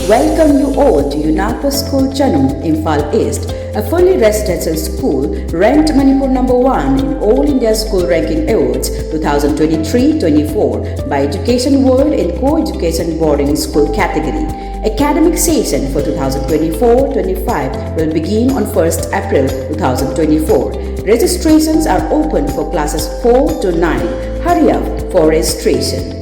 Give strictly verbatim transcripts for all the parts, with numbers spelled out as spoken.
Welcome you all to UNAPA School Chanum, Imphal East, a fully residential school ranked Manipur number one in All India School Ranking Awards twenty twenty-three twenty-four by Education World in Co-Education Boarding School category. Academic session for twenty twenty-four twenty-five will begin on first April twenty twenty-four. Registrations are open for classes four to nine. Hurry up for registration.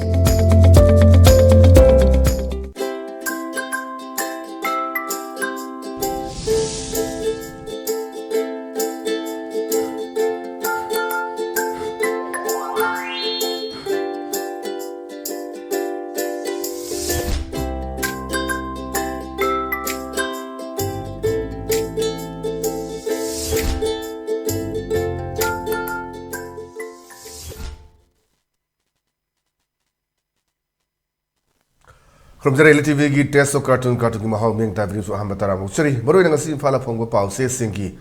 ꯈꯨꯔꯨꯝꯖꯔꯤ, ꯂꯤꯂꯥ ꯇꯤꯚꯤꯒꯤ Taste of Cartoon, ꯀꯥꯔꯇꯨꯟꯒꯤ ꯃꯍꯥꯎ ꯃꯤꯠꯌꯦꯡ ꯇꯥꯕꯤꯔꯤꯕꯁꯨ ꯑꯍꯥꯟꯕ ꯇꯔꯥꯝꯅ ꯑꯣꯛꯆꯔꯤ꯫ ꯃꯔꯨꯑꯣꯏꯅ ꯉꯁꯤ ꯏꯝꯐꯥꯜꯗ ꯐꯣꯡꯕ ꯄꯥꯎꯆꯦꯁꯤꯡꯒꯤ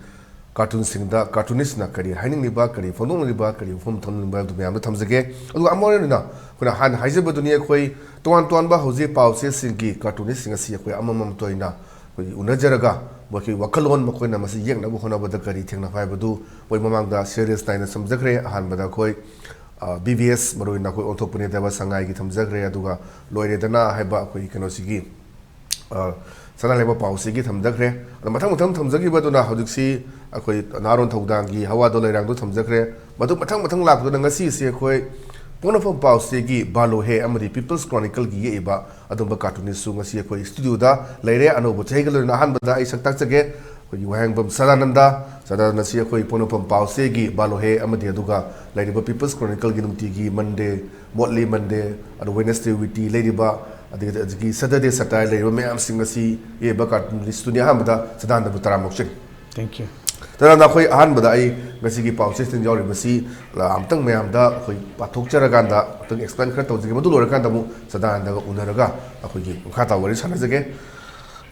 ꯀꯥꯔꯇꯨꯟꯁꯤꯡꯗ ꯀꯥꯔꯇꯨꯅꯤꯁꯅ ꯀꯔꯤ ꯍꯥꯏꯅꯤꯡꯂꯤꯕ, ꯀꯔꯤ ꯐꯣꯡꯗꯣꯛꯅꯤꯡꯂꯤꯕ, ꯀꯔꯤ ꯋꯥꯐꯝ ꯊꯝꯅꯤꯡꯂꯤꯕ ꯍꯥꯏꯕꯗꯨ ꯃꯌꯥꯝꯗ ꯊꯝꯖꯒꯦ꯫ ꯑꯗꯨꯒ ꯑꯃ ꯑꯣꯏꯅ ꯑꯩꯈꯣꯏꯅ ꯍꯥꯟꯅ ꯍꯥꯏꯖꯕꯗꯨꯅꯤ, ꯑꯩꯈꯣꯏ ꯇꯣꯉꯥꯟ ꯇꯣꯉꯥꯟꯕ ꯍꯧꯖꯤꯛ ꯄꯥꯎꯆꯦꯁꯤꯡꯒꯤ ꯀꯥꯔꯇꯨꯅꯤꯁꯁꯤꯡ ꯑꯁꯤ ꯑꯩꯈꯣꯏ ꯑꯃꯃꯝꯇ ꯑꯣꯏꯅ ꯑꯩꯈꯣꯏ ꯎꯅꯖꯔꯒ ꯃꯈꯣꯏꯒꯤ ꯋꯥꯈꯜꯂꯣꯟ, ꯃꯈꯣꯏꯅ ꯃꯁꯤ ꯌꯦꯛꯅꯕ ꯍꯣꯠꯅꯕꯗ ꯀꯔꯤ ꯊꯦꯡꯅꯕ ꯍꯥꯏꯕꯗꯨ ꯑꯩꯈꯣꯏ ꯃꯃꯥꯡꯗ ꯁꯦꯔꯤꯁ ꯅꯥꯏꯅ ꯊꯝꯖꯈ꯭ꯔꯦ꯫ ꯑꯍꯥꯟꯕꯗ ꯑꯩꯈꯣꯏ ꯕꯤ ꯕꯤ ꯑꯦꯁ, ꯃꯔꯨꯑꯣꯏꯅ ꯑꯩꯈꯣꯏ ꯑꯣꯟꯊꯣꯛꯄꯅꯤ ꯍꯥꯏꯕ ꯁꯉꯥꯏꯒꯤ ꯊꯝꯖꯈ꯭ꯔꯦ꯫ ꯑꯗꯨꯒ ꯂꯣꯏꯔꯦꯗꯅ ꯍꯥꯏꯕ ꯑꯩꯈꯣꯏ ꯀꯩꯅꯣꯁꯤꯒꯤ, ꯑ, ꯁꯅꯥ ꯂꯩꯕꯥꯛ ꯄꯥꯎꯁꯤꯒꯤ ꯊꯝꯖꯈ꯭ꯔꯦ꯫ ꯑꯗꯣ ꯃꯊꯪ ꯃꯊꯪ ꯊꯝꯖꯈꯤꯕꯗꯨꯅ ꯍꯧꯖꯤꯛꯁꯤ ꯑꯩꯈꯣꯏ ꯅꯍꯥꯔꯣꯟ ꯊꯧꯗꯥꯡꯒꯤ ꯍꯋꯥꯗꯣ ꯂꯩꯔꯥꯡꯗꯣ ꯊꯝꯖꯈ꯭ꯔꯦ꯫ ꯃꯗꯨ ꯃꯊꯪ ꯃꯊꯪ ꯂꯥꯛꯄꯗꯨꯅ ꯉꯁꯤꯁꯤ ꯑꯩꯈꯣꯏ ꯄꯣꯛꯅꯐꯝ ꯄꯥꯎꯁꯤꯒꯤ ꯕꯥꯂꯣꯍꯦ ꯑꯃꯗꯤ ꯄꯤꯄꯜꯁ ꯀ꯭ꯔꯣꯅꯤꯀꯜꯒꯤ ꯌꯦꯛꯏꯕ ꯑꯗꯨꯝꯕ ꯀꯥꯔꯇꯨꯅꯤꯁꯁꯨ ꯉꯁꯤ ꯑꯩꯈꯣꯏ ꯁ꯭ꯇꯨꯗꯤꯑꯣꯗ ꯂꯩꯔꯦ꯫ ꯑꯅꯧꯕ ꯆꯍꯤꯒ ꯂꯣꯏꯅꯅ ꯑꯍꯥꯟꯕꯗ ꯑꯩ ꯁꯛ ꯇꯥꯛꯆꯒꯦ꯫ ꯑꯩꯈꯣꯏꯒꯤ ꯋꯥꯍꯦꯡꯕꯝ ꯁꯗꯥꯅꯟꯗ, ꯁꯗꯥꯅꯟꯗꯁꯤ ꯑꯩꯈꯣꯏ ꯄꯣꯛꯅꯐꯝ ꯄꯥꯎꯆꯦꯒꯤ ꯕꯥꯂꯣꯍꯦ ꯑꯃꯗꯤ ꯑꯗꯨꯒ ꯂꯩꯔꯤꯕ ꯄꯤꯄꯜꯁ ꯀ꯭ꯔꯣꯅꯤꯀꯜꯒꯤ ꯅꯨꯡꯇꯤꯒꯤ ꯃꯟꯗꯦ, ꯃꯣꯠꯂꯤ ꯃꯟꯗꯦ, ꯑꯗꯨ ꯋꯦꯅꯁꯗꯦ ꯋꯤꯛꯂꯤ ꯂꯩꯔꯤꯕ, ꯑꯗꯒꯤ, ꯑꯗꯒꯤ ꯁꯦꯇꯔꯗꯦ ꯁꯇꯥꯏꯔ ꯂꯩꯔꯤꯕ ꯃꯌꯥꯝꯁꯤꯡ ꯑꯁꯤ ꯌꯦꯛꯏꯕ ꯀꯥꯔꯇꯨꯅꯤꯁꯇꯨꯅꯤ꯫ ꯑꯍꯥꯟꯕꯗ ꯁꯗꯥꯅꯟꯗꯕꯨ ꯇꯔꯥꯝꯅ ꯑꯣꯛꯆꯔꯤ꯫ Thank you꯫ ꯁꯗꯥꯅꯟꯗ, ꯑꯩꯈꯣꯏ ꯑꯍꯥꯟꯕꯗ ꯑꯩ ꯉꯁꯤꯒꯤ ꯄꯥꯎꯆꯦꯁꯤꯡ ꯌꯥꯎꯔꯤꯕꯁꯤ, ꯑ, ꯑꯝꯇꯪ ꯃꯌꯥꯝꯗ ꯑꯩꯈꯣꯏ ꯄꯥꯊꯣꯛꯆꯔꯀꯥꯟꯗ ꯑꯝꯇꯪ ꯑꯦꯛꯁꯄ꯭ꯂꯦꯟ ꯈꯔ ꯇꯧꯖꯒꯦ꯫ ꯃꯗꯨ ꯂꯣꯏꯔꯀꯥꯟꯗ ꯑꯃꯨꯛ ꯁꯗꯥꯅꯟꯗꯒ ꯎꯅꯔꯒ ꯑꯩꯈꯣꯏꯒꯤ ꯃꯈꯥ ꯇꯥꯕ ꯋꯥꯔꯤ ꯁꯥꯟꯅꯖꯒꯦ꯫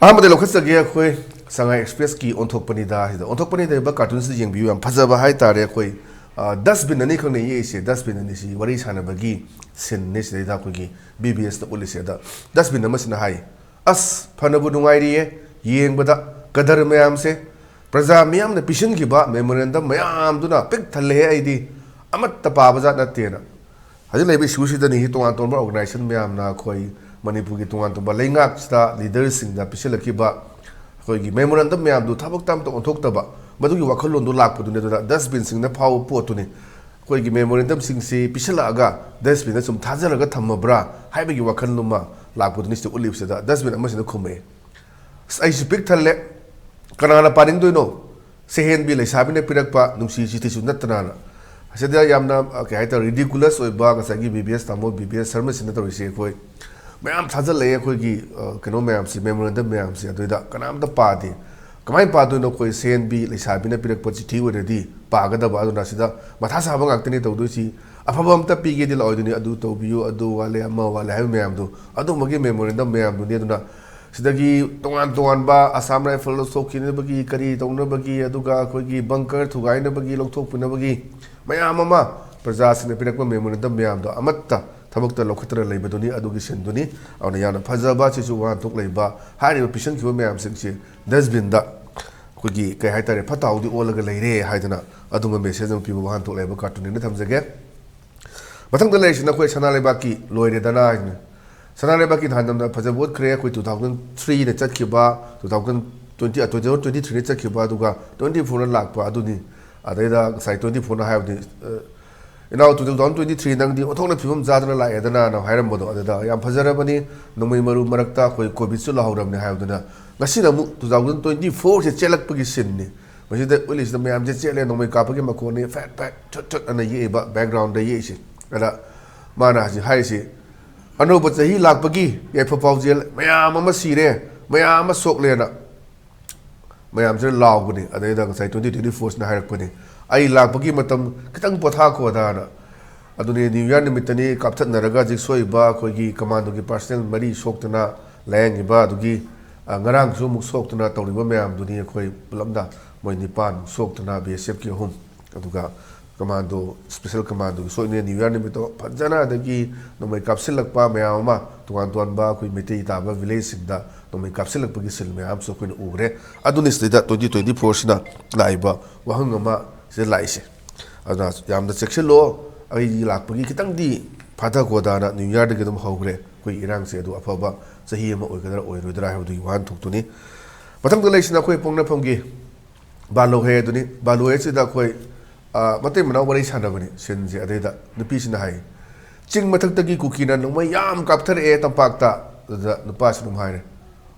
ꯑꯍꯥꯟꯕꯗ ꯂꯧꯈꯠꯆꯒꯦ ꯑꯩꯈꯣꯏ ꯁꯉꯥꯏ ꯑꯦꯛꯁꯄ꯭ꯔꯦꯁꯀꯤ ꯑꯣꯟꯊꯣꯛꯄꯅꯤꯗ꯫ ꯁꯤꯗ ꯑꯣꯟꯊꯣꯛꯄꯅꯤꯗ ꯍꯥꯏꯕ ꯀꯥꯔꯇꯨꯟꯁꯤꯗ ꯌꯦꯡꯕꯤꯌꯨ, ꯌꯥꯝ ꯐꯖꯕ ꯍꯥꯏꯇꯥꯔꯦ꯫ ꯑꯩꯈꯣꯏ, ꯑ, ꯗꯁꯕꯤꯟ ꯑꯅꯤꯈꯛꯅ ꯌꯦꯛꯏꯁꯦ꯫ ꯗꯁꯕꯤꯟ ꯑꯅꯤꯁꯤ ꯋꯥꯔꯤ ꯁꯥꯟꯅꯕꯒꯤ ꯁꯤꯟꯅꯤ꯫ ꯁꯤꯗꯩꯗ ꯑꯩꯈꯣꯏꯒꯤ ꯕꯤ ꯕꯤ ꯑꯦꯁꯅ ꯎꯠꯂꯤꯁꯦ꯫ ꯑꯗ ꯗꯁꯕꯤꯟ ꯑꯃꯁꯤꯅ ꯍꯥꯏ, ꯑꯁ, ꯐꯅꯕꯨ ꯅꯨꯡꯉꯥꯏꯔꯤꯌꯦ ꯌꯦꯡꯕꯗ꯫ ꯀꯗꯔ ꯃꯌꯥꯝꯁꯦ, ꯄ꯭ꯔꯖꯥ ꯃꯤꯌꯥꯝꯅ ꯄꯤꯁꯤꯟꯈꯤꯕ memorandum ꯃꯌꯥꯝꯗꯨꯅ ꯄꯤꯛ ꯊꯜꯂꯦꯍꯦ꯫ ꯑꯩꯗꯤ ꯑꯃꯠꯇ ꯄꯥꯕ ꯖꯥꯠ ꯅꯠꯇꯦꯅ꯫ ꯍꯧꯖꯤꯛ ꯂꯩꯔꯤꯕ issue ꯁꯤꯗꯅꯤ ꯇꯣꯉꯥꯟ ꯇꯣꯉꯥꯟꯕ organization ꯃꯌꯥꯝꯅ ꯑꯩꯈꯣꯏ ꯃꯅꯤꯄꯨꯔꯒꯤ ꯇꯣꯉꯥꯟ ꯇꯣꯉꯥꯟꯕ ꯂꯩꯉꯥꯛꯁꯤꯗ leader ꯁꯤꯡꯗ ꯄꯤꯁꯤꯜꯂꯛꯈꯤꯕ ꯑꯩꯈꯣꯏꯒꯤ memorandum ꯃꯌꯥꯝꯗꯨ ꯊꯕꯛꯇ ꯑꯝꯇ ꯑꯣꯟꯊꯣꯛꯇꯕ, ꯃꯗꯨꯒꯤ ꯋꯥꯈꯜꯂꯣꯟꯗꯨ ꯂꯥꯛꯄꯗꯨꯅꯤ꯫ ꯑꯗꯨꯅ dustbin ꯁꯤꯡꯅ ꯐꯥꯎꯕ ꯄꯣꯠꯇꯨꯅꯤ꯫ ꯑꯩꯈꯣꯏꯒꯤ memorandum ꯁꯤꯡꯁꯤ ꯄꯤꯁꯤꯜꯂꯛꯑꯒ dustbin ꯗ ꯁꯨꯝ ꯊꯥꯖꯔꯒ ꯊꯝꯃꯕ꯭ꯔꯥ ꯍꯥꯏꯕꯒꯤ ꯋꯥꯈꯜ ꯑꯃ ꯂꯥꯛꯄꯗꯨꯅꯤ꯫ ꯁꯤꯗ ꯎꯠꯂꯤꯕꯁꯤꯗ dustbin ꯑꯃꯁꯤꯅ ꯈꯨꯝꯃꯛꯑꯦ꯫ ꯑꯁ, ꯑꯩꯁꯨ ꯄꯤꯛ ꯊꯜꯂꯦ꯫ ꯀꯅꯥꯅ ꯄꯥꯅꯤꯡꯗꯣꯏꯅꯣ? ꯁꯦꯍꯦꯟꯕꯤ ꯂꯩꯁꯥꯕꯤꯅ ꯄꯤꯔꯛꯄ ꯅꯨꯡꯁꯤ ꯆꯤꯊꯤꯁꯨ ꯅꯠꯇꯅꯅ꯫ ꯑꯁꯤꯗ ꯌꯥꯝꯅ, ꯑ, ꯀꯩ ꯍꯥꯏꯇꯥꯔꯦ, ridiculous ꯑꯣꯏꯕ ꯉꯁꯥꯏꯒꯤ ꯕꯤ ꯕꯤ ꯑꯦꯁ ꯇꯥꯃꯣ, ꯕꯤ ꯕꯤ ꯑꯦꯁ ꯁꯔꯃꯁꯤꯅ ꯇꯧꯔꯤꯁꯦ꯫ ꯑꯩꯈꯣꯏ ꯃꯌꯥꯝ ꯊꯥꯖꯤꯜꯂꯛꯑꯦ ꯑꯩꯈꯣꯏꯒꯤ, ꯑ, ꯀꯩꯅꯣ ꯃꯌꯥꯝꯁꯤ, memorandum ꯃꯌꯥꯝꯁꯤ, ꯑꯗꯨꯏꯗ ꯀꯅꯥꯝꯇ ꯄꯥꯗꯦ꯫ ꯀꯃꯥꯏꯅ ꯄꯥꯗꯣꯏꯅꯣ? ꯑꯩꯈꯣꯏ ꯁꯦꯍꯦꯟꯕꯤ ꯂꯩꯁꯥꯕꯤꯅ ꯄꯤꯔꯛꯄ ꯆꯤꯊꯤ ꯑꯣꯏꯔꯗꯤ ꯄꯥꯒꯗꯕ꯫ ꯑꯗꯨꯅ ꯁꯤꯗ ꯃꯊꯥ ꯁꯥꯕ ꯉꯥꯛꯇꯅꯤ ꯇꯧꯗꯣꯏꯁꯤ꯫ ꯑꯐꯕ ꯑꯝꯇ ꯄꯤꯒꯦꯗꯤ ꯂꯥꯛꯑꯣꯏꯗꯣꯏꯅꯤ, ꯑꯗꯨ ꯇꯧꯕꯤꯌꯨ, ꯑꯗꯨ ꯋꯥꯠꯂꯦ, ꯑꯃ ꯋꯥꯠꯂꯦ ꯍꯥꯏꯕ ꯃꯌꯥꯝꯗꯣ, ꯑꯗꯨꯝꯕꯒꯤ memorandum ꯃꯌꯥꯝꯗꯨꯅꯤ꯫ ꯑꯗꯨꯅ ꯁꯤꯗꯒꯤ ꯇꯣꯉꯥꯟ ꯇꯣꯉꯥꯟꯕ Assam Rifle ꯂꯧꯊꯣꯛꯈꯤꯅꯕꯒꯤ, ꯀꯔꯤ ꯇꯧꯅꯕꯒꯤ, ꯑꯗꯨꯒ ꯑꯩꯈꯣꯏꯒꯤ bunker ꯊꯨꯒꯥꯏꯅꯕꯒꯤ, ꯂꯧꯊꯣꯛꯄꯤꯅꯕꯒꯤ ꯃꯌꯥꯝ ꯑꯃ ꯄ꯭ꯔꯖꯥꯁꯤꯡꯅ ꯄꯤꯔꯛꯄ memorandum ꯃꯌꯥꯝꯗꯣ ꯑꯃꯠꯇ ꯊꯕꯛꯇ ꯂꯧꯈꯠꯇꯅ ꯂꯩꯕꯗꯨꯅꯤ, ꯑꯗꯨꯒꯤ ꯁꯤꯟꯗꯨꯅꯤ꯫ ꯑꯗꯨꯅ ꯌꯥꯝꯅ ꯐꯖꯕ, ꯁꯤꯁꯨ ꯋꯥꯍꯟꯊꯣꯛ ꯂꯩꯕ, ꯍꯥꯏꯔꯤꯕ ꯄꯤꯁꯤꯟꯈꯤꯕ ꯃꯌꯥꯝꯁꯤꯡꯁꯤ dustbin ꯗ ꯑꯩꯈꯣꯏꯒꯤ, ꯀꯩ ꯍꯥꯏꯇꯥꯔꯦ, ꯐꯠꯇ ꯍꯥꯎꯗꯤ ꯑꯣꯜꯂꯒ ꯂꯩꯔꯦ ꯍꯥꯏꯗꯅ ꯑꯗꯨꯝꯕ message ꯑꯃ ꯄꯤꯕ ꯋꯥꯍꯟꯊꯣꯛ ꯂꯩꯕ cartoon ꯅꯦꯅ ꯊꯝꯖꯒꯦ꯫ ꯃꯊꯪꯗ ꯂꯩꯔꯤꯁꯤꯅ ꯑꯩꯈꯣꯏ ꯁꯅꯥ ꯂꯩꯕꯥꯛꯀꯤ ꯂꯣꯏꯔꯦꯗꯅ ꯍꯥꯏꯁꯤꯅꯤ꯫ ꯁꯅꯥ ꯂꯩꯕꯥꯛꯀꯤ ꯅꯍꯥꯟ ꯅꯝꯅ ꯐꯖꯕ ꯎꯠꯈ꯭ꯔꯦ꯫ ꯑꯩꯈꯣꯏ two thousand three ꯅ ꯆꯠꯈꯤꯕ, two thousand twenty, two thousand twenty three ꯅ ꯆꯠꯈꯤꯕ, ꯑꯗꯨꯒ twenty four ꯅ ꯂꯥꯛꯄ ꯑꯗꯨꯅꯤ꯫ ꯑꯗꯩꯗ ꯉꯁꯥꯏ twenty four ꯅ ꯍꯥꯏꯕꯗꯤ, ꯑ, ꯏꯅꯥꯎ, two thousand twenty three ꯅꯪꯗꯤ ꯑꯣꯟꯊꯣꯛꯅ ꯐꯤꯕꯝ ꯆꯥꯗꯅ ꯂꯥꯛꯑꯦꯗꯅ ꯅ ꯍꯥꯏꯔꯝꯕꯗꯣ, ꯑꯗꯨꯗ ꯌꯥꯝ ꯐꯖꯔꯕꯅꯤ, ꯅꯣꯡꯃꯩ ꯃꯔꯨ ꯃꯔꯛꯇ ꯑꯩꯈꯣꯏ ꯀꯣꯚꯤꯗꯁꯨ ꯂꯥꯛꯍꯧꯔꯕꯅꯤ ꯍꯥꯏꯕꯗꯨꯅ, ꯉꯁꯤꯅ ꯑꯃꯨꯛ two thousand twenty four ꯁꯦ ꯆꯦꯜꯂꯛꯄꯒꯤ ꯁꯤꯟꯅꯤ꯫ ꯃꯁꯤꯗ ꯎꯠꯂꯤꯁꯤꯗ ꯃꯌꯥꯝꯁꯦ ꯆꯦꯜꯂꯦ, ꯅꯣꯡꯃꯩ ꯀꯥꯞꯄꯒꯤ ꯃꯈꯣꯟꯅꯤ, ꯐꯦꯠ ꯐꯦꯠ ꯊꯨꯠ ꯊꯨꯠ ꯑꯅ ꯌꯦꯛꯏꯕ background ꯗ ꯌꯦꯛꯏꯁꯦ꯫ ꯑꯗ ꯃꯥꯅ ꯍꯧꯖꯤꯛ ꯍꯥꯏꯔꯤꯁꯤ, ꯑꯅꯧꯕ ꯆꯍꯤ ꯂꯥꯛꯄꯒꯤ ꯌꯥꯏꯐ ꯄꯥꯎꯖꯦꯜ ꯃꯌꯥꯝ ꯑꯃ ꯁꯤꯔꯦ, ꯃꯌꯥꯝ ꯑꯃ ꯁꯣꯛꯂꯦꯅ ꯃꯌꯥꯝꯁꯤꯅ ꯂꯥꯎꯕꯅꯤ꯫ ꯑꯗꯩꯗ ꯉꯁꯥꯏ twenty twenty four ꯁꯤꯅ ꯍꯥꯏꯔꯛꯄꯅꯤ, "ꯑꯩ ꯂꯥꯛꯄꯒꯤ ꯃꯇꯝ ꯈꯤꯇꯪ ꯄꯣꯊꯥꯈꯣꯗꯥꯅ"꯫ ꯑꯗꯨꯅꯤ, New Year ꯅꯨꯃꯤꯠꯇꯅꯤ ꯀꯥꯞꯊꯠꯅꯔꯒ ꯍꯧꯖꯤꯛ ꯁꯣꯛꯏꯕ ꯑꯩꯈꯣꯏꯒꯤ commando ꯒꯤ personnel ꯃꯔꯤ ꯁꯣꯛꯇꯅ ꯂꯥꯌꯦꯡꯉꯤꯕ, ꯑꯗꯨꯒꯤ, ꯑ, ꯉꯔꯥꯡꯁꯨ ꯑꯃꯨꯛ ꯁꯣꯛꯇꯅ ꯇꯧꯔꯤꯕ ꯃꯌꯥꯝꯗꯨꯅꯤ꯫ ꯑꯩꯈꯣꯏ ꯄꯨꯂꯞꯅ ꯃꯣꯏ ꯅꯤꯄꯥꯟꯃꯨꯛ ꯁꯣꯛꯇꯅ, ꯕꯤ ꯑꯦꯁ ꯑꯦꯐ ꯀꯤ ꯑꯍꯨꯝ, ꯑꯗꯨꯒ ꯀꯃꯥꯟꯗꯣ, ꯁ꯭ꯄꯦꯁꯦꯜ ꯀꯃꯥꯟꯗꯣꯒꯤ ꯁꯣꯏꯅ ꯅ꯭ꯌꯨ ꯌꯥꯔ ꯅꯨꯃꯤꯠꯇꯣ ꯐꯖꯅ, ꯑꯗꯒꯤ ꯅꯣꯡꯃꯩ ꯀꯥꯞꯁꯤꯜꯂꯛꯄ ꯃꯌꯥꯝ ꯑꯃ, ꯇꯣꯉꯥꯟ ꯇꯣꯉꯥꯟꯕ ꯑꯩꯈꯣꯏ ꯃꯩꯇꯩ ꯇꯥꯕ ꯚꯤꯂꯦꯖꯁꯤꯡꯗ ꯅꯣꯡꯃꯩ ꯀꯥꯞꯁꯤꯜꯂꯛꯄꯒꯤ ꯁꯤꯟ ꯃꯌꯥꯝ ꯑꯃꯁꯨ ꯑꯩꯈꯣꯏꯅ ꯎꯈ꯭ꯔꯦ꯫ ꯑꯗꯨꯅꯤ ꯁꯤꯗꯩꯗ ꯇ꯭ꯋꯦꯟꯇꯤ ꯇ꯭ꯋꯦꯟꯇꯤ ꯐꯣꯔꯁꯤꯅ ꯂꯥꯛꯏꯕ ꯋꯥꯍꯪ ꯑꯃ ꯁꯤꯗ ꯂꯥꯛꯏꯁꯦ꯫ ꯑꯗꯨꯅ ꯌꯥꯝꯅ ꯆꯦꯛꯁꯤꯜꯂꯣ, ꯑꯩ ꯂꯥꯛꯄꯒꯤ ꯈꯤꯇꯪꯗꯤ ꯐꯥꯊ ꯀꯣꯗꯥꯅ ꯅ꯭ꯌꯨ ꯌꯥꯔꯗꯒꯤ ꯑꯗꯨꯝ ꯍꯧꯈ꯭ꯔꯦ ꯑꯩꯈꯣꯏ ꯏꯔꯥꯡꯁꯦ꯫ ꯑꯗꯨ ꯑꯐꯕ ꯆꯍꯤ ꯑꯃ ꯑꯣꯏꯒꯗ꯭ꯔꯥ ꯑꯣꯏꯔꯣꯏꯗ꯭ꯔꯥ ꯍꯥꯏꯕꯗꯨꯒꯤ ꯋꯥꯍꯟꯊꯣꯛꯇꯨꯅꯤ꯫ ꯃꯊꯪꯗ ꯂꯩꯁꯤꯅ ꯑꯩꯈꯣꯏ ꯄꯣꯛꯅꯐꯝꯒꯤ ꯕꯥꯂꯣꯍꯦ ꯑꯗꯨꯅꯤ꯫ ꯕꯥꯂꯣꯍꯦꯁꯤꯗ ꯑꯩꯈꯣꯏ, ꯑ, ꯃꯇꯩ ꯃꯅꯥꯎ ꯋꯥꯔꯤ ꯁꯥꯟꯅꯕꯅꯤ ꯁꯤꯟꯁꯦ꯫ ꯑꯗꯩꯗ ꯅꯨꯄꯤꯁꯤꯅ ꯍꯥꯏ, "ꯆꯤꯡ ꯃꯊꯛꯇꯒꯤ ꯀꯨꯀꯤꯅ ꯅꯣꯡꯃꯩ ꯌꯥꯝ ꯀꯥꯞꯊꯔꯛꯑꯦ ꯇꯝꯄꯥꯛꯇ"꯫ ꯑꯗꯨꯗ ꯅꯨꯄꯥꯁꯤꯅ ꯑꯗꯨꯝ ꯍꯥꯏꯔꯦ,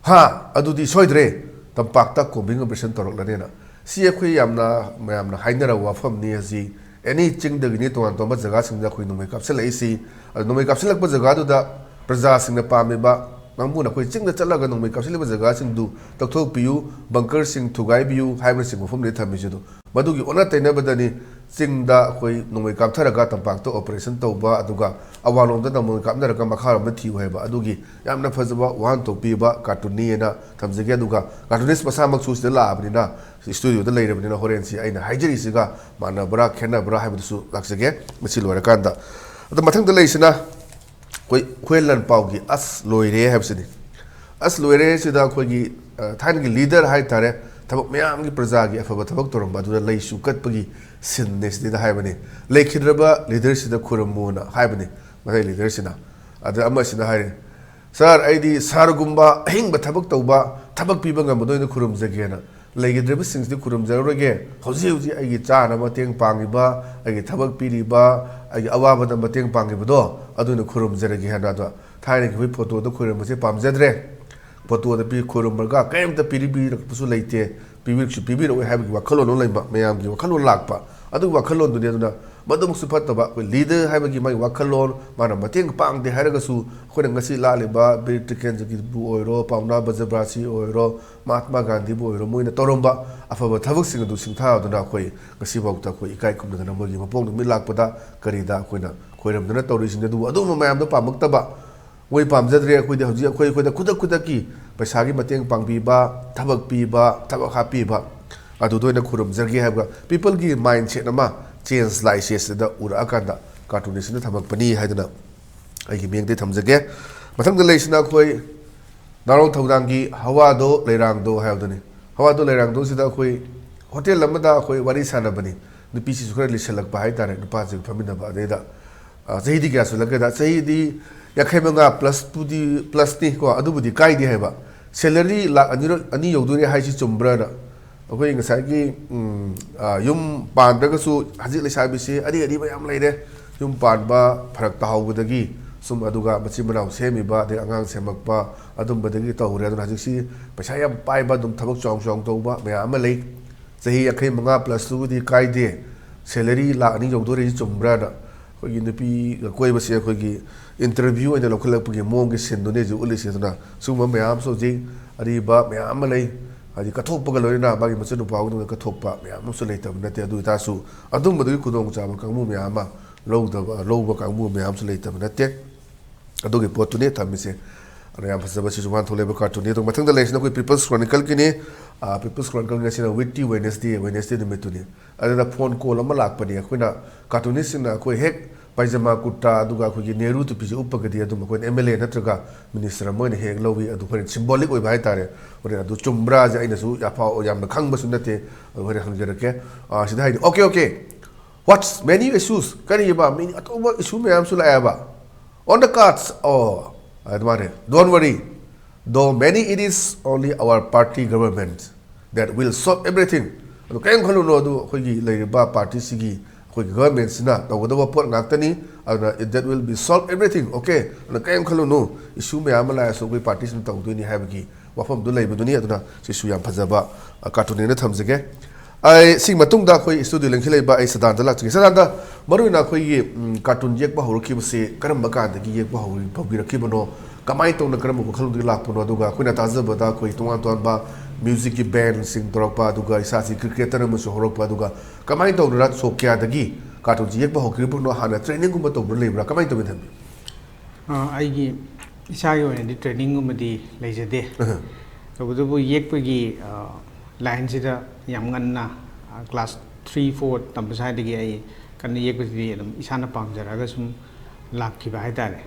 "ꯍꯥ, ꯑꯗꯨꯗꯤ ꯁꯣꯏꯗ꯭ꯔꯦ, ꯇꯝꯄꯥꯛꯇ ꯀꯣꯝꯕꯤꯡ ꯑꯣꯄꯔꯦꯁꯟ ꯇꯧꯔꯛꯂꯅꯦꯅ"꯫ ꯁꯤ ꯑꯩꯈꯣꯏ ꯌꯥꯝꯅ, ꯃꯌꯥꯝꯅ ꯍꯥꯏꯅꯔꯕ ꯋꯥꯐꯝꯅꯤ꯫ ꯑꯁꯤ ꯑꯦꯅꯤ ꯆꯤꯡꯗꯒꯤꯅꯤ ꯇꯣꯉꯥꯟ ꯇꯣꯉꯥꯟꯕ ꯖꯒꯥꯁꯤꯡꯗ ꯑꯩꯈꯣꯏ ꯅꯣꯡꯃꯩ ꯀꯥꯞꯁꯤꯜꯂꯛꯏꯁꯤ꯫ ꯑꯗꯨ ꯅꯣꯡꯃꯩ ꯀꯥꯞꯁꯤꯜꯂꯛꯄ ꯖꯒꯥꯗꯨꯗ ꯄ꯭ꯔꯖꯥꯁꯤꯡꯅ ꯄꯥꯝꯃꯤꯕ ꯅꯪꯕꯨ ꯅꯈꯣꯏ ꯆꯤꯡꯗ ꯆꯠꯂꯒ ꯅꯣꯡꯃꯩ ꯀꯥꯞꯁꯤꯜꯂꯤꯕ ꯖꯒꯥꯁꯤꯡꯗꯨ ꯇꯧꯊꯣꯛꯄꯤꯌꯨ, ꯕꯪꯀꯔꯁꯤꯡ ꯊꯨꯒꯥꯏꯕꯤꯌꯨ ꯍꯥꯏꯕꯅꯆꯤꯡꯕ ꯃꯐꯝꯗ ꯊꯝꯃꯤꯁꯤ꯫ ꯑꯗꯨ ꯃꯗꯨꯒꯤ ꯑꯣꯟꯅ ꯇꯩꯅꯕꯗꯅꯤ ꯆꯤꯡꯗ ꯑꯩꯈꯣꯏ ꯅꯣꯡꯃꯩ ꯀꯥꯞꯊꯔꯒ ꯇꯝꯄꯥꯛꯇ ꯑꯣꯄꯔꯦꯁꯟ ꯇꯧꯕ, ꯑꯗꯨꯒ ꯑꯋꯥꯡꯂꯣꯝꯗ ꯅꯣꯡꯃꯩ ꯀꯥꯞꯅꯔꯒ ꯃꯈꯥꯔꯣꯝꯗ ꯊꯤꯌꯨ ꯍꯥꯏꯕ꯫ ꯑꯗꯨꯒꯤ ꯌꯥꯝꯅ ꯐꯖꯕ ꯋꯥꯍꯟꯊꯣꯛ ꯄꯤꯕ ꯀꯥꯔꯇꯨꯟꯅꯤ ꯍꯥꯏꯅ ꯊꯝꯖꯒꯦ꯫ ꯑꯗꯨꯒ ꯀꯥꯔꯇꯨꯅꯤꯁ ꯃꯁꯥꯃꯛꯁꯨ ꯁꯤꯗ ꯂꯥꯛꯑꯕꯅꯤꯅ, ꯁ꯭ꯇꯨꯗꯤꯑꯣꯗ ꯂꯩꯔꯕꯅꯤꯅ, ꯍꯣꯔꯦꯟꯁꯤ ꯑꯩꯅ ꯍꯥꯏꯖꯔꯤꯁꯤꯒ ꯃꯥꯟꯅꯕ꯭ꯔꯥ ꯈꯦꯠꯅꯕ꯭ꯔꯥ ꯍꯥꯏꯕꯗꯨꯁꯨ ꯂꯥꯛꯆꯒꯦ ꯃꯁꯤ ꯂꯣꯏꯔꯀꯥꯟꯗ꯫ ꯑꯗꯣ ꯃꯊꯪꯗ ꯂꯩꯔꯤꯁꯤꯅ ꯑꯩꯈꯣꯏ ꯍꯨꯌꯦꯟ ꯂꯥꯟꯄꯥꯎꯒꯤ "ꯑꯁ ꯂꯣꯏꯔꯦ" ꯍꯥꯏꯕꯁꯤꯅꯤ꯫ "ꯑꯁ ꯂꯣꯏꯔꯦ" ꯁꯤꯗ ꯑꯩꯈꯣꯏꯒꯤ, ꯑ, ꯊꯥꯏꯅꯒꯤ ꯂꯤꯗꯔ ꯍꯥꯏꯇꯥꯔꯦ, ꯊꯕꯛ ꯃꯌꯥꯝꯒꯤ, ꯄ꯭ꯔꯖꯥꯒꯤ ꯑꯐꯕ ꯊꯕꯛ ꯇꯧꯔꯝꯕ ꯑꯗꯨꯗ ꯂꯩꯁꯨ ꯀꯠꯄꯒꯤ ꯁꯤꯟꯅꯦ ꯁꯤꯗꯩꯗ ꯍꯥꯏꯕꯅꯤ꯫ "ꯂꯩꯈꯤꯗ꯭ꯔꯕ ꯂꯤꯗꯔꯁꯤꯗ ꯈꯨꯔꯨꯝꯃꯨꯅ" ꯍꯥꯏꯕꯅꯤ ꯃꯊꯪ ꯂꯤꯗꯔꯁꯤꯅ꯫ ꯑꯗ ꯑꯃꯁꯤꯅ ꯍꯥꯏꯔꯦ, "ꯁꯥꯔ, ꯑꯩꯗꯤ ꯁꯥꯔꯒꯨꯝꯕ ꯑꯍꯤꯡꯕ ꯊꯕꯛ ꯇꯧꯕ, ꯊꯕꯛ ꯄꯤꯕ ꯉꯝꯕꯗ ꯑꯣꯏꯅ ꯈꯨꯔꯨꯝꯖꯒꯦꯅ꯫ ꯂꯩꯈꯤꯗ꯭ꯔꯤꯕꯁꯤꯡꯁꯤꯗꯤ ꯈꯨꯔꯨꯝꯖꯔꯔꯣꯏꯒꯦ꯫ ꯍꯧꯖꯤꯛ ꯍꯧꯖꯤꯛ ꯑꯩꯒꯤ ꯆꯥꯅꯕ ꯃꯇꯦꯡ ꯄꯥꯡꯉꯤꯕ, ꯑꯩꯒꯤ ꯊꯕꯛ ꯄꯤꯔꯤꯕ, ꯑꯩꯒꯤ ꯑꯋꯥꯕꯗ ꯃꯇꯦꯡ ꯄꯥꯡꯉꯤꯕꯗꯣ ꯑꯗꯨꯅ ꯈꯨꯔꯨꯝꯖꯔꯒꯦ" ꯍꯥꯏꯅ꯫ ꯑꯗꯣ ꯊꯥꯏꯅꯒꯤ ꯑꯩꯈꯣꯏ ꯐꯣꯇꯣꯗ ꯈꯨꯔꯨꯝꯕꯁꯦ ꯄꯥꯝꯖꯗ꯭ꯔꯦ꯫ ꯐꯣꯇꯣꯗ ꯄꯤ-, ꯈꯨꯔꯨꯝꯃꯒ ꯀꯔꯤꯝꯇ ꯄꯤꯕꯤꯔꯛꯄꯁꯨ ꯂꯩꯇꯦ, ꯄꯤꯕꯤꯔꯛꯁꯨ ꯄꯤꯕꯤꯔꯛꯑꯣꯏ ꯍꯥꯏꯕꯒꯤ ꯋꯥꯈꯜꯂꯣꯟ ꯑꯃ ꯂꯩꯕ, ꯃꯌꯥꯝꯒꯤ ꯋꯥꯈꯜꯂꯣꯟ ꯂꯥꯛꯄ꯫ ꯑꯗꯨꯒꯤ ꯋꯥꯈꯜꯂꯣꯟꯗꯨꯅꯤ꯫ ꯑꯗꯨꯅ ꯃꯗꯨꯃꯛꯁꯨ ꯐꯠꯇꯕ꯫ ꯑꯩꯈꯣꯏ ꯂꯤꯗꯔ ꯍꯥꯏꯕꯒꯤ ꯃꯥꯒꯤ ꯋꯥꯈꯜꯂꯣꯟ, ꯃꯥꯅ ꯃꯇꯦꯡ ꯄꯥꯡꯗꯦ ꯍꯥꯏꯔꯒꯁꯨ, ꯑꯩꯈꯣꯏꯅ ꯉꯁꯤ ꯂꯥꯠꯂꯤꯕ ꯕꯤꯔ ꯇꯤꯀꯦꯟꯗ꯭ꯔꯒꯤꯕꯨ ꯑꯣꯏꯔꯣ, ꯄꯥꯎꯅꯥ ꯕꯖꯕ꯭ꯔꯥꯁꯤ ꯑꯣꯏꯔꯣ, ꯃꯍꯥꯠꯃꯥ ꯒꯥꯟꯙꯤꯕꯨ ꯑꯣꯏꯔꯣ, ꯃꯣꯏꯅ ꯇꯧꯔꯝꯕ ꯑꯐꯕ ꯊꯕꯛꯁꯤꯡ ꯑꯗꯨ ꯁꯤꯡꯊꯥꯗꯨꯅ ꯑꯩꯈꯣꯏ ꯉꯁꯤꯐꯥꯎꯗ ꯑꯩꯈꯣꯏ ꯏꯀꯥꯏ ꯈꯨꯝꯅꯗꯅ ꯃꯣꯏꯒꯤ ꯃꯄꯣꯛ ꯅꯨꯃꯤꯠ ꯂꯥꯛꯄꯗ ꯀꯔꯤꯗ ꯑꯩꯈꯣꯏꯅ ꯈꯣꯏꯔꯝꯗꯅ ꯇꯧꯔꯤꯁꯤꯡꯁꯦ꯫ ꯑꯗꯨꯕꯨ ꯑꯗꯨꯒꯨꯝꯕ ꯃꯌꯥꯝꯗꯣ ꯄꯥꯝꯃꯛꯇꯕ, ꯃꯣꯏ ꯄꯥꯝꯖꯗ꯭ꯔꯦ꯫ ꯑꯩꯈꯣꯏꯗꯤ ꯍꯧꯖꯤꯛ ꯑꯩꯈꯣꯏ, ꯑꯩꯈꯣꯏꯗ ꯈꯨꯗꯛ ꯈꯨꯗꯛꯀꯤ ꯄꯩꯁꯥꯒꯤ ꯃꯇꯦꯡ ꯄꯥꯡꯕꯤꯕ, ꯊꯕꯛ ꯄꯤꯕ, ꯊꯕꯛ ꯍꯥꯞꯄꯤꯕ, ꯑꯗꯨꯗ ꯑꯣꯏꯅ ꯈꯨꯔꯨꯝꯖꯒꯦ ꯍꯥꯏꯕ ꯄꯤꯄꯜꯒꯤ ꯃꯥꯏꯟꯁꯦꯠ ꯑꯃ ꯆꯦꯟꯖ ꯂꯥꯛꯏꯁꯦ ꯁꯤꯗ ꯎꯔꯛꯑꯀꯥꯟꯗ ꯀꯥꯔꯇꯨꯟꯅꯤꯁꯅ ꯊꯝꯃꯛꯄꯅꯤ ꯍꯥꯏꯗꯅ ꯑꯩꯒꯤ ꯃꯤꯠꯌꯦꯡꯗꯒꯤ ꯊꯝꯖꯒꯦ꯫ ꯃꯊꯪꯗ ꯂꯩꯔꯤꯁꯤꯅ ꯑꯩꯈꯣꯏ ꯅꯥꯔꯣꯜ ꯊꯧꯗꯥꯡꯒꯤ ꯍꯋꯥꯗꯣ ꯂꯩꯔꯥꯡꯗꯣ ꯍꯥꯏꯕꯗꯨꯅꯤ꯫ ꯍꯋꯥꯗꯣ ꯂꯩꯔꯥꯡꯗꯣꯁꯤꯗ ꯑꯩꯈꯣꯏ ꯍꯣꯇꯦꯜ ꯑꯃꯗ ꯑꯩꯈꯣꯏ ꯋꯥꯔꯤ ꯁꯥꯟꯅꯕꯅꯤ꯫ ꯅꯨꯄꯤꯁꯤꯁꯨ ꯈꯔ ꯂꯤꯁꯜꯂꯛꯄ ꯍꯥꯏꯇꯥꯔꯦ, ꯅꯨꯄꯥꯁꯤꯒ ꯐꯝꯃꯤꯟꯅꯕ꯫ ꯑꯗꯩꯗ, ꯑ, ꯆꯍꯤꯗꯤ ꯀꯌꯥ ꯁꯨꯜꯂꯛꯀꯦꯗ? ꯆꯍꯤꯗꯤ ꯌꯥꯡꯈꯩ ꯃꯉꯥ ꯄ꯭ꯂꯁꯄꯨꯗꯤ, ꯄ꯭ꯂꯁꯅꯤ ꯀꯣ, ꯑꯗꯨꯕꯨꯗꯤ ꯀꯥꯏꯗꯦ ꯍꯥꯏꯕ꯫ ꯁꯦꯂꯔꯤ ꯂꯥꯛ ꯑꯅꯤ, ꯑꯅꯤ ꯌꯧꯗꯣꯔꯦ ꯍꯥꯏꯁꯤ ꯆꯨꯝꯕ꯭ꯔꯥꯅ꯫ ꯑꯩꯈꯣꯏ ꯉꯁꯥꯏꯒꯤ, ꯎꯝ, ꯑ, ꯌꯨꯝ ꯄꯥꯟꯗ꯭ꯔꯒꯁꯨ ꯍꯧꯖꯤꯛ ꯂꯩꯁꯥꯕꯤꯁꯤ ꯑꯔꯤ ꯑꯔꯤꯕ ꯌꯥꯝ ꯂꯩꯔꯦ꯫ ꯌꯨꯝ ꯄꯥꯟꯕ ꯐꯔꯛ ꯇꯥꯍꯧꯕꯗꯒꯤ ꯁꯨꯝ, ꯑꯗꯨꯒ ꯃꯆꯤꯟ ꯃꯅꯥꯎ ꯁꯦꯝꯃꯤꯕ, ꯑꯗꯩ ꯑꯉꯥꯡ ꯁꯦꯝꯃꯛꯄ, ꯑꯗꯨꯝꯕꯗꯒꯤ ꯇꯧꯔꯦ꯫ ꯑꯗꯨꯅ ꯍꯧꯖꯤꯛꯁꯤ ꯄꯩꯁꯥ ꯌꯥꯝ ꯄꯥꯏꯕ, ꯑꯗꯨꯝ ꯊꯕꯛ ꯆꯥꯎ ꯆꯥꯎ ꯇꯧꯕ ꯃꯌꯥꯝ ꯑꯃ ꯂꯩ꯫ ꯆꯍꯤ ꯌꯥꯡꯈꯩ ꯃꯉꯥ ꯄ꯭ꯂꯁꯇꯨꯕꯨꯗꯤ ꯀꯥꯏꯗꯦ, ꯁꯦꯂꯔꯤ ꯂꯥꯛ ꯑꯅꯤ ꯌꯧꯗꯣꯔꯦ, ꯆꯨꯝꯕ꯭ꯔꯥꯅ꯫ ꯑꯩꯈꯣꯏꯒꯤ ꯅꯨꯄꯤꯒ ꯀꯣꯏꯕꯁꯦ ꯑꯩꯈꯣꯏꯒꯤ ꯏꯟꯇꯔꯚ꯭ꯌꯨ ꯑꯣꯏꯅ ꯂꯧꯈꯠꯂꯛꯄꯒꯤ ꯃꯑꯣꯡꯒꯤ ꯁꯤꯟꯗꯨꯅꯤ ꯍꯧꯖꯤꯛ ꯎꯠꯂꯤꯁꯦ꯫ ꯑꯗꯨꯅ ꯁꯤꯒꯨꯝꯕ ꯃꯌꯥꯝ ꯑꯃꯁꯨ ꯍꯧꯖꯤꯛ ꯑꯔꯤꯕ ꯃꯌꯥꯝ ꯑꯃ ꯂꯩ, ꯍꯥꯏꯗꯤ ꯀꯠꯊꯣꯛꯄꯒ ꯂꯣꯏꯅꯅ ꯃꯥꯒꯤ ꯃꯆꯤꯟ ꯅꯨꯄꯥ ꯑꯗꯨꯅ ꯀꯠꯊꯣꯛꯄ ꯃꯌꯥꯝ ꯑꯃꯁꯨ ꯂꯩꯇꯕ ꯅꯠꯇꯦ꯫ ꯑꯗꯨ ꯑꯣꯏꯇꯥꯔꯁꯨ ꯑꯗꯨꯝꯕꯗꯨꯒꯤ ꯈꯨꯗꯣꯡꯆꯥꯕ ꯀꯥꯡꯕꯨ ꯃꯌꯥꯝ ꯑꯃ ꯂꯧꯗꯕ, ꯂꯧꯕ ꯀꯥꯡꯕꯨ ꯃꯌꯥꯝꯁꯨ ꯂꯩꯇꯕ ꯅꯠꯇꯦ꯫ ꯑꯗꯨꯒꯤ ꯄꯣꯠꯇꯨꯅꯤ ꯊꯝꯃꯤꯁꯦ꯫ ꯑꯗꯣ ꯌꯥꯝ ꯐꯖꯕ, ꯁꯤꯁꯨ ꯋꯥꯟ ꯊꯣꯛꯂꯛꯏꯕ ꯀꯥꯔꯇꯨꯟꯅꯤ꯫ ꯑꯗꯨꯒ ꯃꯊꯪꯗ ꯂꯩꯔꯤꯁꯤꯅ ꯑꯩꯈꯣꯏ ꯄꯤꯄꯜꯁ ꯀ꯭ꯔꯣꯅꯤꯀꯜꯒꯤꯅꯤ꯫ ꯑ, ꯄꯤꯄꯜꯁ ꯀ꯭ꯔꯣꯅꯤꯀꯜꯒꯤ ꯑꯁꯤꯅ ꯋꯤꯠꯇꯤ ꯋꯦꯅꯦꯁꯗꯦ, ꯋꯦꯅꯦꯁꯗꯦ ꯅꯨꯃꯤꯠꯇꯨꯅꯤ꯫ ꯑꯗꯨꯗ ꯐꯣꯟ ꯀꯣꯜ ꯑꯃ ꯂꯥꯛꯄꯅꯤ꯫ ꯑꯩꯈꯣꯏꯅ ꯀꯥꯔꯇꯨꯅꯤꯁꯁꯤꯡꯅ ꯑꯩꯈꯣꯏ ꯍꯦꯛ ꯄꯥꯏꯖꯃꯥ ꯀꯨꯔꯇꯥ ꯑꯗꯨꯒ ꯑꯩꯈꯣꯏꯒꯤ ꯅꯦꯍꯔꯨ ꯇꯨꯄꯤꯁꯦ ꯎꯞꯄꯒꯗꯤ ꯑꯗꯨꯝ ꯑꯩꯈꯣꯏꯅ ꯑꯦꯝ ꯑꯦꯜ ꯑꯦ ꯅꯠꯇ꯭ꯔꯒ ꯃꯤꯅꯤꯁꯇꯔ ꯑꯃ ꯑꯣꯏꯅ ꯍꯦꯛ ꯂꯧꯏ꯫ ꯑꯗꯨ ꯍꯣꯔꯦꯟ ꯁꯤꯝꯕꯣꯂꯤꯛ ꯑꯣꯏꯕ ꯍꯥꯏꯇꯥꯔꯦ꯫ ꯍꯣꯔꯦꯟ ꯑꯗꯨ ꯆꯨꯝꯕ꯭ꯔꯥꯁꯦ ꯑꯩꯅꯁꯨ ꯑꯐꯥꯎ ꯌꯥꯝꯅ ꯈꯪꯕꯁꯨ ꯅꯠꯇꯦ꯫ ꯑꯗꯨ ꯍꯣꯔꯦꯟ ꯍꯪꯖꯔꯛꯀꯦ꯫ ꯑ, ꯁꯤꯗ ꯍꯥꯏꯗꯤ, "Okay, okay, what's many issues?" ꯀꯔꯤꯕ? ꯃꯤ ꯑꯇꯣꯞꯄ ꯏꯁꯨ ꯃꯌꯥꯝꯁꯨ ꯂꯥꯛꯑꯦꯕ꯫ "On the cards, oh, ꯑꯗꯨꯃꯥꯏꯅ, don't worry, though many, it is only our party government that will solve everything." ꯑꯗꯨ ꯀꯔꯤꯝ ꯈꯜꯂꯨꯅꯨ, ꯑꯗꯨ ꯑꯩꯈꯣꯏꯒꯤ ꯂꯩꯔꯤꯕ ꯄꯥꯔꯇꯤꯁꯤꯒꯤ, ꯑꯩꯈꯣꯏꯒꯤ ꯒꯚꯔꯟꯃꯦꯟꯁꯤꯅ ꯇꯧꯒꯗꯕ ꯄꯣꯠ ꯉꯥꯛꯇꯅꯤ꯫ ꯑꯗꯨꯅ, "It, that will be solve everything, okay?" ꯑꯗꯨꯅ ꯀꯔꯤꯝ ꯈꯜꯂꯨꯅꯨ, ꯏꯁꯨ ꯃꯌꯥꯝ ꯑꯃ ꯂꯥꯛꯑꯁꯨ ꯑꯩꯈꯣꯏ ꯄꯥꯔꯇꯤꯁꯤꯅ ꯇꯧꯗꯣꯏꯅꯤ ꯍꯥꯏꯕꯒꯤ ꯋꯥꯐꯝꯗꯨ ꯂꯩꯕꯗꯨꯅꯤ꯫ ꯑꯗꯨꯅ ꯁꯤꯁꯨ ꯌꯥꯝ ꯐꯖꯕ, ꯑ, ꯀꯥꯔꯇꯨꯟꯅꯦꯅ ꯊꯝꯖꯒꯦ꯫ ꯑꯩ ꯁꯤꯒꯤ ꯃꯇꯨꯡꯗ ꯑꯩꯈꯣꯏ ꯁ꯭ꯇꯨꯗꯤꯑꯣ ꯂꯦꯡꯁꯤꯜꯂꯛꯏꯕ ꯑꯩ ꯁꯗꯥꯟꯗ ꯂꯥꯛꯆꯒꯦ꯫ ꯁꯗꯥꯟꯗ, ꯃꯔꯨꯑꯣꯏꯅ ꯑꯩꯈꯣꯏꯒꯤ, ꯎꯝ, ꯀꯥꯔꯇꯨꯟ ꯌꯦꯛꯄ ꯍꯧꯔꯛꯈꯤꯕꯁꯤ ꯀꯔꯝꯕ ꯀꯥꯟꯗꯒꯤ ꯌꯦꯛꯄ ꯍꯧꯔꯤ-, ꯍꯧꯕꯤꯔꯛꯈꯤꯕꯅꯣ? ꯀꯃꯥꯏꯅ ꯇꯧꯅ, ꯀꯔꯝꯕ ꯋꯥꯈꯜꯂꯣꯟꯗꯒꯤ ꯂꯥꯛꯄꯅꯣ? ꯑꯗꯨꯒ ꯑꯩꯈꯣꯏꯅ ꯇꯥꯖꯕꯗ ꯑꯩꯈꯣꯏ ꯇꯣꯉꯥꯟ ꯇꯣꯉꯥꯟꯕ ꯃ꯭ꯌꯨꯖꯤꯛꯀꯤ ꯕꯦꯟꯁꯤꯡ ꯇꯧꯔꯛꯄ, ꯑꯗꯨꯒ ꯏꯁꯥꯁꯤ ꯀ꯭ꯔꯤꯀꯦꯇꯔ ꯑꯃꯁꯨ ꯍꯧꯔꯛꯄ, ꯑꯗꯨꯒ ꯀꯃꯥꯏꯅ ꯇꯧꯗꯅ ꯁꯣꯛ ꯀꯌꯥꯗꯒꯤ ꯀꯥꯔꯇꯨꯟꯁꯤ ꯌꯦꯛꯄ ꯍꯧꯈꯤꯕꯅꯣ? ꯍꯥꯟꯅ ꯇ꯭ꯔꯦꯅꯤꯡꯒꯨꯝꯕ ꯇꯧꯕ꯭ꯔꯥ, ꯂꯩꯕ꯭ꯔꯥ? ꯀꯃꯥꯏꯅ ꯇꯧꯒꯦ ꯊꯝꯕꯤꯌꯨ꯫ ꯑ, ꯑꯩꯒꯤ ꯏꯁꯥꯒꯤ ꯑꯣꯏꯅꯗꯤ ꯇ꯭ꯔꯦꯅꯤꯡꯒꯨꯝꯕꯗꯤ ꯂꯩꯖꯗꯦ꯫ ꯑꯍ꯫ ꯇꯧꯕꯇꯕꯨ ꯌꯦꯛꯄꯒꯤ, ꯑ, ꯂꯥꯏꯟꯁꯤꯗ ꯌꯥꯝ ꯉꯟꯅ, ꯑ, ꯀ꯭ꯂꯥꯁ ꯊ꯭ꯔꯤ ꯐꯣꯔ ꯇꯝꯕ ꯁ꯭ꯋꯥꯏꯗꯒꯤ ꯑꯩ ꯀꯟꯅ ꯌꯦꯛꯄꯁꯤꯗꯤ ꯑꯗꯨꯝ ꯏꯁꯥꯅ ꯄꯥꯝꯖꯔꯒ ꯁꯨꯝ ꯂꯥꯛꯈꯤꯕ ꯍꯥꯏꯇꯥꯔꯦ꯫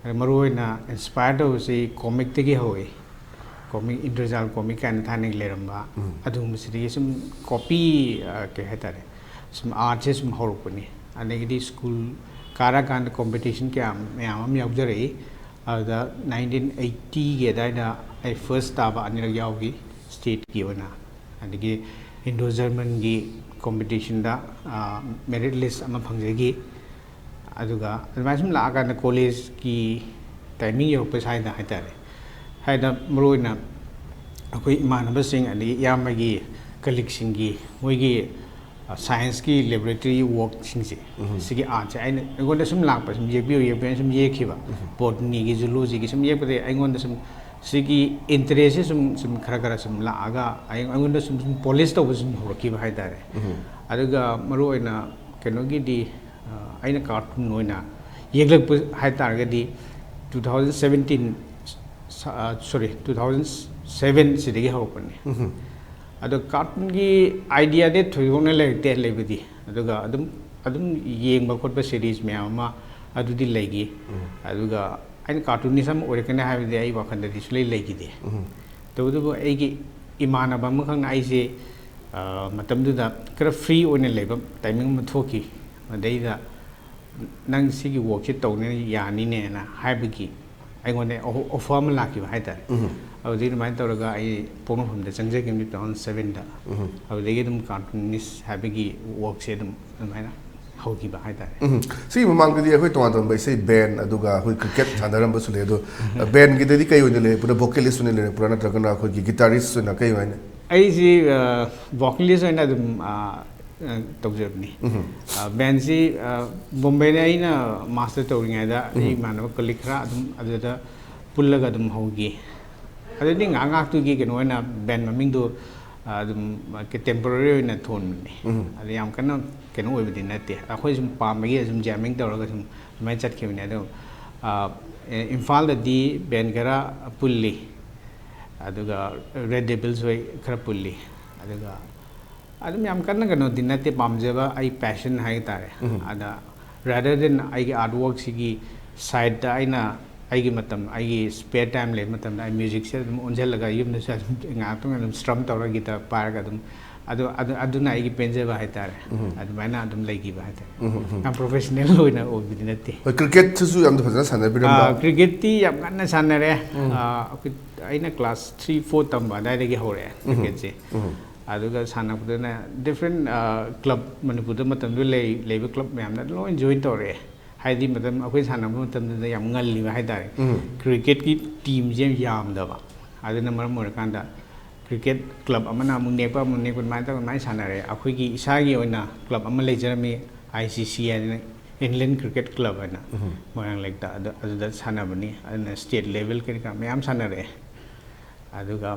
ꯑꯗ ꯃꯔꯨꯑꯣꯏꯅ ꯏꯟꯁꯄꯥꯌꯔ ꯇꯧꯕꯁꯤ ꯀꯣꯃꯤꯛꯇꯒꯤ ꯍꯧꯏ꯫ ꯀꯣꯃꯤꯛ, ꯏꯟꯗ꯭ꯔꯖꯥꯜ ꯀꯣꯃꯤꯛ ꯀꯥꯏꯅ ꯊꯥꯏꯅꯒꯤ ꯂꯩꯔꯝꯕ, ꯑꯗꯨꯒꯨꯝꯕꯁꯤꯗꯒꯤ ꯁꯨꯝ ꯀꯣꯄꯤ, ꯀꯩ ꯍꯥꯏꯇꯥꯔꯦ, ꯁꯨꯝ ꯑꯥꯔꯠꯁꯦ ꯁꯨꯝ ꯍꯧꯔꯛꯄꯅꯤ꯫ ꯑꯗꯒꯤꯗꯤ ꯁ꯭ꯀꯨꯜ ꯀꯥꯔꯀꯥꯟꯗ ꯀꯣꯝꯄꯤꯇꯤꯁꯟ ꯀꯌꯥ ꯃꯌꯥꯝ ꯑꯃ ꯌꯥꯎꯖꯔꯛꯏ꯫ ꯑꯗꯨꯗ ꯅꯥꯏꯟꯇꯤꯟ ꯑꯩꯠꯇꯤꯒꯤ ꯑꯗꯨꯋꯥꯏꯗ ꯑꯩ ꯐꯥꯔꯁ ꯇꯥꯕ ꯑꯅꯤꯔꯛ ꯌꯥꯎꯈꯤ ꯁ꯭ꯇꯦꯠꯀꯤ ꯑꯣꯏꯅ꯫ ꯑꯗꯒꯤ ꯏꯟꯗꯣ ꯖꯔꯃꯟꯒꯤ ꯀꯣꯝꯄꯤꯇꯤꯁꯟꯗ ꯃꯦꯔꯤꯠ ꯂꯤꯁ ꯑꯃ ꯐꯪꯖꯈꯤ꯫ ꯑꯗꯨꯒ ꯑꯗꯨꯃꯥꯏꯅ ꯁꯨꯝ ꯂꯥꯛꯑꯀꯥꯟꯗ ꯀꯣꯂꯦꯖꯀꯤ ꯇꯥꯏꯃꯤꯡ ꯌꯧꯔꯛꯄ ꯁ꯭ꯋꯥꯏꯗ ꯍꯥꯏꯇꯥꯔꯦ, ꯁ꯭ꯋꯥꯏꯗ ꯃꯔꯨꯑꯣꯏꯅ ꯑꯩꯈꯣꯏ ꯏꯃꯥꯟꯅꯕꯁꯤꯡ ꯑꯗꯒꯤ ꯏꯌꯥꯝꯕꯒꯤ ꯀꯂꯤꯛꯁꯤꯡꯒꯤ ꯃꯣꯏꯒꯤ ꯁꯥꯏꯟꯁꯀꯤ ꯂꯦꯕꯣꯔꯦꯇꯔꯤ ꯋꯥꯔꯛꯁꯤꯡꯁꯦ, ꯁꯤꯒꯤ ꯑꯥꯔꯠꯁꯦ ꯑꯩꯅ, ꯑꯩꯉꯣꯟꯗ ꯁꯨꯝ ꯂꯥꯛꯄ, ꯁꯨꯝ ꯌꯦꯛꯄꯤꯌꯨ ꯌꯦꯛꯄꯤꯌꯨ ꯍꯥꯏꯅ ꯁꯨꯝ ꯌꯦꯛꯈꯤꯕ꯫ ꯕꯣꯇꯅꯤꯒꯤ, ꯖꯨꯂꯣꯖꯤꯒꯤ ꯁꯨꯝ ꯌꯦꯛꯄꯗꯒꯤ ꯑꯩꯉꯣꯟꯗ ꯁꯨꯝ ꯁꯤꯒꯤ ꯏꯟꯇꯔꯦꯁꯁꯦ ꯁꯨꯝ, ꯁꯨꯝ ꯈꯔ ꯈꯔ ꯁꯨꯝ ꯂꯥꯛꯑꯒ ꯑꯩ-, ꯑꯩꯉꯣꯟꯗ ꯁꯨꯝ, ꯁꯨꯝ ꯄꯣꯂꯤꯁ ꯇꯧꯕ ꯁꯨꯝ ꯍꯧꯔꯛꯈꯤꯕ ꯍꯥꯏꯇꯥꯔꯦ꯫ ꯑꯗꯨꯒ ꯃꯔꯨꯑꯣꯏꯅ ꯀꯩꯅꯣꯒꯤꯗꯤ, ꯑ, ꯑꯩꯅ ꯀꯥꯔꯇꯨꯟ ꯑꯣꯏꯅ ꯌꯦꯛꯂꯛꯄ ꯍꯥꯏꯇꯥꯔꯒꯗꯤ ꯇꯨ ꯊꯥꯎꯖꯟ ꯁꯕꯦꯟꯇꯤꯟ, ꯁ-, ꯑ, ꯁꯣꯔꯤ, ꯇꯨ ꯊꯥꯎꯖꯟ ꯁꯕꯦꯟ ꯁꯤꯗꯒꯤ ꯍꯧꯔꯛꯄꯅꯤ꯫ ꯑꯗꯣ ꯀꯥꯔꯇꯨꯟꯒꯤ ꯑꯥꯏꯗꯤꯌꯥꯗꯤ ꯊꯣꯏꯗꯣꯛꯅ ꯂꯩꯔꯛꯇꯦ ꯂꯩꯕꯗꯤ, ꯑꯗꯨꯒ ꯑꯗꯨꯝ, ꯑꯗꯨꯝ ꯌꯦꯡꯕ ꯈꯣꯠꯄ ꯁꯤꯔꯤꯁ ꯃꯌꯥꯝ ꯑꯃ ꯑꯗꯨꯗꯤ ꯂꯩꯈꯤ꯫ ꯑꯗꯨꯒ ꯑꯩꯅ ꯀꯥꯔꯇꯨꯅꯤꯁ ꯑꯃ ꯑꯣꯏꯔꯛꯀꯅꯤ ꯍꯥꯏꯕꯗꯤ ꯑꯩ ꯋꯥꯈꯜꯗꯗꯤ ꯁꯨꯡꯂꯩ ꯂꯩꯈꯤꯗꯦ꯫ ꯇꯧꯕꯇꯕꯨ ꯑꯩꯒꯤ ꯏꯃꯥꯟꯅꯕ ꯑꯃꯈꯛꯅ ꯑꯩꯁꯦ, ꯑ, ꯃꯇꯝꯗꯨꯗ ꯈꯔ ꯐ꯭ꯔꯤ ꯑꯣꯏꯅ ꯂꯩꯕ ꯇꯥꯏꯃꯤꯡ ꯑꯃ ꯊꯣꯛꯈꯤ꯫ ꯃꯗꯩꯗ "ꯅꯪ ꯁꯤꯒꯤ ꯋꯥꯔꯛꯁꯦ ꯇꯧꯅꯤ ꯌꯥꯅꯤꯅꯦꯅ" ꯍꯥꯏꯕꯒꯤ ꯑꯩꯉꯣꯟꯗ ꯑꯣ-, ꯑꯣꯐꯔ ꯑꯃ ꯂꯥꯛꯈꯤꯕ ꯍꯥꯏꯇꯥꯔꯦ꯫ ꯑꯗꯨꯗꯒꯤ ꯑꯗꯨꯃꯥꯏꯅ ꯇꯧꯔꯒ ꯑꯩ ꯄꯣꯛꯅꯐꯝꯗ ꯆꯪꯖꯈꯤꯕꯅꯤ ꯇꯨ ꯊꯥꯎꯖꯟ ꯁꯕꯦꯟꯗ꯫ ꯑꯗꯨꯗꯒꯤ ꯑꯗꯨꯝ ꯀꯥꯔꯇꯨꯅꯤꯁ ꯍꯥꯏꯕꯒꯤ ꯋꯥꯔꯛꯁꯦ ꯑꯗꯨꯝ ꯑꯗꯨꯃꯥꯏꯅ ꯍꯧꯈꯤꯕ ꯍꯥꯏꯇꯥꯔꯦ꯫ ꯎꯝ꯫ ꯁꯤꯒꯤ ꯃꯃꯥꯡꯗꯗꯤ ꯑꯩꯈꯣꯏ ꯇꯣꯉꯥꯟ ꯇꯣꯉꯥꯟꯕ ꯏꯁꯩ ꯕꯦꯟ, ꯑꯗꯨꯒ ꯑꯩꯈꯣꯏ ꯀ꯭ꯔꯤꯀꯦꯠ ꯁꯥꯟꯅꯔꯝꯕꯁꯨ ꯂꯩ꯫ ꯑꯗꯣ, ꯑ, ꯕꯦꯟꯒꯤꯗꯗꯤ ꯀꯩ ꯑꯣꯏꯅ ꯂꯩꯔꯛꯄ꯭ꯔꯥ? ꯚꯣꯀꯦꯂꯤꯁ ꯑꯣꯏꯅ ꯂꯩꯔꯛꯄ꯭ꯔꯥ? ꯅꯠꯇ꯭ꯔꯒꯅ ꯑꯩꯈꯣꯏꯒꯤ ꯒꯤꯇꯥꯔꯤꯁ ꯑꯣꯏꯅ ꯀꯩ ꯑꯣꯏꯅ? ꯑꯩꯁꯤ, ꯑ, ꯚꯣꯀꯦꯂꯤꯁ ꯑꯣꯏꯅ ꯑꯗꯨꯝ, ꯑ, ꯑ, ꯇꯧꯖꯕꯅꯤ꯫ ꯑ, ꯕꯦꯟꯁꯤ, ꯑ, ꯕꯣꯝꯕꯦꯗ ꯑꯩꯅ ꯃꯥꯁꯇꯔ ꯇꯧꯔꯤꯉꯩꯗ ꯑꯩ ꯏꯃꯥꯟꯅꯕ ꯀꯂꯤꯛ ꯈꯔ ꯑꯗꯨꯝ ꯑꯗꯨꯗ ꯄꯨꯜꯂꯒ ꯑꯗꯨꯝ ꯍꯧꯈꯤ꯫ ꯑꯗꯨꯗꯤ ꯉꯥꯏꯍꯥꯛ ꯉꯥꯏꯍꯥꯛꯇꯨꯒꯤ ꯀꯩꯅꯣ ꯑꯣꯏꯅ ꯕꯦꯟ ꯃꯃꯤꯡꯗꯣ, ꯑ, ꯑꯗꯨꯝ ꯇꯦꯝꯄꯣꯔꯔꯤ ꯑꯣꯏꯅ ꯊꯣꯟꯕꯅꯤ꯫ ꯑꯗꯨ ꯌꯥꯝ ꯀꯟꯅ ꯀꯩꯅꯣ ꯑꯣꯏꯕꯗꯤ ꯅꯠꯇꯦ꯫ ꯑꯩꯈꯣꯏ ꯁꯨꯝ ꯄꯥꯝꯕꯒꯤ ꯁꯨꯝ ꯖꯦꯃꯤꯡ ꯇꯧꯔꯒ ꯁꯨꯝ ꯑꯗꯨꯃꯥꯏꯅ ꯆꯠꯈꯤꯕꯅꯦ꯫ ꯑꯗꯣ, ꯑ, ꯏꯝꯐꯥꯜꯗꯗꯤ ꯕꯦꯟ ꯈꯔ ꯄꯨꯜꯂꯤ, ꯑꯗꯨꯒ ꯔꯦꯗ ꯗꯦꯚꯤꯜꯁ ꯍꯣꯏ ꯈꯔ ꯄꯨꯜꯂꯤ, ꯑꯗꯨꯒ ꯑꯗꯨꯝ ꯌꯥꯝ ꯀꯟꯅ ꯀꯩꯅꯣꯗꯤ ꯅꯠꯇꯦ, ꯄꯥꯝꯖꯕ ꯑꯩ ꯄꯦꯁꯟ ꯍꯥꯏꯇꯥꯔꯦ꯫ ꯑꯗ rather than ꯑꯩꯒꯤ ꯑꯥꯔꯠ ꯋꯥꯔꯛꯁꯤꯒꯤ ꯁꯥꯏꯠꯇ ꯑꯩꯅ ꯑꯩꯒꯤ ꯃꯇꯝ, ꯑꯩꯒꯤ ꯁ꯭ꯄꯦꯌꯔ ꯇꯥꯏꯝ ꯂꯩꯕ ꯃꯇꯝꯗ ꯑꯩ ꯃ꯭ꯌꯨꯖꯤꯛꯁꯦ ꯑꯗꯨꯝ ꯑꯣꯟꯁꯤꯜꯂꯒ ꯌꯨꯝꯗꯁꯨ ꯑꯗꯨꯝ ꯉꯥꯏꯍꯥꯛꯇꯪ ꯑꯗꯨꯝ ꯁ꯭ꯔꯝ ꯇꯧꯔꯒ ꯒꯤꯇꯔ ꯄꯥꯏꯔꯒ ꯑꯗꯨꯝ ꯑꯗꯨ ꯑꯗꯨ ꯑꯗꯨꯅ ꯑꯩꯒꯤ ꯄꯦꯟꯖꯕ ꯍꯥꯏꯇꯥꯔꯦ꯫ ꯑꯗꯨꯃꯥꯏꯅ ꯑꯗꯨꯝ ꯂꯩꯈꯤꯕ ꯍꯥꯏꯇꯥꯔꯦ꯫ ꯌꯥꯝ ꯄ꯭ꯔꯣꯐꯦꯁꯅꯦꯜ ꯑꯣꯏꯅ ꯑꯣꯏꯕꯗꯤ ꯅꯠꯇꯦ꯫ ꯍꯣꯏ, ꯀ꯭ꯔꯤꯀꯦꯠꯁꯤꯁꯨ ꯌꯥꯝ ꯐꯖꯅ ꯁꯥꯟꯅꯕꯤꯔꯝꯕ꯫ ꯑꯥ, ꯀ꯭ꯔꯤꯀꯦꯠꯇꯤ ꯌꯥꯝ ꯀꯟꯅ ꯁꯥꯟꯅꯔꯦ꯫ ꯑꯥ, ꯑꯩꯈꯣꯏ, ꯑꯩꯅ ꯀ꯭ꯂꯥꯁ ꯊ꯭ꯔꯤ ꯐꯣꯔ ꯇꯝꯕ ꯑꯗꯨꯋꯥꯏꯗꯒꯤ ꯍꯧꯔꯛꯑꯦ ꯀ꯭ꯔꯤꯀꯦꯠꯁꯦ꯫ ꯑꯗꯨꯒ ꯁꯥꯟꯅꯕꯗꯅ ꯗꯤꯐ꯭ꯔꯦꯟ ꯀ꯭ꯂꯕ, ꯃꯅꯤꯄꯨꯔꯗ ꯃꯇꯝꯗꯨꯗ ꯂꯩ ꯂꯩꯕ ꯀ꯭ꯂꯕ ꯃꯌꯥꯝꯗ ꯂꯣꯏ ꯖꯣꯏꯟ ꯇꯧꯔꯛꯑꯦ꯫ ꯍꯥꯏꯗꯤ ꯃꯇꯝ ꯑꯩꯈꯣꯏ ꯁꯥꯟꯅꯕ ꯃꯇꯝꯗꯨꯗ ꯌꯥꯝ ꯉꯜꯂꯤꯕ ꯍꯥꯏꯇꯥꯔꯦ꯫ ꯀ꯭ꯔꯤꯀꯦꯠꯀꯤ ꯇꯤꯝꯁꯦ ꯌꯥꯝ ꯌꯥꯝꯗꯕ꯫ ꯑꯗꯨꯅ ꯃꯔꯝ ꯑꯣꯏꯔꯀꯥꯟꯗ ꯀ꯭ꯔꯤꯀꯦꯠ ꯀ꯭ꯂꯕ ꯑꯃꯅ ꯑꯃꯨꯛ ꯅꯦꯛꯄ, ꯑꯃꯨꯛ ꯅꯦꯛꯄ, ꯑꯗꯨꯃꯥꯏꯅ ꯇꯧꯔ ꯑꯗꯨꯃꯥꯏꯅ ꯁꯥꯟꯅꯔꯦ꯫ ꯑꯩꯈꯣꯏꯒꯤ ꯏꯁꯥꯒꯤ ꯑꯣꯏꯅ ꯀ꯭ꯂꯕ ꯑꯃ ꯂꯩꯖꯔꯝꯃꯤ, ꯑꯥꯏ ꯁꯤ ꯁꯤ ꯍꯥꯏꯅ, ꯏꯟꯗꯤꯌꯟ ꯀ꯭ꯔꯤꯀꯦꯠ ꯀ꯭ꯂꯕ ꯍꯥꯏꯅ, ꯃꯣꯏꯔꯥꯡ ꯂꯩꯔꯛꯇ꯫ ꯑꯗꯨ, ꯑꯗꯨꯗ ꯁꯥꯟꯅꯕꯅꯤ꯫ ꯑꯗꯨꯅ ꯁ꯭ꯇꯦꯠ ꯂꯦꯚꯦꯜ ꯀꯔꯤ ꯀꯔꯥ ꯃꯌꯥꯝ ꯁꯥꯟꯅꯔꯛꯑꯦ꯫ ꯑꯗꯨꯒ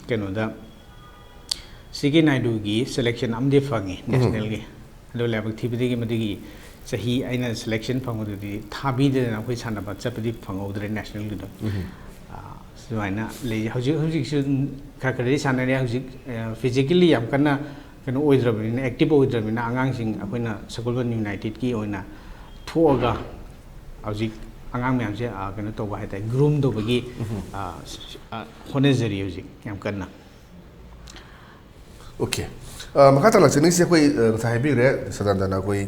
ꯀꯩꯅꯣꯗ, ꯁꯤ ꯀꯦ ꯅꯥꯏꯗꯨꯒꯤ ꯁꯦꯂꯦꯛꯁꯟ ꯑꯃꯗꯤ ꯐꯪꯉꯤ ꯅꯦꯁꯅꯦꯜꯒꯤ꯫ ꯑꯗꯣ ꯂꯥꯏꯕꯛ ꯊꯤꯕꯗꯒꯤ ꯃꯗꯨꯒꯤ ꯆꯍꯤ ꯑꯩꯅ ꯁꯦꯂꯦꯛꯁꯟ ꯐꯪꯕꯗꯨꯗꯤ ꯊꯥꯕꯤꯗꯅ ꯑꯩꯈꯣꯏ ꯁꯥꯟꯅꯕ ꯆꯠꯄꯗꯤ ꯐꯪꯍꯧꯗ꯭ꯔꯦ ꯅꯦꯁꯅꯦꯜꯒꯤꯗꯣ꯫ ꯑꯥ, ꯁꯨꯃꯥꯏꯅ ꯂꯩ꯫ ꯍꯧꯖꯤꯛ ꯍꯧꯖꯤꯛꯁꯨ ꯑꯗꯨꯝ ꯈꯔ ꯈꯔꯗꯤ ꯁꯥꯟꯅꯔꯤ꯫ ꯍꯧꯖꯤꯛ, ꯑ, ꯐꯤꯖꯤꯀꯦꯜꯂꯤ ꯌꯥꯝ ꯀꯟꯅ ꯀꯩꯅꯣ ꯑꯣꯏꯗ꯭ꯔꯕꯅꯤꯅ, ꯑꯦꯛꯇꯤꯚ ꯑꯣꯏꯗ꯭ꯔꯕꯅꯤꯅ, ꯑꯉꯥꯡꯁꯤꯡ ꯑꯩꯈꯣꯏꯅ ꯁꯒꯣꯜꯕꯟ ꯌꯨꯅꯥꯏꯇꯦꯗꯀꯤ ꯑꯣꯏꯅ ꯊꯣꯛꯑꯒ ꯍꯧꯖꯤꯛ ꯑꯉꯥꯡ ꯃꯌꯥꯝꯁꯦ, ꯑ, ꯀꯩꯅꯣ ꯇꯧꯕ ꯍꯥꯏꯇꯥꯔꯦ, ꯒ꯭ꯔꯨꯝ ꯇꯧꯕꯒꯤ, ꯑ, ꯁ-, ꯑ, ꯍꯣꯠꯅꯖꯔꯤ ꯍꯧꯖꯤꯛ ꯌꯥꯝ ꯀꯟꯅ꯫ ꯑꯣꯀꯦ꯫ ꯑ, ꯃꯈꯥ ꯇꯥꯅ ꯂꯥꯛꯆꯅꯤꯡꯉꯤꯁꯦ ꯑꯩꯈꯣꯏ, ꯑ, ꯉꯁꯥꯏ ꯍꯥꯏꯕꯤꯈ꯭ꯔꯦ ꯁꯗꯥꯅꯟꯗꯅ, ꯑꯩꯈꯣꯏ,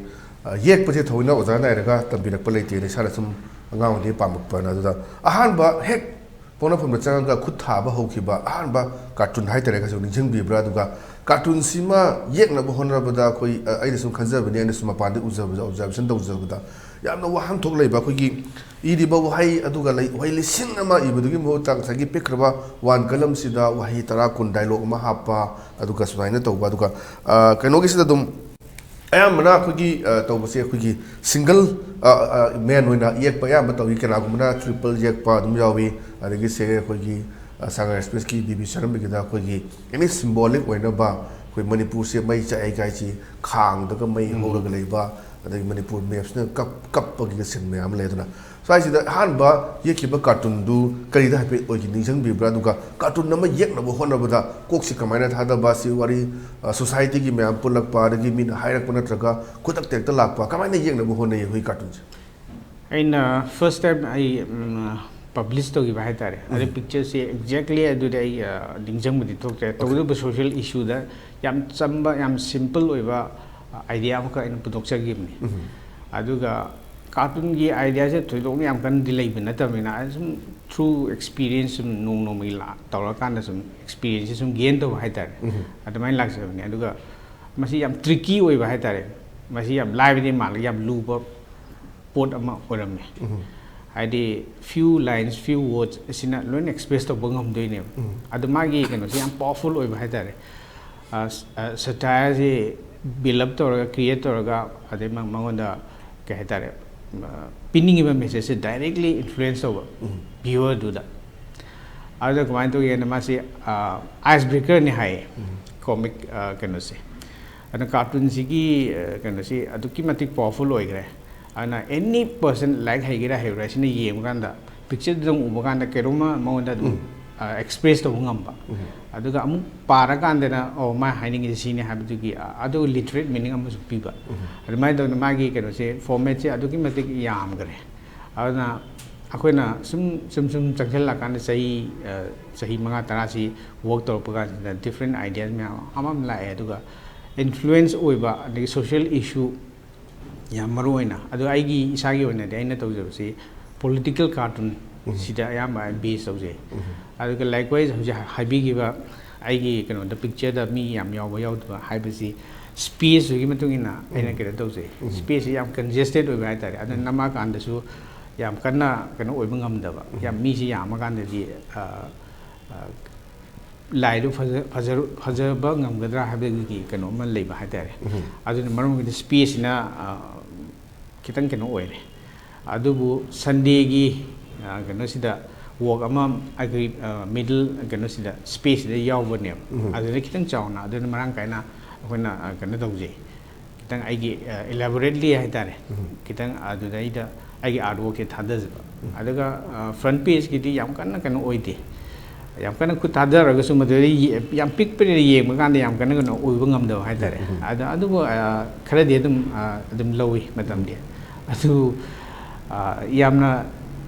ꯑ, ꯌꯦꯛꯄꯁꯦ ꯊꯑꯣꯏꯅ ꯑꯣꯖꯥ ꯅꯥꯏꯔꯒ ꯇꯝꯕꯤꯔꯛꯄ ꯂꯩꯇꯦꯅ, ꯏꯁꯥꯅ ꯁꯨꯝ ꯑꯉꯥꯡ ꯑꯣꯏꯔꯤꯉꯩꯗꯒꯤ ꯄꯥꯝꯃꯛꯄꯅ꯫ ꯑꯗꯨꯗ ꯑꯍꯥꯟꯕ ꯍꯦꯛ ꯄꯣꯛꯅꯐꯝꯗ ꯆꯪꯉꯒ ꯈꯨꯠ ꯊꯥꯕ ꯍꯧꯈꯤꯕ ꯑꯍꯥꯟꯕ ꯀꯥꯔꯇꯨꯟ ꯍꯥꯏꯇꯥꯔꯦ, ꯀꯩꯁꯨ ꯅꯤꯡꯁꯤꯡꯕꯤꯕ꯭ꯔꯥ? ꯑꯗꯨꯒ ꯀꯥꯔꯇꯨꯟꯁꯤꯃ ꯌꯦꯛꯅꯕ ꯍꯣꯠꯅꯕꯗ ꯑꯩꯈꯣꯏ, ꯑ, ꯑꯩꯅ ꯁꯨꯝ ꯈꯟꯖꯕꯅꯤ, ꯑꯩꯅ ꯁꯨꯝ ꯃꯄꯥꯟꯗ ꯎꯖꯕꯗ, ꯑꯣꯕꯖꯥꯔꯕꯦꯁꯟ ꯇꯧꯖꯕꯗ, ꯌꯥꯝꯅ ꯋꯥꯍꯟꯊꯣꯛ ꯂꯩꯕ ꯑꯩꯈꯣꯏꯒꯤ ꯏꯔꯤꯕ ꯋꯥꯍꯩ ꯑꯗꯨꯒ ꯂꯩ-, ꯋꯥꯍꯩ ꯂꯤꯁꯤꯡ ꯑꯃ ꯏꯕꯗꯨꯒꯤ ꯃꯍꯨꯠꯇ ꯉꯁꯥꯏꯒꯤ ꯄꯤꯛꯈ꯭ꯔꯕ ꯋꯥꯟ ꯀꯂꯝꯁꯤꯗ ꯋꯥꯍꯩ ꯇꯔꯥ, ꯀꯨꯟ ꯗꯥꯏꯂꯣꯒ ꯑꯃ ꯍꯥꯞꯄ, ꯑꯗꯨꯒ ꯁꯨꯃꯥꯏꯅ ꯇꯧꯕ꯫ ꯑꯗꯨꯒ, ꯑ, ꯀꯩꯅꯣꯒꯤꯁꯤꯗ ꯑꯗꯨꯝ ꯑꯌꯥꯝꯕꯅ ꯑꯩꯈꯣꯏꯒꯤ, ꯑ, ꯇꯧꯕꯁꯦ ꯑꯩꯈꯣꯏꯒꯤ ꯁꯤꯡꯒꯜ, ꯑ, ꯑ, ꯃꯦꯟ ꯑꯣꯏꯅ ꯌꯦꯛꯄ ꯑꯌꯥꯝꯕ ꯇꯧꯏ꯫ ꯀꯅꯥꯒꯨꯝꯕꯅ ꯇ꯭ꯔꯤꯄꯜ ꯌꯦꯛꯄ ꯑꯗꯨꯝ ꯌꯥꯎꯏ꯫ ꯑꯗꯒꯤ ꯁꯦ ꯑꯩꯈꯣꯏꯒꯤ, ꯑ, ꯁꯉꯥꯏ ꯑꯦꯛꯁꯄ꯭ꯔꯦꯁꯀꯤ ꯕꯤ ꯕꯤ ꯁꯔꯝꯕꯒꯤꯗ ꯑꯩꯈꯣꯏꯒꯤ ꯑꯦꯅꯤ ꯁꯤꯝꯕꯣꯂꯤꯛ ꯑꯣꯏꯅꯕ ꯑꯩꯈꯣꯏ ꯃꯅꯤꯄꯨꯔꯁꯦ ꯃꯩ ꯆꯥꯛꯑꯦ ꯀꯥꯏꯁꯤ ꯈꯥꯡꯗꯒ ꯃꯩ ꯍꯧꯔꯒ ꯂꯩꯕ, ꯑꯗꯒꯤ ꯃꯅꯤꯄꯨꯔ ꯃꯦꯞꯁꯤꯅ ꯀꯞ-, ꯀꯞꯄꯒꯤꯒ ꯁꯤꯟ ꯃꯌꯥꯝ ꯑꯃ ꯂꯩ꯫ ꯑꯗꯨꯅ ꯁ꯭ꯋꯥꯏꯁꯤꯗ ꯑꯍꯥꯟꯕ ꯌꯦꯛꯈꯤꯕ ꯀꯥꯔꯇꯨꯟꯗꯨ ꯀꯔꯤꯗ ꯍꯥꯏꯐꯦꯠ ꯑꯣꯏꯒꯦ, ꯅꯤꯡꯁꯤꯡꯕꯤꯕ꯭ꯔꯥ? ꯑꯗꯨꯒ ꯀꯥꯔꯇꯨꯟ ꯑꯃ ꯌꯦꯛꯅꯕ ꯍꯣꯠꯅꯕꯗ ꯀꯣꯛꯁꯤ ꯀꯃꯥꯏꯅ ꯊꯥꯗꯕ, ꯁꯤ ꯋꯥꯔꯤ, ꯑ, ꯁꯣꯁꯥꯏꯇꯤꯒꯤ ꯃꯌꯥꯝ ꯄꯨꯜꯂꯛꯄ, ꯑꯗꯒꯤ ꯃꯤꯅ ꯍꯥꯏꯔꯛꯄ ꯅꯠꯇ꯭ꯔꯒ ꯈꯨꯗꯛꯇ ꯍꯦꯛꯇ ꯂꯥꯛꯄ, ꯀꯃꯥꯏꯅ ꯌꯦꯛꯅꯕ ꯍꯣꯠꯅꯩ ꯑꯩꯈꯣꯏ ꯀꯥꯔꯇꯨꯟꯁꯦ? ꯑꯩꯅ ꯐꯥꯔꯁ ꯇꯥꯏꯝ ꯑꯩ ꯄꯕ꯭ꯂꯤꯁ ꯇꯧꯈꯤꯕ ꯍꯥꯏꯇꯥꯔꯦ, ꯑꯗꯨ ꯄꯤꯛꯆꯔꯁꯦ ꯑꯦꯛꯖꯦꯛꯂꯤ ꯑꯗꯨꯗꯤ ꯑꯩ ꯑ, ꯅꯤꯡꯁꯤꯡꯕꯗꯤ ꯊꯣꯛꯇ꯭ꯔꯦ꯫ ꯇꯧꯗꯕ ꯁꯣꯁꯤꯌꯦꯜ ꯏꯁꯨꯗ ꯌꯥꯝ ꯆꯝꯕ, ꯌꯥꯝ ꯁꯤꯝꯄꯜ ꯑꯣꯏꯕ ꯑꯥꯏꯗꯤꯌꯥ ꯑꯃꯈꯛ ꯑꯩꯅ ꯄꯨꯊꯣꯛꯆꯈꯤꯕꯅꯤ꯫ ꯑꯗꯨꯒ ꯀꯥꯔꯇꯨꯟꯒꯤ ꯑꯥꯏꯗꯤꯌꯥꯁꯦ ꯊꯣꯏꯗꯣꯛꯅ ꯌꯥꯝ ꯀꯟꯅꯗꯤ ꯂꯩꯕ ꯅꯠꯇꯕꯅꯤꯅ, ꯑꯩ ꯁꯨꯝ ꯊ꯭ꯔꯨ ꯑꯦꯛꯁꯄꯤꯔꯤꯌꯦꯟꯁ ꯁꯨꯝ ꯅꯣꯡ ꯅꯣꯡꯃꯒꯤ ꯂꯥ- ꯇꯧꯔꯀꯥꯟꯗ ꯁꯨꯝ ꯑꯦꯛꯁꯄꯤꯔꯤꯌꯦꯟꯁꯁꯦ ꯁꯨꯝ ꯒꯦꯟ ꯇꯧꯕ ꯍꯥꯏꯇꯥꯔꯦ꯫ ꯑꯗꯨꯃꯥꯏꯅ ꯂꯥꯛꯆꯕꯅꯤ꯫ ꯑꯗꯨꯒ ꯃꯁꯤ ꯌꯥꯝ ꯇ꯭ꯔꯤꯀꯤ ꯑꯣꯏꯕ ꯍꯥꯏꯇꯥꯔꯦ꯫ ꯃꯁꯤ ꯌꯌꯥꯝ ꯂꯥꯏꯕꯗꯤ ꯃꯥꯜꯂꯒ ꯌꯥꯝ ꯂꯨꯕ ꯄꯣꯠ ꯑꯃ ꯑꯣꯏꯔꯝꯃꯦ꯫ ꯍꯥꯏꯗꯤ, ꯐ꯭ꯌꯨ ꯂꯥꯏꯟꯁ, ꯐ꯭ꯌꯨ ꯋꯥꯔꯗꯁ ꯑꯁꯤꯅ ꯂꯣꯏꯅ ꯑꯦꯛꯁꯄ꯭ꯔꯦꯁ ꯇꯧꯕ ꯉꯝꯗꯣꯏꯅꯦꯕ꯫ ꯑꯗꯣ ꯃꯥꯒꯤ ꯀꯩꯅꯣꯁꯦ ꯌꯥꯝ ꯄꯋꯥꯔꯐꯨꯜ ꯑꯣꯏꯕ ꯍꯥꯏꯇꯥꯔꯦ꯫ ꯁꯇꯥꯏꯜꯁꯦ ꯕꯤꯜ ꯑꯞ ꯇꯧꯔꯒ, ꯀ꯭ꯔꯤꯌꯦꯠ ꯇꯧꯔꯒ, ꯑꯗꯩ ꯃ- ꯃꯉꯣꯟꯗ ꯀꯩ ꯍꯥꯏꯇꯥꯔꯦ, ꯑ, ꯄꯤꯅꯤꯡꯉꯤꯕ ꯃꯦꯁꯦꯖꯁꯦ ꯗꯥꯏꯔꯦꯛꯂꯤ ꯏꯟꯐ꯭ꯂꯨꯌꯦꯟꯁ ꯇꯧꯕ ꯚ꯭ꯌꯨꯋꯔꯗꯨꯗ꯫ ꯑꯗꯨꯗ ꯀꯃꯥꯏꯅ ꯇꯧꯒꯦꯅ, ꯃꯥꯁꯤ ꯑꯥꯏꯁ ꯕ꯭ꯔꯦꯀꯔꯅꯤ ꯍꯥꯏꯌꯦ, ꯀꯣꯃꯤꯛ ꯀꯩꯅꯣꯁꯦ꯫ ꯑꯗꯨꯅ ꯀꯥꯔꯇꯨꯟꯁꯤꯒꯤ ꯀꯩꯅꯣꯁꯤ ꯑꯗꯨꯛꯀꯤ ꯃꯇꯤꯛ ꯄꯋꯥꯔꯐꯨꯜ ꯑꯣꯏꯈ꯭ꯔꯦ꯫ ꯑꯗꯨꯅ ꯑꯦꯅꯤ ꯄꯔꯁꯟ, ꯂꯥꯏꯔꯤꯛ ꯍꯩꯒꯦꯔꯥ ꯍꯩꯔꯣꯏꯔꯥ, ꯁꯤꯅ ꯌꯦꯡꯕ ꯀꯥꯟꯗ, ꯄꯤꯛꯆꯔꯗꯨꯗꯪ ꯎꯕ ꯀꯥꯟꯗ ꯀꯩꯅꯣꯝꯃ ꯃꯉꯣꯟꯗ ꯑꯗꯨꯝ ꯑꯦꯛꯁꯄ꯭ꯔꯦꯁ ꯇꯧꯕ ꯉꯝꯕ꯫ ꯑꯗꯨꯒ ꯑꯃꯨꯛ ꯄꯥꯔꯀꯥꯟꯗꯅ, "ꯑꯣ, ꯃꯥ ꯍꯥꯏꯅꯤꯡꯉꯤꯁꯦ ꯁꯤꯅꯤ" ꯍꯥꯏꯕꯗꯨꯒꯤ ꯑ, ꯑꯗꯨ ꯂꯤꯇꯔꯦꯠ ꯃꯤꯅꯤꯡ ꯑꯃꯁꯨ ꯄꯤꯕ꯫ ꯑꯗꯨꯃꯥꯏꯅ ꯇꯧꯗꯅ ꯃꯥꯒꯤ ꯀꯩꯅꯣꯁꯦ, ꯐꯣꯔꯃꯦꯠꯁꯦ ꯑꯗꯨꯛꯀꯤ ꯃꯇꯤꯛ ꯌꯥꯝꯈ꯭ꯔꯦ꯫ ꯑꯗꯨꯅ ꯑꯩꯈꯣꯏꯅ ꯁꯨꯝ ꯁꯨꯝ ꯁꯨꯝ ꯆꯪꯁꯤꯜꯂꯛꯀꯥꯟꯗ, ꯆꯍꯤ ꯑ, ꯆꯍꯤ ꯃꯉꯥ ꯇꯔꯥꯁꯤ ꯋꯥꯔꯛ ꯇꯧꯔꯛꯄ ꯀꯥꯟꯁꯤꯗ, ꯗꯤꯐ꯭ꯔꯦꯟ ꯑꯥꯏꯗꯤꯌꯥꯁ ꯃꯌꯥꯝ ꯑꯃ ꯂꯥꯛꯑꯦ꯫ ꯑꯗꯨꯒ ꯏꯟꯐ꯭ꯂꯨꯌꯦꯟꯁ ꯑꯣꯏꯕ, ꯑꯗꯒꯤ ꯁꯣꯁꯤꯌꯦꯜ ꯏꯁꯨ ꯌꯥꯝ ꯃꯔꯨ ꯑꯣꯏꯅ, ꯑꯗꯣ ꯑꯩꯒꯤ ꯏꯁꯥꯒꯤ ꯑꯣꯏꯅꯗꯤ ꯑꯩꯅ ꯇꯧꯖꯕꯁꯤ ꯄꯣꯂꯤꯇꯤꯀꯦꯜ ꯀꯥꯔꯇꯨꯟ ꯁꯤꯗ ꯑꯌꯥꯝꯕ ꯑꯩ ꯕꯦꯁ ꯇꯧꯖꯩ꯫ ꯑꯗꯨꯒ ꯂꯥꯏꯛꯋꯥꯏꯁ ꯍꯧꯖꯤꯛ ꯍꯥꯏꯕꯤꯈꯤꯕ ꯑꯩꯒꯤ ꯀꯩꯅꯣꯗ, ꯄꯤꯛꯆꯔꯗ ꯃꯤ ꯌꯥꯝ ꯌꯥꯎꯕ ꯌꯥꯎꯗꯕ ꯍꯥꯏꯕꯁꯤ ꯁ꯭ꯄꯦꯁꯇꯨꯒꯤ ꯃꯇꯨꯡ ꯏꯟꯅ ꯑꯩꯅ ꯀꯩꯅꯣ ꯇꯧꯖꯩ꯫ ꯁ꯭ꯄꯦꯁꯁꯤ ꯌꯥꯝ ꯀꯟꯖꯦꯁꯇꯦꯠ ꯑꯣꯏꯕ ꯍꯥꯏꯇꯥꯔꯦ꯫ ꯑꯗꯨꯅ ꯅꯝꯃꯛꯑꯀꯥꯟꯗꯁꯨ ꯌꯥꯝ ꯀꯟꯅ ꯀꯩꯅꯣ ꯑꯣꯏꯕ ꯉꯝꯗꯕ, ꯌꯥꯝ ꯃꯤꯁꯤ ꯌꯥꯝꯃꯀꯥꯟꯗꯗꯤ, ꯑ, ꯑ, ꯂꯥꯏꯗꯨ ꯐꯖ- ꯐꯖꯔꯨ- ꯐꯖꯕ ꯉꯝꯒꯗ꯭ꯔꯥ ꯍꯥꯏꯕꯒꯤ ꯀꯩꯅꯣ ꯑꯃ ꯂꯩꯕ ꯍꯥꯏꯇꯥꯔꯦ꯫ ꯑꯗꯨꯅ ꯃꯔꯝ ꯑꯣꯏꯔꯒꯗꯤ ꯁ꯭ꯄꯦꯁꯁꯤꯅ, ꯑ, ꯈꯤꯇꯪ ꯀꯩꯅꯣ ꯑꯣꯏꯔꯦ꯫ ꯑꯗꯨꯕꯨ ꯁꯟꯗꯦꯒꯤ, ꯑ, ꯀꯩꯅꯣꯁꯤꯗ ꯋꯥꯛ ꯑꯃ ꯑꯩꯈꯣꯏ, ꯑ, ꯃꯤꯗꯜ ꯀꯩꯅꯣꯁꯤꯗ, ꯁ꯭ꯄꯦꯁꯁꯤꯗ ꯌꯥꯎꯕꯅꯦꯕ꯫ ꯑꯗꯨꯗ ꯈꯤꯇꯪ ꯆꯥꯎꯅ, ꯑꯗꯨꯅ ꯃꯔꯥꯡ ꯀꯥꯏꯅ ꯑꯩꯈꯣꯏꯅ, ꯑ, ꯀꯩꯅꯣ ꯇꯧꯖꯩ꯫ ꯈꯤꯇꯪ ꯑꯩꯒꯤ, ꯑ, ꯏꯂꯥꯕꯣꯔꯦꯠꯂꯤ ꯍꯥꯏꯇꯥꯔꯦ꯫ ꯈꯤꯇꯪ ꯑꯗꯨꯗꯩꯗ ꯑꯩꯒꯤ ꯑꯥꯔꯠ ꯋꯥꯔꯛꯁꯦ ꯊꯥꯗꯖꯕ꯫ ꯑꯗꯨꯒ ꯐ꯭ꯔꯟ ꯄꯦꯖꯀꯤꯗꯤ ꯌꯥꯝ ꯀꯟꯅ ꯀꯩꯅꯣ ꯑꯣꯏꯗꯦ, ꯌꯥꯝ ꯀꯟꯅ ꯈꯨꯠ ꯊꯥꯗꯔꯒꯁꯨ ꯃꯗꯨꯗ ꯌꯦ- ꯌꯥꯝ ꯄꯤꯛꯄꯅꯤꯅ ꯌꯦꯡꯕ ꯀꯥꯟꯗ ꯌꯥꯝ ꯀꯟꯅ ꯀꯩꯅꯣ ꯑꯣꯏꯕ ꯉꯝꯗꯕ ꯍꯥꯏꯇꯥꯔꯦ꯫ ꯑꯗ ꯑꯗꯨꯕꯨ ꯑ, ꯈꯔꯗꯤ ꯑꯗꯨꯝ ꯑ, ꯑꯗꯨꯝ ꯂꯧꯋꯤ ꯃꯇꯝꯗꯤ꯫ ꯑꯗꯨ ꯑ, ꯌꯥꯝꯅ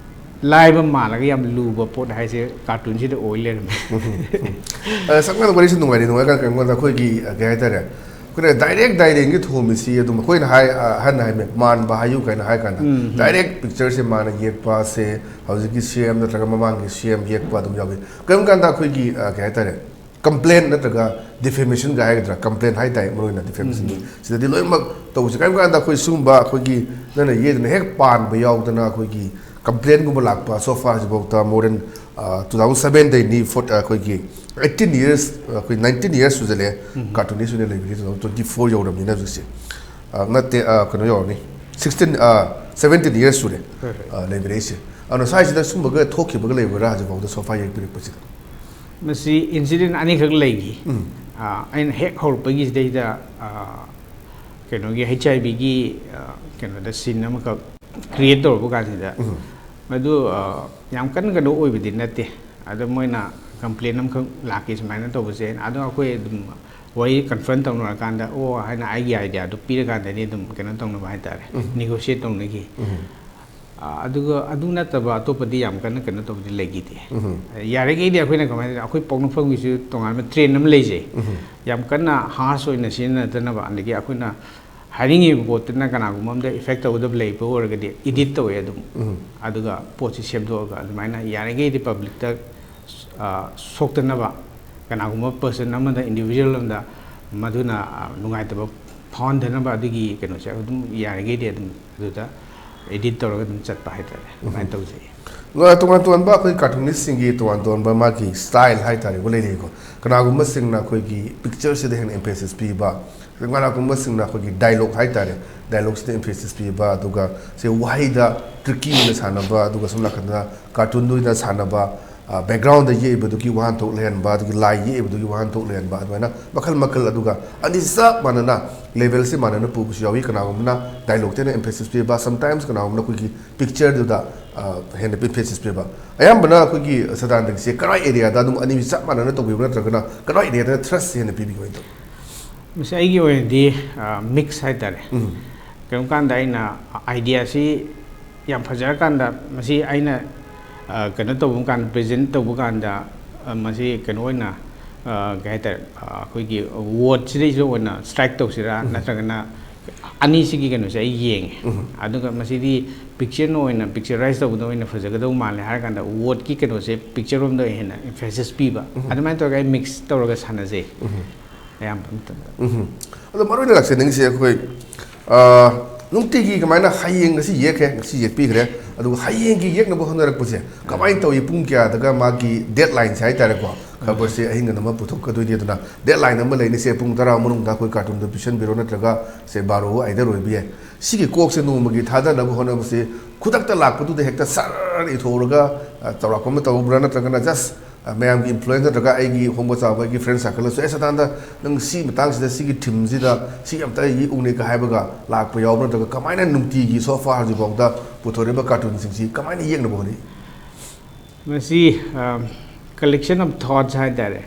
ꯂꯥꯏꯕ ꯃꯥꯜꯂꯒ ꯌꯥꯝ ꯂꯨꯕ ꯄꯣꯠ ꯍꯥꯏꯁꯦ ꯀꯥꯔꯇꯨꯟꯁꯤꯗ ꯑꯣꯏ ꯂꯩꯔꯝꯃꯦ꯫ ꯑ, ꯁꯝꯅ ꯋꯥꯔꯤꯁꯦ ꯅꯨꯡꯉꯥꯏꯔꯤ ꯅꯨꯡꯉꯥꯏ ꯀꯥꯟꯗ ꯀꯩꯅꯣꯗ ꯑꯩꯈꯣꯏꯒꯤ ꯑ, ꯀꯩ ꯍꯥꯏꯇꯥꯔꯦ, ꯑꯩꯈꯣꯏꯅ ꯗꯥꯏꯔꯦꯛ ꯗꯥꯏꯔꯦꯡꯒꯤ ꯊꯣꯝꯃꯤꯁꯤ ꯑꯗꯨꯝ ꯑꯩꯈꯣꯏꯅ ꯍꯥꯏ ꯑ, ꯑꯍꯟꯅ ꯍꯥꯏ ꯃꯥꯟꯕ ꯍꯥꯏꯌꯨ ꯀꯥꯏꯅ ꯍꯥꯏ ꯀꯥꯟꯗ ꯗꯥꯏꯔꯦꯛ ꯄꯤꯛꯆꯔꯁꯦ ꯃꯥꯅ ꯌꯦꯛꯄꯁꯦ ꯍꯧꯖꯤꯛꯀꯤ ꯁꯤ ꯑꯦꯝ ꯅꯠꯇ꯭ꯔꯒ ꯃꯃꯥꯡꯒꯤ ꯁꯤ ꯑꯦꯝ ꯌꯦꯛꯄ ꯑꯗꯨꯝ ꯌꯥꯎꯏ꯫ ꯀꯔꯤꯒꯨꯝꯕ ꯀꯥꯟꯗ ꯑꯩꯈꯣꯏꯒꯤ ꯑ, ꯀꯩ ꯍꯥꯏꯇꯥꯔꯦ, ꯀꯝꯄ꯭ꯂꯦꯟ ꯅꯠꯇ꯭ꯔꯒ ꯗꯤꯐꯦꯃꯦꯁꯟꯒ ꯍꯥꯏꯒꯗ꯭ꯔꯥ, ꯀꯝꯄ꯭ꯂꯦꯟ ꯍꯥꯏꯇꯥꯔꯦ ꯃꯔꯨ ꯑꯣꯏꯅ ꯗꯤꯐꯦꯃꯦꯁꯟꯒꯤ ꯁꯤꯗꯗꯤ ꯂꯣꯏꯅꯃꯛ ꯇꯧꯕꯁꯦ꯫ ꯀꯔꯤꯒꯨꯝꯕ ꯀꯥꯟꯗ ꯑꯩꯈꯣꯏ ꯁꯤꯒꯨꯝꯕ ꯑꯩꯈꯣꯏꯒꯤ ꯅꯪꯅ ꯌꯦꯛꯇꯅ ꯍꯦꯛ ꯄꯥꯟꯕ ꯌꯥꯎꯗꯅ ꯑꯩꯈꯣꯏꯒꯤ ꯀꯝꯄ꯭ꯂꯦꯟꯒꯨꯝꯕ ꯂꯥꯛꯄ, so far ꯍꯧꯖꯤꯛꯐꯥꯎꯗ more than two thousand sevenꯗꯩꯅꯤ ꯑꯩꯈꯣꯏꯒꯤ eighteen years, ꯑꯩꯈꯣꯏ nineteen years ꯁꯨꯖꯜꯂꯛꯑꯦ꯫ ꯀꯥꯔꯇꯨꯅꯤꯁ ꯑꯣꯏꯅ ꯂꯩꯕꯤꯔꯤ two thousand twenty four ꯌꯧꯔꯕꯅꯤꯅ ꯍꯧꯖꯤꯛꯁꯦ꯫ ꯑ, ꯅꯠꯇꯦ, ꯑ, ꯀꯩꯅꯣ ꯌꯧꯔꯅꯤ, sixteen, ꯑ, seventeen years ꯁꯨꯔꯦ꯫ ꯑ, ꯂꯩꯕꯤꯔꯛꯏꯁꯦ꯫ ꯑꯗꯨꯅ ꯁ꯭ꯋꯥꯏꯁꯤꯗ ꯁꯨꯝꯕꯒ ꯊꯣꯛꯈꯤꯕꯒ ꯂꯩꯕ꯭ꯔꯥ ꯍꯧꯖꯤꯛꯐꯥꯎꯗ so far ꯌꯦꯛꯄꯤꯔꯛꯄꯁꯤꯗ? ꯃꯁꯤ ꯏꯟꯁꯤꯗꯦꯟ ꯑꯅꯤꯈꯛ ꯂꯩꯈꯤ꯫ ꯑ, ꯑꯩꯅ ꯍꯦꯛ ꯍꯧꯔꯛꯄꯒꯤꯁꯤꯗꯩꯗ ꯑ, ꯀꯩꯅꯣꯒꯤ ꯍꯩꯆ ꯑꯥꯏ ꯚꯤꯒꯤ ꯀꯩꯅꯣꯗ ꯁꯤꯟ ꯑꯃꯈꯛ ꯀ꯭ꯔꯤꯌꯦꯠ ꯇꯧꯔꯛꯄ ꯀꯥꯟꯁꯤꯗ, ꯃꯗꯨ ꯑ, ꯌꯥꯝ ꯀꯟꯅ ꯀꯩꯅꯣ ꯑꯣꯏꯕꯗꯤ ꯅꯠꯇꯦ꯫ ꯑꯗꯣ ꯃꯣꯏꯅ ꯀꯝꯄ꯭ꯂꯦꯟ ꯑꯃꯈꯛ ꯂꯥꯛꯈꯤ ꯁꯨꯃꯥꯏꯅ ꯇꯧꯕꯁꯦ꯫ ꯑꯗꯣ ꯑꯩꯈꯣꯏ ꯑꯗꯨꯝ ꯋꯥꯔꯤ ꯀꯟꯐ꯭ꯔꯟ ꯇꯧꯅꯔꯀꯥꯟꯗ ꯑꯣ ꯍꯥꯏꯅ ꯑꯩꯒꯤ ꯑꯥꯏꯗꯤꯌꯥꯗꯣ ꯄꯤꯔꯀꯥꯟꯗꯅꯤ ꯑꯗꯨꯝ ꯀꯩꯅꯣ ꯇꯧꯅꯕ ꯍꯥꯏꯇꯥꯔꯦ, ꯅꯦꯒꯣꯁꯤꯌꯦꯠ ꯇꯧꯅꯈꯤ꯫ ꯑ, ꯑꯗꯨꯒ ꯑꯗꯨ ꯅꯠꯇꯕ ꯑꯇꯣꯞꯄꯗꯤ ꯌꯥꯝ ꯀꯟꯅ ꯀꯩꯅꯣ ꯇꯧꯕꯗꯤ ꯂꯩꯈꯤꯗꯦ꯫ ꯌꯥꯔꯤꯈꯩꯗꯤ ꯑꯩꯈꯣꯏꯅ ꯀꯃꯥꯏꯅ, ꯑꯩꯈꯣꯏ ꯄꯣꯛꯅꯐꯝꯒꯤꯁꯨ ꯇꯣꯉꯥꯟꯕ ꯇ꯭ꯔꯦꯟ ꯑꯃ ꯂꯩꯖꯩ꯫ ꯌꯥꯝ ꯀꯟꯅ ꯍꯥꯔꯁ ꯑꯣꯏꯅ ꯁꯤꯖꯤꯟꯅꯗꯅꯕ, ꯑꯗꯒꯤ ꯑꯩꯈꯣꯏꯅ ꯍꯥꯏꯅꯤꯡꯉꯤꯕ ꯄꯣꯠꯇꯨꯅ ꯀꯅꯥꯒꯨꯝꯕ ꯑꯝꯗ ꯏꯐꯦꯛ ꯇꯧꯒꯗꯕ ꯂꯩꯕ ꯑꯣꯏꯔꯒꯗꯤ ꯏꯗꯤꯠ ꯇꯧꯋꯦ ꯑꯗꯨꯝ꯫ ꯑꯗꯨꯒ ꯄꯣꯠꯁꯤ ꯁꯦꯝꯗꯣꯛꯑꯒ ꯑꯗꯨꯃꯥꯏꯅ ꯌꯥꯔꯤꯈꯩꯗꯤ ꯄꯕ꯭ꯂꯤꯛꯇ ꯑ, ꯁꯣꯛꯇꯅꯕ, ꯀꯅꯥꯒꯨꯝꯕ ꯄꯔꯁꯟ ꯑꯃꯗ, ꯏꯟꯗꯤꯕꯤꯖꯨꯋꯦꯜ ꯑꯃꯗ ꯃꯗꯨꯅ ꯑ, ꯅꯨꯡꯉꯥꯏꯇꯕ ꯐꯥꯎꯍꯟꯗꯅꯕ ꯑꯗꯨꯒꯤ ꯀꯩꯅꯣꯁꯦ ꯑꯗꯨꯝ ꯌꯥꯔꯤꯈꯩꯗꯤ ꯑꯗꯨꯝ ꯑꯗꯨꯗ ꯏꯗꯤꯠ ꯇꯧꯔꯒ ꯑꯗꯨꯝ ꯆꯠꯄ ꯍꯥꯏꯇꯥꯔꯦ, ꯑꯗꯨꯃꯥꯏꯅ ꯇꯧꯖꯩ꯫ ꯂꯣꯏꯅ ꯇꯣꯉꯥꯟ ꯇꯣꯉꯥꯟꯕ ꯑꯩꯈꯣꯏ ꯀꯥꯔꯇꯨꯅꯤꯁꯁꯤꯡꯒꯤ ꯇꯣꯉꯥꯟ ꯇꯣꯉꯥꯟꯕ ꯃꯥꯒꯤ ꯁ꯭ꯇꯥꯏꯜ ꯍꯥꯏꯇꯥꯔꯦꯀꯣ, ꯂꯩꯔꯤꯀꯣ꯫ ꯀꯅꯥꯒꯨꯝꯕꯁꯤꯡꯅ ꯑꯩꯈꯣꯏꯒꯤ ꯄꯤꯛꯆꯔꯁꯤꯗ ꯍꯦꯟꯅ ꯑꯦꯝꯐꯦꯁꯤꯁ ꯄꯤꯕ, ꯀꯅꯥꯒꯨꯝꯕꯁꯤꯡꯅ ꯑꯩꯈꯣꯏꯒꯤ ꯗꯥꯏꯂꯣꯛ ꯍꯥꯏꯇꯥꯔꯦ, ꯗꯥꯏꯂꯣꯛꯁꯤꯗ ꯑꯦꯝꯐꯦꯁꯤꯁ ꯄꯤꯕ, ꯑꯗꯨꯒ ꯁꯦ ꯋꯥꯍꯩꯗ ꯇ꯭ꯔꯤꯛꯀꯤ ꯑꯣꯏꯅ ꯁꯥꯟꯅꯕ, ꯑꯗꯨꯒ ꯁꯣꯝ ꯅꯥꯀꯟꯗ ꯀꯥꯔꯇꯨꯟꯗ ꯑꯣꯏꯅ ꯁꯥꯟꯅꯕ, ꯕꯦꯛꯒ꯭ꯔꯥꯎꯟꯗ ꯌꯦꯛꯏꯕꯗꯨꯒꯤ ꯋꯥꯍꯟꯊꯣꯛ ꯂꯩꯍꯟꯕ, ꯑꯗꯨꯒꯤ ꯂꯥꯏ ꯌꯦꯛꯏꯕꯗꯨꯒꯤ ꯋꯥꯍꯟꯊꯣꯛ ꯂꯩꯍꯟꯕ, ꯑꯗꯨꯃꯥꯏꯅ ꯃꯈꯜ ꯃꯈꯜ, ꯑꯗꯨꯒ ꯑꯅꯤ ꯆꯞ ꯃꯥꯟꯅꯅ ꯂꯦꯚꯦꯜꯁꯤ ꯃꯥꯟꯅꯅ ꯄꯨꯕꯁꯨ ꯌꯥꯎꯏ꯫ ꯀꯅꯥꯒꯨꯝꯕꯅ ꯗꯥꯏꯂꯣꯛꯇ ꯍꯦꯟꯅ ꯑꯦꯝꯐꯦꯁꯤꯁ ꯄꯤꯕ, ꯁꯝꯇꯥꯏꯝꯁ ꯀꯅꯥꯒꯨꯝꯕꯅ ꯑꯩꯈꯣꯏꯒꯤ ꯄꯤꯛꯆꯔꯗꯨꯗ ꯍꯦꯟꯅ ꯑꯦꯝꯐꯦꯁꯤꯁ ꯄꯤꯕ꯫ ꯑꯌꯥꯝꯕꯅ ꯑꯩꯈꯣꯏꯒꯤ ꯁꯗꯥꯅꯟꯗꯒꯤꯁꯦ ꯀꯔꯥꯏ ꯑꯦꯔꯤꯌꯥꯗ ꯑꯗꯨꯝ ꯑꯅꯤꯁꯤ ꯆꯞ ꯃꯥꯟꯅꯅ ꯇꯧꯕꯤꯕ꯭ꯔꯥ, ꯅꯠꯇ꯭ꯔꯒꯅ ꯀꯔꯥꯏ ꯑꯦꯔꯤꯌꯥꯗ ꯊ꯭ꯔꯁꯁꯦ ꯍꯦꯟꯅ ꯄꯤꯕꯤꯒꯦ? ꯀꯃꯥꯏꯅ ꯇꯧꯋꯤ? ꯃꯁꯤ ꯑꯩꯒꯤ ꯑꯣꯏꯅꯗꯤ ꯃꯤꯛꯁ ꯍꯥꯏꯇꯥꯔꯦ꯫ ꯀꯔꯤꯒꯨꯝꯕ ꯀꯥꯟꯗ ꯑꯩꯅ ꯑꯥꯏꯗꯤꯌꯥꯁꯤ ꯌꯥꯝ ꯐꯖꯔꯀꯥꯟꯗ, ꯃꯁꯤ ꯑꯩꯅ ꯀꯩꯅꯣ ꯇꯧꯕ ꯀꯥꯟꯗ, ꯄ꯭ꯔꯦꯖꯦꯟ ꯇꯧꯕ ꯀꯥꯟꯗ, ꯃꯁꯤ ꯀꯩꯅꯣ ꯑꯣꯏꯅ, ꯀꯩ ꯍꯥꯏꯇꯥꯔꯦ, ꯑꯩꯈꯣꯏꯒꯤ ꯋꯥꯔꯗꯁꯤꯗꯩꯁꯤꯗ ꯑꯣꯏꯅ ꯁ꯭ꯇ꯭ꯔꯥꯏꯛ ꯇꯧꯁꯤꯔꯥ, ꯅꯠꯇ꯭ꯔꯒꯅ ꯑꯅꯤꯁꯤꯒꯤ ꯀꯩꯅꯣꯁꯦ ꯑꯩ ꯌꯦꯡꯉꯦ꯫ ꯑꯗꯨꯒ ꯃꯁꯤꯗꯤ ꯄꯤꯛꯆꯔꯅ ꯑꯣꯏꯅ, ꯄꯤꯛꯆꯔꯥꯏꯁ ꯇꯧꯕꯗ ꯑꯣꯏꯅ ꯐꯖꯒꯗꯧ ꯃꯥꯜꯂꯦ ꯍꯥꯏꯔ ꯀꯥꯟꯗ, ꯋꯥꯔꯗꯀꯤ ꯀꯩꯅꯣꯁꯦ ꯄꯤꯛꯆꯔ ꯔꯣꯝꯗ ꯑꯣꯏꯅ ꯍꯦꯟꯅ ꯑꯦꯝꯐꯦꯁꯤꯁ ꯄꯤꯕ꯫ ꯑꯗꯨꯃꯥꯏꯅ ꯇꯧꯔꯒ ꯑꯩ ꯃꯤꯛꯁ ꯇꯧꯔꯒ ꯁꯥꯟꯅꯖꯩ ꯑꯌꯥꯝꯕ ꯃꯇꯝꯗ꯫ ꯑꯗꯣ ꯃꯔꯨ ꯑꯣꯏꯅ ꯂꯥꯛꯆꯅꯤꯡꯉꯤꯁꯦ ꯑꯩꯈꯣꯏ ꯅꯨꯡꯇꯤꯒꯤ ꯀꯃꯥꯏꯅ ꯍꯌꯦꯡ ꯉꯁꯤ ꯌꯦꯛꯈ꯭ꯔꯦ, ꯉꯁꯤ ꯌꯦꯛꯄꯤꯈ꯭ꯔꯦ, ꯑꯗꯨꯒ ꯍꯌꯦꯡꯒꯤ ꯌꯦꯛꯅꯕ ꯍꯣꯠꯅꯔꯛꯄꯁꯦ ꯀꯃꯥꯏꯅ ꯇꯧꯏ? ꯄꯨꯡ ꯀꯌꯥꯗꯒ ꯃꯥꯒꯤ ꯗꯦꯠ ꯂꯥꯏꯟꯁꯦ ꯍꯥꯏꯇꯥꯔꯦꯀꯣ, ꯈꯕꯔꯁꯦ ꯑꯍꯤꯡ ꯑꯃ ꯄꯨꯊꯣꯛꯀꯗꯣꯏꯅꯤ, ꯑꯗꯨꯅ ꯗꯦꯠ ꯂꯥꯏꯟ ꯑꯃ ꯂꯩꯅꯤ, ꯁꯦ ꯄꯨꯡ ꯇꯔꯥ ꯃꯅꯨꯡꯗ ꯑꯩꯈꯣꯏ ꯀꯥꯔꯇꯨꯟꯗ ꯄꯤꯁꯟꯕꯤꯔꯣ, ꯅꯠꯇ꯭ꯔꯒ ꯁꯦ ꯕꯥꯔꯣ ꯑꯥꯏꯗꯔ ꯑꯣꯏꯕ ꯌꯥꯏ꯫ ꯁꯤꯒꯤ ꯀꯣꯛꯁꯦ ꯅꯣꯡꯃꯒꯤ ꯊꯥꯗꯅꯕ ꯍꯣꯠꯅꯕꯁꯦ ꯈꯨꯗꯛꯇ ꯂꯥꯛꯄꯗꯨꯗ ꯍꯦꯛꯇ ꯁꯔ ꯏꯊꯣꯛꯑꯒ ꯆꯥꯎꯔꯥꯛꯄ ꯑꯃ ꯇꯧꯕ꯭ꯔꯥ, ꯅꯠꯇ꯭ꯔꯒꯅ ꯖꯁ ꯃꯌꯥꯝꯒꯤ ꯏꯟꯐ꯭ꯂꯨꯌꯦꯟꯁ ꯅꯠꯇ꯭ꯔꯒ ꯑꯩꯒꯤ ꯍꯣꯡꯕ ꯆꯥꯎꯕ ꯑꯩꯒꯤ ꯐ꯭ꯔꯦꯟ ꯁꯥꯔꯀꯜꯗꯁꯨ, "ꯑꯦ ꯁꯗꯥꯅꯟꯗ, ꯅꯪ ꯁꯤ ꯃꯇꯥꯡꯁꯤꯗ ꯁꯤꯒꯤ ꯊꯤꯝꯁꯤꯗ ꯁꯤ ꯑꯝꯇ ꯌꯦꯛꯎꯅꯦꯒ" ꯍꯥꯏꯕꯒ ꯂꯥꯛꯄ ꯌꯥꯎꯕ꯭ꯔꯥ, ꯅꯠꯇ꯭ꯔꯒ ꯀꯃꯥꯏꯅ ꯅꯨꯡꯇꯤꯒꯤ so far ꯍꯧꯖꯤꯛꯐꯥꯎꯗ ꯄꯨꯊꯣꯔꯛꯏꯕ ꯀꯥꯔꯇꯨꯟꯁꯤꯡꯁꯤ ꯀꯃꯥꯏꯅ ꯌꯦꯛꯅꯕ ꯍꯣꯠꯅꯩ? ꯃꯁꯤ collection of thoughts ꯍꯥꯏꯇꯥꯔꯦ꯫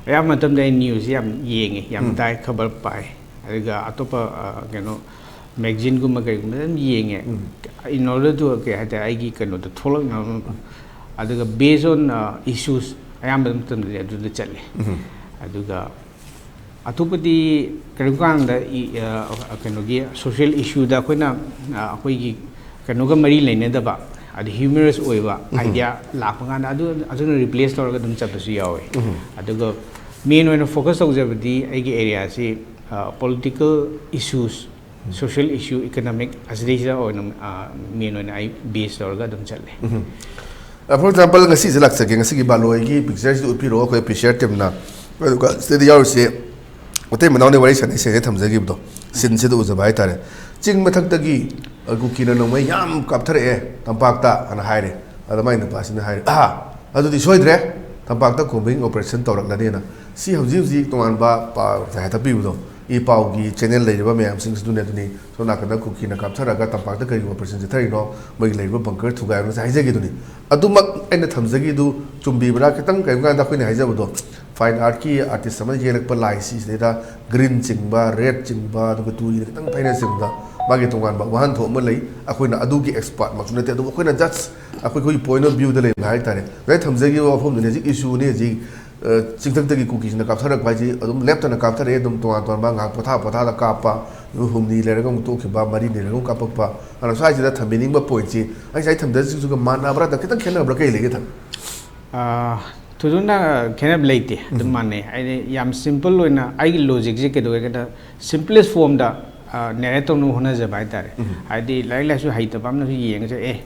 ꯑꯌꯥꯝꯕ ꯃꯇꯝꯗ ꯑꯩ ꯅ꯭ꯌꯨꯁꯁꯤ ꯌꯥꯝ ꯌꯦꯡꯉꯦ, ꯌꯥꯝ ꯇꯥꯏ, ꯈꯕꯔ ꯄꯥꯏ, ꯑꯗꯨꯒ ꯑꯇꯣꯞꯄ ꯀꯩꯅꯣ ꯃꯦꯒꯖꯤꯟꯒꯨꯝꯕ ꯀꯩꯒꯨꯝꯕ ꯑꯗꯨꯝ ꯌꯦꯡꯉꯦ꯫ In order to, ꯀꯩ ꯍꯥꯏꯇꯥꯔꯦ, ꯑꯩꯒꯤ ꯀꯩꯅꯣꯗꯣ ꯊꯣꯛꯂꯛꯅꯕ꯫ ꯑꯗꯨꯒ based on issues ꯑꯌꯥꯝꯕ ꯃꯇꯝꯗꯗꯤ ꯑꯗꯨꯗ ꯆꯠꯂꯦ꯫ ꯑꯗꯨꯒ ꯑꯇꯣꯞꯄꯗꯤ ꯀꯔꯤꯒꯨꯝꯕ ꯀꯥꯟꯗ ꯀꯩꯅꯣꯒꯤ ꯁꯣꯁꯤꯌꯦꯜ ꯏꯁꯨꯗ ꯑꯩꯈꯣꯏꯅ ꯑꯩꯈꯣꯏꯒꯤ ꯀꯩꯅꯣꯒ ꯃꯔꯤ ꯂꯩꯅꯗꯕ, ꯑꯗ ꯍ꯭ꯌꯨꯃꯔꯁ ꯑꯣꯏꯕ ꯑꯥꯏꯗꯤꯌꯥ ꯂꯥꯛꯄ ꯀꯥꯟꯗ ꯑꯗꯨ ꯑꯗꯨꯅ ꯔꯤꯄ꯭ꯂꯦꯁ ꯇꯧꯔꯒ ꯑꯗꯨꯝ ꯆꯠꯄꯁꯨ ꯌꯥꯎꯋꯦ꯫ ꯑꯗꯨꯒ ꯃꯦꯟ ꯑꯣꯏꯅ ꯐꯣꯀꯁ ꯇꯧꯖꯕꯗꯤ ꯑꯩꯒꯤ ꯑꯦꯔꯤꯌꯥꯁꯤ ꯄꯣꯂꯤꯇꯤꯀꯦꯜ ꯏꯁꯨꯁ, ꯁꯣꯁꯤꯌꯦꯜ ꯏꯁꯨ, ꯏꯀꯣꯅꯣꯃꯤꯛ, ꯑꯁꯤꯗꯩꯁꯤꯗ ꯑꯣꯏꯅ ꯃꯦꯟ ꯑꯣꯏꯅ ꯑꯩ ꯕꯦꯁ ꯇꯧꯔꯒ ꯑꯗꯨꯝ ꯆꯠꯂꯦ꯫ For example, ꯉꯁꯤꯁꯦ ꯂꯥꯛꯆꯒꯦ, ꯉꯁꯤꯒꯤ ꯕꯥꯂꯣꯏꯒꯤ ꯄꯤꯛꯆꯔꯁꯤꯗ ꯎꯠꯄꯤꯔꯛꯑꯣ ꯑꯩꯈꯣꯏ ꯄꯤꯛꯆꯔ ꯇꯤꯝꯅ꯫ ꯑꯗꯨꯒ ꯁꯤꯗ ꯌꯥꯎꯔꯤꯁꯦ ꯃꯇꯩ ꯃꯅꯥꯎꯅꯤ ꯋꯥꯔꯤ ꯁꯥꯟꯅꯩꯁꯦ ꯊꯝꯖꯈꯤꯕꯗꯣ, ꯁꯤꯟꯁꯤꯗ ꯎꯖꯕ ꯍꯥꯏꯇꯥꯔꯦ꯫ ꯆꯤꯡ ꯃꯊꯛꯇꯒꯤ ꯀꯨꯀꯤꯅ ꯅꯣꯡꯃꯩ ꯌꯥꯝ ꯀꯥꯞꯊꯔꯛꯑꯦ ꯇꯝꯄꯥꯛꯇ ꯍꯥꯏꯅ ꯍꯥꯏꯔꯦ꯫ ꯑꯗ ꯃꯥꯏ ꯅꯨꯄꯥꯁꯤꯅ ꯍꯥꯏꯔꯦ, "ꯑꯍꯥ, ꯑꯗꯨꯗꯤ ꯁꯣꯏꯗ꯭ꯔꯦ, ꯇꯝꯄꯥꯛꯇ combing operation ꯇꯧꯔꯛꯂꯅꯤꯅ꯫ ꯁꯤ ꯍꯧꯖꯤꯛ ꯍꯧꯖꯤꯛ ꯇꯣꯉꯥꯟꯕ ꯄꯥꯎ ꯉꯁꯥꯏ ꯍꯥꯏꯗꯣꯛꯄꯤꯕꯗꯣ, ꯏ ꯄꯥꯎꯒꯤ channel ꯂꯩꯔꯤꯕ ꯃꯌꯥꯝꯁꯤꯡꯁꯤꯗꯨꯅꯦ꯫ ꯑꯗꯨꯅꯤ ꯁꯣꯝ ꯅꯥꯀꯟꯗ ꯀꯨꯀꯤꯅ ꯀꯥꯞꯊꯔꯛꯑꯒ ꯇꯝꯄꯥꯛꯇ ꯀꯔꯤ operation ꯆꯠꯊꯔꯤꯅꯣ, ꯃꯣꯏꯒꯤ ꯂꯩꯔꯤꯕ bunker ꯊꯨꯒꯥꯏꯔꯣꯅ ꯉꯁꯥꯏ ꯍꯥꯏꯖꯈꯤꯗꯨꯅꯤ꯫ ꯑꯗꯨꯃꯛ ꯑꯩꯅ ꯊꯝꯖꯈꯤꯗꯨ ꯆꯨꯝꯕꯤꯕ꯭ꯔꯥ? ꯈꯤꯇꯪ ꯀꯔꯤꯒꯨꯝꯕ ꯀꯥꯟꯗ ꯑꯩꯈꯣꯏꯅ ꯍꯥꯏꯖꯕꯗꯣ, fine artꯀꯤ artist ꯑꯃꯅ ꯌꯦꯛꯂꯛꯄ ꯂꯥꯏꯁꯤꯗꯩꯗ green ꯆꯤꯡꯕ, red ꯆꯤꯡꯕ, ꯑꯗꯨꯒ ꯇꯨꯔꯤꯅ ꯈꯤꯇꯪ ꯐꯩꯅ ꯆꯤꯡꯕ, ꯃꯥꯒꯤ ꯇꯣꯉꯥꯟꯕ ꯋꯥꯍꯟꯊꯣꯛ ꯑꯃ ꯂꯩ꯫ ꯑꯩꯈꯣꯏꯅ ꯑꯗꯨꯒꯤ expertꯃꯛꯁꯨ ꯅꯠꯇꯦ, ꯑꯗꯨꯕꯨ ꯑꯩꯈꯣꯏꯅ just ꯑꯩꯈꯣꯏ, ꯑꯩꯈꯣꯏꯒꯤ point of viewꯗ ꯂꯩꯕ ꯍꯥꯏꯇꯥꯔꯦ꯫ ꯉꯁꯥꯏ ꯊꯝꯖꯈꯤꯕ ꯋꯥꯐꯝꯗꯨꯅꯤ꯫ ꯍꯧꯖꯤꯛ issueꯅꯤ꯫ ꯍꯧꯖꯤꯛ, ꯑ, ꯆꯤꯡꯊꯛꯇꯒꯤ ꯀꯨꯀꯤꯁꯤꯡꯅ ꯀꯥꯞꯊꯔꯛꯄ ꯍꯥꯏꯁꯤ ꯑꯗꯨꯝ ꯂꯦꯞꯇꯅ ꯀꯥꯞꯊꯔꯛꯑꯦ꯫ ꯑꯗꯨꯝ ꯇꯣꯉꯥꯟ ꯇꯣꯉꯥꯟꯕ ꯉꯥꯏꯍꯥꯛ ꯄꯣꯊꯥ ꯄꯣꯊꯥꯗ ꯀꯥꯞꯄ, ꯅꯨꯃꯤꯠ ꯍꯨꯝꯅꯤ ꯂꯩꯔꯒ ꯑꯃꯨꯛ ꯇꯣꯛꯈꯤꯕ, ꯃꯔꯤꯅꯤ ꯂꯩꯔꯒ ꯑꯃꯨꯛ ꯀꯥꯞꯄꯛꯄ꯫ ꯑꯗꯨꯅ ꯁ꯭ꯋꯥꯏꯁꯤꯗ ꯊꯝꯕꯤꯅꯤꯡꯕ pointꯁꯤ ꯑꯩ ꯉꯁꯥꯏ ꯊꯝꯖꯔꯤꯁꯤꯡꯁꯤꯒ ꯃꯥꯟꯅꯕ꯭ꯔꯥ, ꯈꯤꯇꯪ ꯈꯦꯠꯅꯕ꯭ꯔꯥ, ꯀꯩ ꯂꯩꯒꯦ ꯊꯝ? ꯑꯥ, ꯊꯣꯏꯗꯣꯛꯅ ꯈꯦꯠꯅꯕ ꯂꯩꯇꯦ, ꯑꯗꯨꯝ ꯎꯝ꯫ ꯃꯥꯟꯅꯩ꯫ ꯍꯥꯏꯗꯤ ꯌꯥꯝ simple ꯑꯣꯏꯅ ꯑꯩꯒꯤ logicꯁꯦ ꯀꯩꯗꯧꯋꯦ ꯍꯥꯏ ꯀꯥꯟꯗ, simplest formꯗ, ꯑ, narrate ꯇꯧꯅꯕ ꯍꯣꯠꯅꯖꯕ ꯍꯥꯏꯇꯥꯔꯦ꯫ ꯎꯝ꯫ ꯍꯥꯏꯗꯤ ꯂꯥꯏꯔꯤꯛ ꯂꯥꯏꯁꯨ ꯍꯩꯇꯕ ꯑꯃꯅꯁꯨ ꯌꯦꯡꯉꯁꯦ, ꯑꯦ,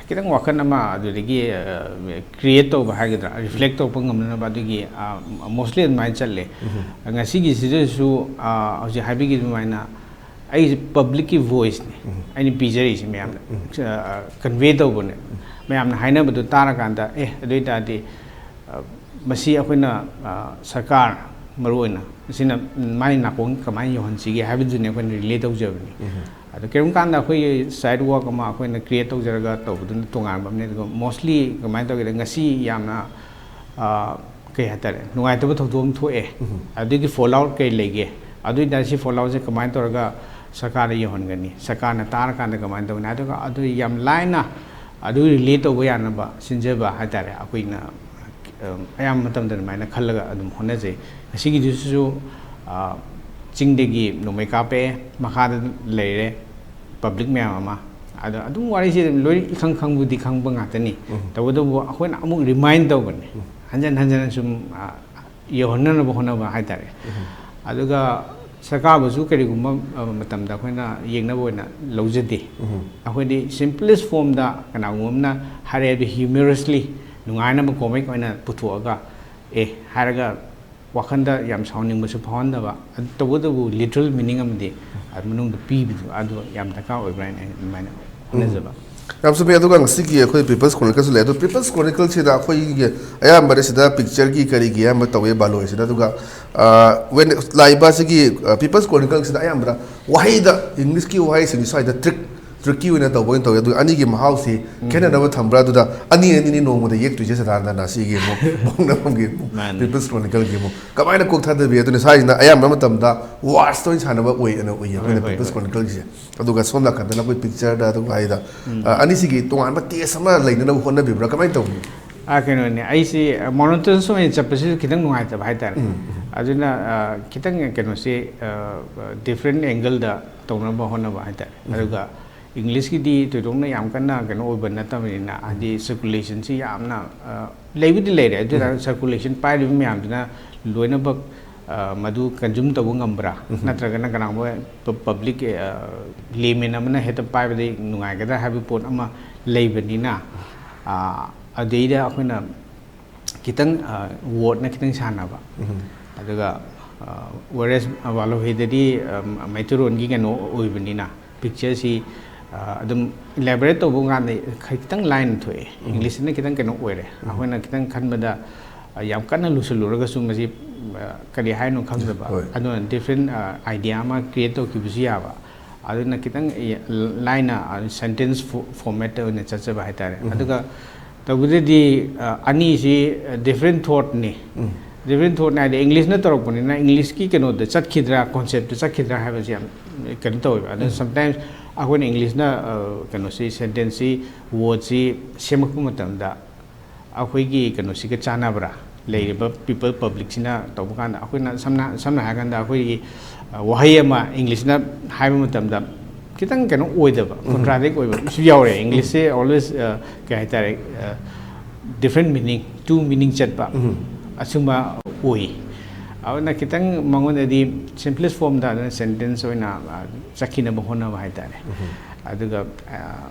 ꯈꯤꯇꯪ ꯋꯥꯈꯜ ꯑꯃ ꯑꯗꯨꯗꯒꯤ, ꯑ, create ꯇꯧꯕ ꯍꯥꯏꯒꯗ꯭ꯔꯥ, reflect ꯇꯧꯔꯛꯄ ꯉꯝꯅꯅꯕ ꯑꯗꯨꯒꯤ, ꯑ, mostly ꯑꯗꯨꯃꯥꯏꯅ ꯆꯠꯂꯦ꯫ ꯎꯝ꯫ ꯉꯁꯤꯒꯤ ꯁꯤꯗꯁꯨ, ꯑ, ꯍꯧꯖꯤꯛ ꯍꯥꯏꯕꯤꯈꯤꯕ ꯑꯗꯨꯃꯥꯏꯅ ꯑꯩꯁꯦ publicꯀꯤ voiceꯅꯤ, ꯎꯝ꯫ ꯑꯩꯅ ꯄꯤꯖꯔꯤꯁꯦ ꯃꯌꯥꯝꯗ, ꯎꯝ꯫ ꯑ, convey ꯇꯧꯕꯅꯦ꯫ ꯎꯝ꯫ ꯃꯌꯥꯝꯅ ꯍꯥꯏꯅꯕꯗꯨ ꯇꯥꯔꯀꯥꯟꯗ, ꯑꯦ, ꯑꯗꯨ ꯑꯣꯏ ꯇꯥꯔꯗꯤ, ꯑ, ꯃꯁꯤ ꯑꯩꯈꯣꯏꯅ, ꯑ, ꯁꯔꯀꯥꯔ ꯃꯔꯨꯑꯣꯏꯅ ꯃꯁꯤꯅ ꯃꯥꯏ ꯅꯥꯀꯣꯡ ꯀꯃꯥꯏꯅ ꯌꯧꯍꯟꯁꯤꯒꯦ ꯍꯥꯏꯕꯗꯨꯅꯦ ꯑꯩꯈꯣꯏꯅ relay ꯇꯧꯖꯕꯅꯤ꯫ ꯎꯝ꯫ ꯑꯗꯣ ꯀꯔꯤꯒꯨꯝꯕ ꯀꯥꯟꯗ ꯑꯩꯈꯣꯏꯒꯤ side work ꯑꯃ ꯑꯩꯈꯣꯏꯅ create ꯇꯧꯖꯔꯒ ꯇꯧꯕꯗꯨꯅ ꯇꯣꯉꯥꯟꯕ ꯑꯃꯅꯤ꯫ ꯑꯗꯨꯒ mostly ꯀꯃꯥꯏꯅ ꯇꯧꯒꯦꯗ, ꯉꯁꯤ ꯌꯥꯝꯅ, ꯑ, ꯀꯩ ꯍꯥꯏꯇꯥꯔꯦ, ꯅꯨꯡꯉꯥꯏꯇꯕ ꯊꯧꯗꯣꯛ ꯑꯃ ꯊꯣꯛꯑꯦ, ꯎꯝ꯫ ꯑꯗꯨꯒꯤ fallout ꯀꯩ ꯂꯩꯒꯦ, ꯑꯗꯨ ꯑꯣꯏ ꯇꯥꯔꯗꯤ ꯁꯤ falloutꯁꯦ ꯀꯃꯥꯏꯅ ꯇꯧꯔꯒ ꯁꯔꯀꯥꯔꯗ ꯌꯧꯍꯟꯒꯅꯤ, ꯁꯔꯀꯥꯔꯅ ꯇꯥꯔꯀꯥꯟꯗ ꯀꯃꯥꯏꯅ ꯇꯧꯒꯅꯤ, ꯑꯗꯨꯒ ꯑꯗꯨ ꯌꯥꯝ ꯂꯥꯏꯅ ꯑꯗꯨ relay ꯇꯧꯕ ꯌꯥꯅꯕ ꯁꯤꯟꯖꯕ ꯍꯥꯏꯇꯥꯔꯦ꯫ ꯑꯩꯈꯣꯏꯅ, ꯑ, ꯑꯌꯥꯝꯕ ꯃꯇꯝꯗ ꯑꯗꯨꯃꯥꯏꯅ ꯈꯜꯂꯒ ꯑꯗꯨꯝ ꯍꯣꯠꯅꯖꯩ꯫ ꯉꯁꯤꯒꯤꯗꯨꯁꯨ, ꯑ, ꯆꯤꯡꯗꯒꯤ ꯅꯣꯡꯃꯩ ꯀꯥꯞꯄꯛꯑꯦ, ꯃꯈꯥꯗ ꯂꯩꯔꯦ public ꯃꯌꯥꯝ ꯑꯃ꯫ ꯑꯗꯣ ꯑꯗꯨꯝ ꯋꯥꯔꯤꯁꯦ ꯑꯗꯨꯝ ꯂꯣꯏ ꯏꯈꯪ ꯈꯪꯕꯨꯗꯤ ꯈꯪꯕ ꯉꯥꯛꯇꯅꯤ꯫ ꯎꯝ꯫ ꯇꯧꯕꯇꯕꯨ ꯑꯩꯈꯣꯏꯅ ꯑꯃꯨꯛ remind ꯇꯧꯕꯅꯤ꯫ ꯎꯝ꯫ ꯍꯟꯖꯟ ꯍꯟꯖꯟꯅ ꯁꯨꯝ, ꯑ, ꯌꯧꯍꯟꯅꯅꯕ ꯍꯣꯠꯅꯕ ꯍꯥꯏꯇꯥꯔꯦ꯫ ꯎꯝ꯫ ꯑꯗꯨꯒ ꯁꯔꯀꯥꯔꯕꯨꯁꯨ ꯀꯔꯤꯒꯨꯝꯕ, ꯑ, ꯃꯇꯝꯗ ꯑꯩꯈꯣꯏꯅ ꯌꯦꯡꯅꯕ ꯑꯣꯏꯅ ꯂꯧꯖꯗꯦ꯫ ꯎꯝ꯫ ꯑꯩꯈꯣꯏꯗꯤ simplest formꯗ ꯀꯅꯥꯒꯨꯝꯕ ꯑꯃꯅ ꯍꯥꯏꯔꯛꯑꯦ ꯍꯥꯏꯕꯗꯤ humorously, ꯅꯨꯡꯉꯥꯏꯅꯕ comic ꯑꯣꯏꯅ ꯄꯨꯊꯣꯛꯑꯒ, ꯑꯦ, ꯍꯥꯏꯔꯒ ꯋꯥꯈꯟꯗ ꯌꯥꯝ ꯁꯥꯎꯅꯤꯡꯕꯁꯨ ꯐꯥꯎꯍꯟꯗꯕ, ꯑꯗꯨ ꯇꯧꯕꯇꯕꯨ literal meaning ꯑꯃꯗꯤ ꯑꯗꯨ ꯃꯅꯨꯡꯗ ꯄꯤꯕꯗꯨ ꯑꯗꯨ ꯌꯥꯝ ꯗꯔꯀꯥꯔ ꯑꯣꯏꯕ꯭ꯔꯥ ꯍꯥꯏꯅ ꯑꯩ ꯑꯗꯨꯃꯥꯏꯅ ꯍꯣꯠꯅꯖꯕ꯫ ꯎꯝ꯫ ꯌꯥꯝ ꯆꯨꯝꯃꯤ꯫ ꯑꯗꯨꯒ ꯉꯁꯤꯒꯤ ꯑꯩꯈꯣꯏ People's Chronicleꯁꯨ ꯂꯩ꯫ ꯑꯗꯣ People's Chronicleꯁꯤꯗ ꯑꯩꯈꯣꯏꯒꯤ ꯑꯌꯥꯝꯕꯅ ꯁꯤꯗ pictureꯒꯤ ꯀꯔꯤꯒꯤ ꯑꯌꯥꯝꯕ ꯇꯧꯋꯦ ꯕꯥꯂꯣꯏꯁꯤꯗ꯫ ꯑꯗꯨꯒ, ꯑ, when ꯂꯥꯛꯏꯕ ꯑꯁꯤꯒꯤ, ꯑ, People's Chronicleꯁꯤꯗ ꯑꯌꯥꯝꯕꯅ ꯋꯥꯍꯩꯗ, Englishꯀꯤ ꯋꯥꯍꯩꯁꯤꯡꯁꯤ ꯁ꯭ꯋꯥꯏꯗ trick tricky ꯑꯣꯏꯅ ꯇꯧꯕ ꯑꯣꯏꯅ ꯇꯧꯋꯦ꯫ ꯑꯗꯨꯒ ꯑꯅꯤꯒꯤ ꯃꯍꯥꯎꯁꯤ ꯈꯦꯠꯅꯅꯕ ꯊꯝꯕ꯭ꯔꯥ? ꯑꯗꯨꯗ ꯑꯅꯤ ꯑꯅꯤꯅꯤ ꯅꯣꯡꯃꯗ ꯌꯦꯛꯇꯣꯏꯁꯦ ꯁꯗꯥꯅꯟꯗꯅ, ꯁꯤꯒꯤ ꯑꯃꯨꯛ ꯄꯣꯛꯅꯐꯝꯒꯤ ꯑꯃꯨꯛ, ꯃꯥꯅꯤ꯫ People's Chronicleꯒꯤ ꯑꯃꯨꯛ꯫ ꯀꯃꯥꯏꯅ ꯀꯣꯛ ꯊꯥꯗꯕꯤ? ꯑꯗꯨꯅ ꯁ꯭ꯋꯥꯏꯁꯤꯅ ꯑꯌꯥꯝꯕ ꯃꯇꯝꯗ words ꯑꯣꯏꯅ ꯁꯥꯟꯅꯕ ꯑꯣꯏ, ꯑꯣꯏꯌꯦ ꯑꯩꯈꯣꯏꯅ ꯍꯣꯏ, ꯍꯣꯏ, People's ꯍꯣꯏ꯫ Chronicleꯒꯤꯁꯦ꯫ ꯑꯗꯨꯒ ꯁꯣꯝ ꯅꯥꯀꯟꯗꯅ ꯑꯩꯈꯣꯏ pictureꯗ ꯑꯗꯨꯝ ꯍꯥꯏꯗ, ꯑ, ꯑꯅꯤꯁꯤꯒꯤ ꯇꯣꯉꯥꯟꯕ taste ꯑꯃ ꯂꯩꯅꯅꯕ ꯍꯣꯠꯅꯕꯤꯕ꯭ꯔꯥ? ꯀꯃꯥꯏꯅ ꯇꯧꯕꯤ? ꯑꯥ, ꯀꯩꯅꯣꯅꯦ, ꯑꯩꯁꯤ monotonous ꯑꯣꯏꯅ ꯆꯠꯄꯁꯤꯁꯨ ꯈꯤꯇꯪ ꯅꯨꯡꯉꯥꯏꯇꯕ ꯍꯥꯏꯇꯥꯔꯦ꯫ ꯎꯝ, ꯑꯗꯨꯅ, ꯑ, ꯈꯤꯇꯪ ꯀꯩꯅꯣꯁꯤ, ꯑ, different angleꯗ ꯇꯧꯅꯕ ꯍꯣꯠꯅꯕ ꯍꯥꯏꯇꯥꯔꯦ꯫ ꯑꯗꯨꯒ Englishꯀꯤꯗꯤ ꯊꯣꯏꯗꯣꯛꯅ ꯌꯥꯝ ꯀꯟꯅ ꯀꯩꯅꯣ ꯑꯣꯏꯕ ꯅꯠꯇꯕꯅꯤꯅ, ꯍꯥꯏꯗꯤ circulationꯁꯤ ꯌꯥꯝꯅ, ꯑ, ꯂꯩꯕꯨꯗꯤ ꯂꯩꯔꯦ, ꯑꯗꯨꯅ circulation ꯄꯥꯏꯔꯤꯕ ꯃꯌꯥꯝꯗꯨꯅ ꯂꯣꯏꯅꯃꯛ, ꯑ, ꯃꯗꯨ consume ꯇꯧꯕ ꯉꯝꯕ꯭ꯔꯥ? ꯅꯠꯇ꯭ꯔꯒꯅ ꯀꯅꯥꯒꯨꯝꯕ ꯄ-, public, ꯑ, layman ꯑꯃꯅ ꯍꯦꯛꯇ ꯄꯥꯏꯕꯗ ꯅꯨꯡꯉꯥꯏꯒꯗ꯭ꯔꯥ ꯍꯥꯏꯕ ꯄꯣꯠ ꯑꯃ ꯂꯩꯕꯅꯤꯅ, ꯑ, ꯑꯗꯩꯗ ꯑꯩꯈꯣꯏꯅ ꯈꯤꯇꯪ, ꯑ, wordꯅ ꯈꯤꯇꯪ ꯁꯥꯟꯅꯕ꯫ ꯑꯗꯨꯒ, ꯑ, whereas ꯕꯥꯂꯣꯍꯤꯗꯗꯤ, ꯑ, ꯃꯩꯇꯩꯔꯣꯟꯒꯤ ꯀꯩꯅꯣ ꯑꯣꯏꯕꯅꯤꯅ, pictureꯁꯤ, ꯑ, ꯑꯗꯨꯝ elaborate ꯇꯧꯕ ꯀꯥꯟꯗ ꯈꯤꯇꯪ ꯂꯥꯏꯅ ꯊꯣꯛꯑꯦ꯫ Englishꯁꯤꯅ ꯈꯤꯇꯪ ꯀꯩꯅꯣ ꯑꯣꯏꯔꯦ꯫ ꯑꯩꯈꯣꯏꯅ ꯈꯤꯇꯪ ꯈꯟꯕꯗ, ꯑ, ꯌꯥꯝ ꯀꯟꯅ ꯂꯨꯁꯜꯂꯨꯔꯒꯁꯨ ꯃꯁꯤ, ꯑ, ꯀꯔꯤ ꯍꯥꯏꯅꯣ ꯈꯪꯗꯕ꯫ ꯍꯣꯏ꯫ ꯑꯗꯨꯅ different, ꯑ, idea ꯑꯃ create ꯇꯧꯈꯤꯕꯁꯨ ꯌꯥꯕ꯫ ꯑꯗꯨꯅ ꯈꯤꯇꯪ, ꯑ, ꯂꯥꯏꯅ, ꯑ, sentence fo-, formatꯇ ꯑꯣꯏꯅ ꯆꯠꯆꯕ ꯍꯥꯏꯇꯥꯔꯦ꯫ ꯑꯗꯨꯒ ꯇꯧꯕꯗꯗꯤ, ꯑ, ꯑꯅꯤꯁꯤ, ꯑ, different thoughtꯅꯤ꯫ Different thoughtꯅꯤ ꯍꯥꯏꯗꯤ Englishꯅ ꯇꯧꯔꯛꯄꯅꯤꯅ Englishꯀꯤ ꯀꯩꯅꯣꯗ ꯆꯠꯈꯤꯗ꯭ꯔꯥ, conceptꯇ ꯆꯠꯈꯤꯗ꯭ꯔꯥ ꯍꯥꯏꯕꯁꯤ ꯌꯥꯝ, ꯑ, ꯀꯩꯅꯣ ꯇꯧꯋꯦꯕ꯫ ꯑꯗꯨꯅ sometimes ꯑꯩꯈꯣꯏꯅ Englishꯅ, ꯑ, ꯀꯩꯅꯣꯁꯤ, sentenceꯁꯤ, wordꯁꯤ ꯁꯦꯝꯃꯛꯄ ꯃꯇꯝꯗ ꯑꯩꯈꯣꯏꯒꯤ ꯀꯩꯅꯣꯁꯤꯒ ꯆꯥꯟꯅꯕ꯭ꯔꯥ? ꯂꯩꯔꯤꯕ people publicꯁꯤꯅ ꯇꯧꯕ ꯀꯥꯟꯗ ꯑꯩꯈꯣꯏꯅ ꯁꯝꯅ, ꯁꯝꯅ ꯍꯥꯏꯔꯀꯥꯟꯗ ꯑꯩꯈꯣꯏꯒꯤ, ꯑ, ꯋꯥꯍꯩ ꯑꯃ Englishꯅ ꯍꯥꯏꯕ ꯃꯇꯝꯗ ꯈꯤꯇꯪ ꯀꯩꯅꯣ ꯑꯣꯏꯗꯕ, contradict ꯑꯣꯏꯕ ꯑꯃꯁꯨ ꯌꯥꯎꯔꯦ꯫ Englishꯁꯦ always, ꯑ, ꯀꯩ ꯍꯥꯏꯇꯥꯔꯦ, ꯑ, different meaning, two meaning ꯆꯠꯄ ꯑꯁꯨꯝꯕ ꯑꯣꯏ꯫ ꯑꯗꯨꯅ ꯈꯤꯇꯪ ꯃꯉꯣꯟꯗꯗꯤ simplest formꯗ ꯑꯗꯨꯅ sentence ꯑꯣꯏꯅ, ꯑ, ꯆꯠꯈꯤꯅꯕ ꯍꯣꯠꯅꯕ ꯍꯥꯏꯇꯥꯔꯦ꯫ ꯑꯗꯨꯒ, ꯑ,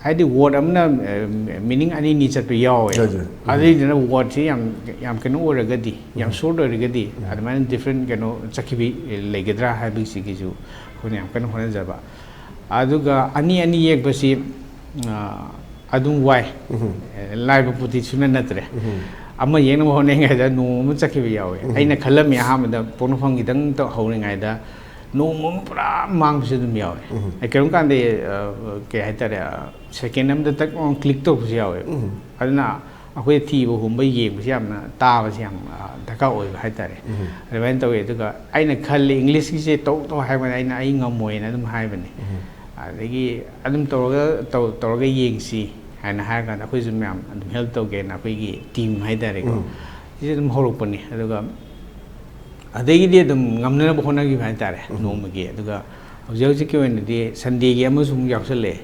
ꯍꯥꯏꯗꯤ word ꯑꯃꯅ, ꯑ, meaning ꯑꯅꯤ ꯑꯅꯤ ꯆꯠꯄ ꯌꯥꯎꯋꯦ꯫ ꯌꯥꯎꯋꯦ, ꯌꯥꯎꯋꯦ꯫ ꯑꯗꯨꯏꯗꯨꯅ wordꯁꯤ ꯌꯥꯝ, ꯌꯥꯝ ꯀꯩꯅꯣ ꯑꯣꯏꯔꯒꯗꯤ, ꯌꯥꯝ short ꯑꯣꯏꯔꯒꯗꯤ, ꯑꯗꯨꯃꯥꯏꯅ different ꯀꯩꯅꯣ ꯆꯠꯈꯤꯕ ꯂꯩꯒꯗ꯭ꯔꯥ ꯍꯥꯏꯕꯁꯤꯒꯤꯁꯨ ꯑꯩꯈꯣꯏꯅ ꯌꯥꯝ ꯀꯟꯅ ꯍꯣꯠꯅꯖꯕ꯫ ꯑꯗꯨꯒ ꯑꯅꯤ ꯑꯅꯤ ꯌꯦꯛꯄꯁꯤ ꯑꯥ, ꯑꯗꯨꯝ ꯋꯥꯏ꯫ ꯎꯝ꯫ ꯑꯦ, ꯂꯥꯏꯕ ꯄꯣꯠꯇꯤ ꯁꯨꯅ ꯅꯠꯇ꯭ꯔꯦ꯫ ꯎꯝ꯫ ꯑꯃ ꯌꯦꯡꯅꯕ ꯍꯣꯠꯅꯔꯤꯉꯩꯗ ꯅꯣꯡꯃ ꯑꯃ ꯆꯠꯈꯤꯕ ꯌꯥꯎꯋꯦ꯫ ꯎꯝ꯫ ꯑꯩꯅ ꯈꯜꯂꯝꯃꯤ ꯑꯍꯥꯟꯕꯗ ꯄꯣꯛꯅꯐꯝ ꯈꯤꯇꯪ ꯇ-, ꯍꯧꯔꯤꯉꯩꯗ ꯅꯣꯡꯃ ꯑꯃ ꯄꯨꯔꯥ ꯃꯥꯡꯕꯁꯨ ꯑꯗꯨꯝ ꯌꯥꯎꯋꯦ꯫ ꯎꯝ꯫ ꯑꯩ ꯀꯔꯤꯒꯨꯝꯕ ꯀꯥꯟꯗ, ꯑ, ꯀꯩ ꯍꯥꯏꯇꯥꯔꯦ, ꯑ, second ꯑꯃꯗ ꯇꯛ ꯂꯥꯎꯅ click ꯇꯧꯕꯁꯨ ꯌꯥꯎꯋꯦ꯫ ꯎꯝ꯫ ꯑꯗꯨꯅ ꯑꯩꯈꯣꯏ ꯊꯤꯕ ꯍꯨꯝꯕ ꯌꯦꯡꯕꯁꯤ ꯌꯥꯝꯅ, ꯇꯥꯕꯁꯤ ꯌꯥꯝ, ꯑ, ꯗꯔꯀꯥꯔ ꯑꯣꯏꯕ ꯍꯥꯏꯇꯥꯔꯦ꯫ ꯎꯝ꯫ ꯑꯗꯨꯃꯥꯏꯅ ꯇꯧꯋꯤ꯫ ꯑꯗꯨꯒ ꯑꯩꯅ ꯈꯜꯂꯤ, English ꯀꯤꯁꯦ ꯇꯧ ꯇꯧ ꯍꯥꯏꯕꯅꯤ, ꯑꯩꯅ ꯑꯩ ꯉꯝꯃꯣꯏꯅ ꯑꯗꯨꯝ ꯍꯥꯏꯕꯅꯤ꯫ ꯎꯝ꯫ ꯑꯗꯒꯤ ꯑꯗꯨꯝ ꯇꯧꯔꯒ, ꯇꯧ-, ꯇꯧꯔꯒ ꯌꯦꯡꯁꯤ ꯍꯥꯏꯅ ꯍꯥꯏꯔꯀꯥꯟꯗ ꯑꯩꯈꯣꯏꯁꯨ ꯃꯌꯥꯝ ꯑꯗꯨꯝ help ꯇꯧꯒꯦꯅ ꯑꯩꯈꯣꯏꯒꯤ team ꯍꯥꯏꯇꯥꯔꯦꯀꯣ꯫ ꯎꯝ꯫ ꯁꯤꯁꯦ ꯑꯗꯨꯝ ꯍꯧꯔꯛꯄꯅꯤ꯫ ꯑꯗꯨꯒ ꯑꯗꯒꯤꯗꯤ ꯑꯗꯨꯝ ꯉꯝꯅꯅꯕ ꯍꯣꯠꯅꯈꯤꯕ ꯍꯥꯏꯇꯥꯔꯦ, ꯎꯝ꯫ ꯅꯣꯡꯃꯒꯤ꯫ ꯑꯗꯨꯒ ꯍꯧꯖꯤꯛ ꯍꯧꯖꯤꯛꯀꯤ ꯑꯣꯏꯅꯗꯤ Sunday ꯒꯤ ꯑꯃꯁꯨ ꯑꯃꯨꯛ ꯌꯥꯎꯁꯜꯂꯛꯑꯦ꯫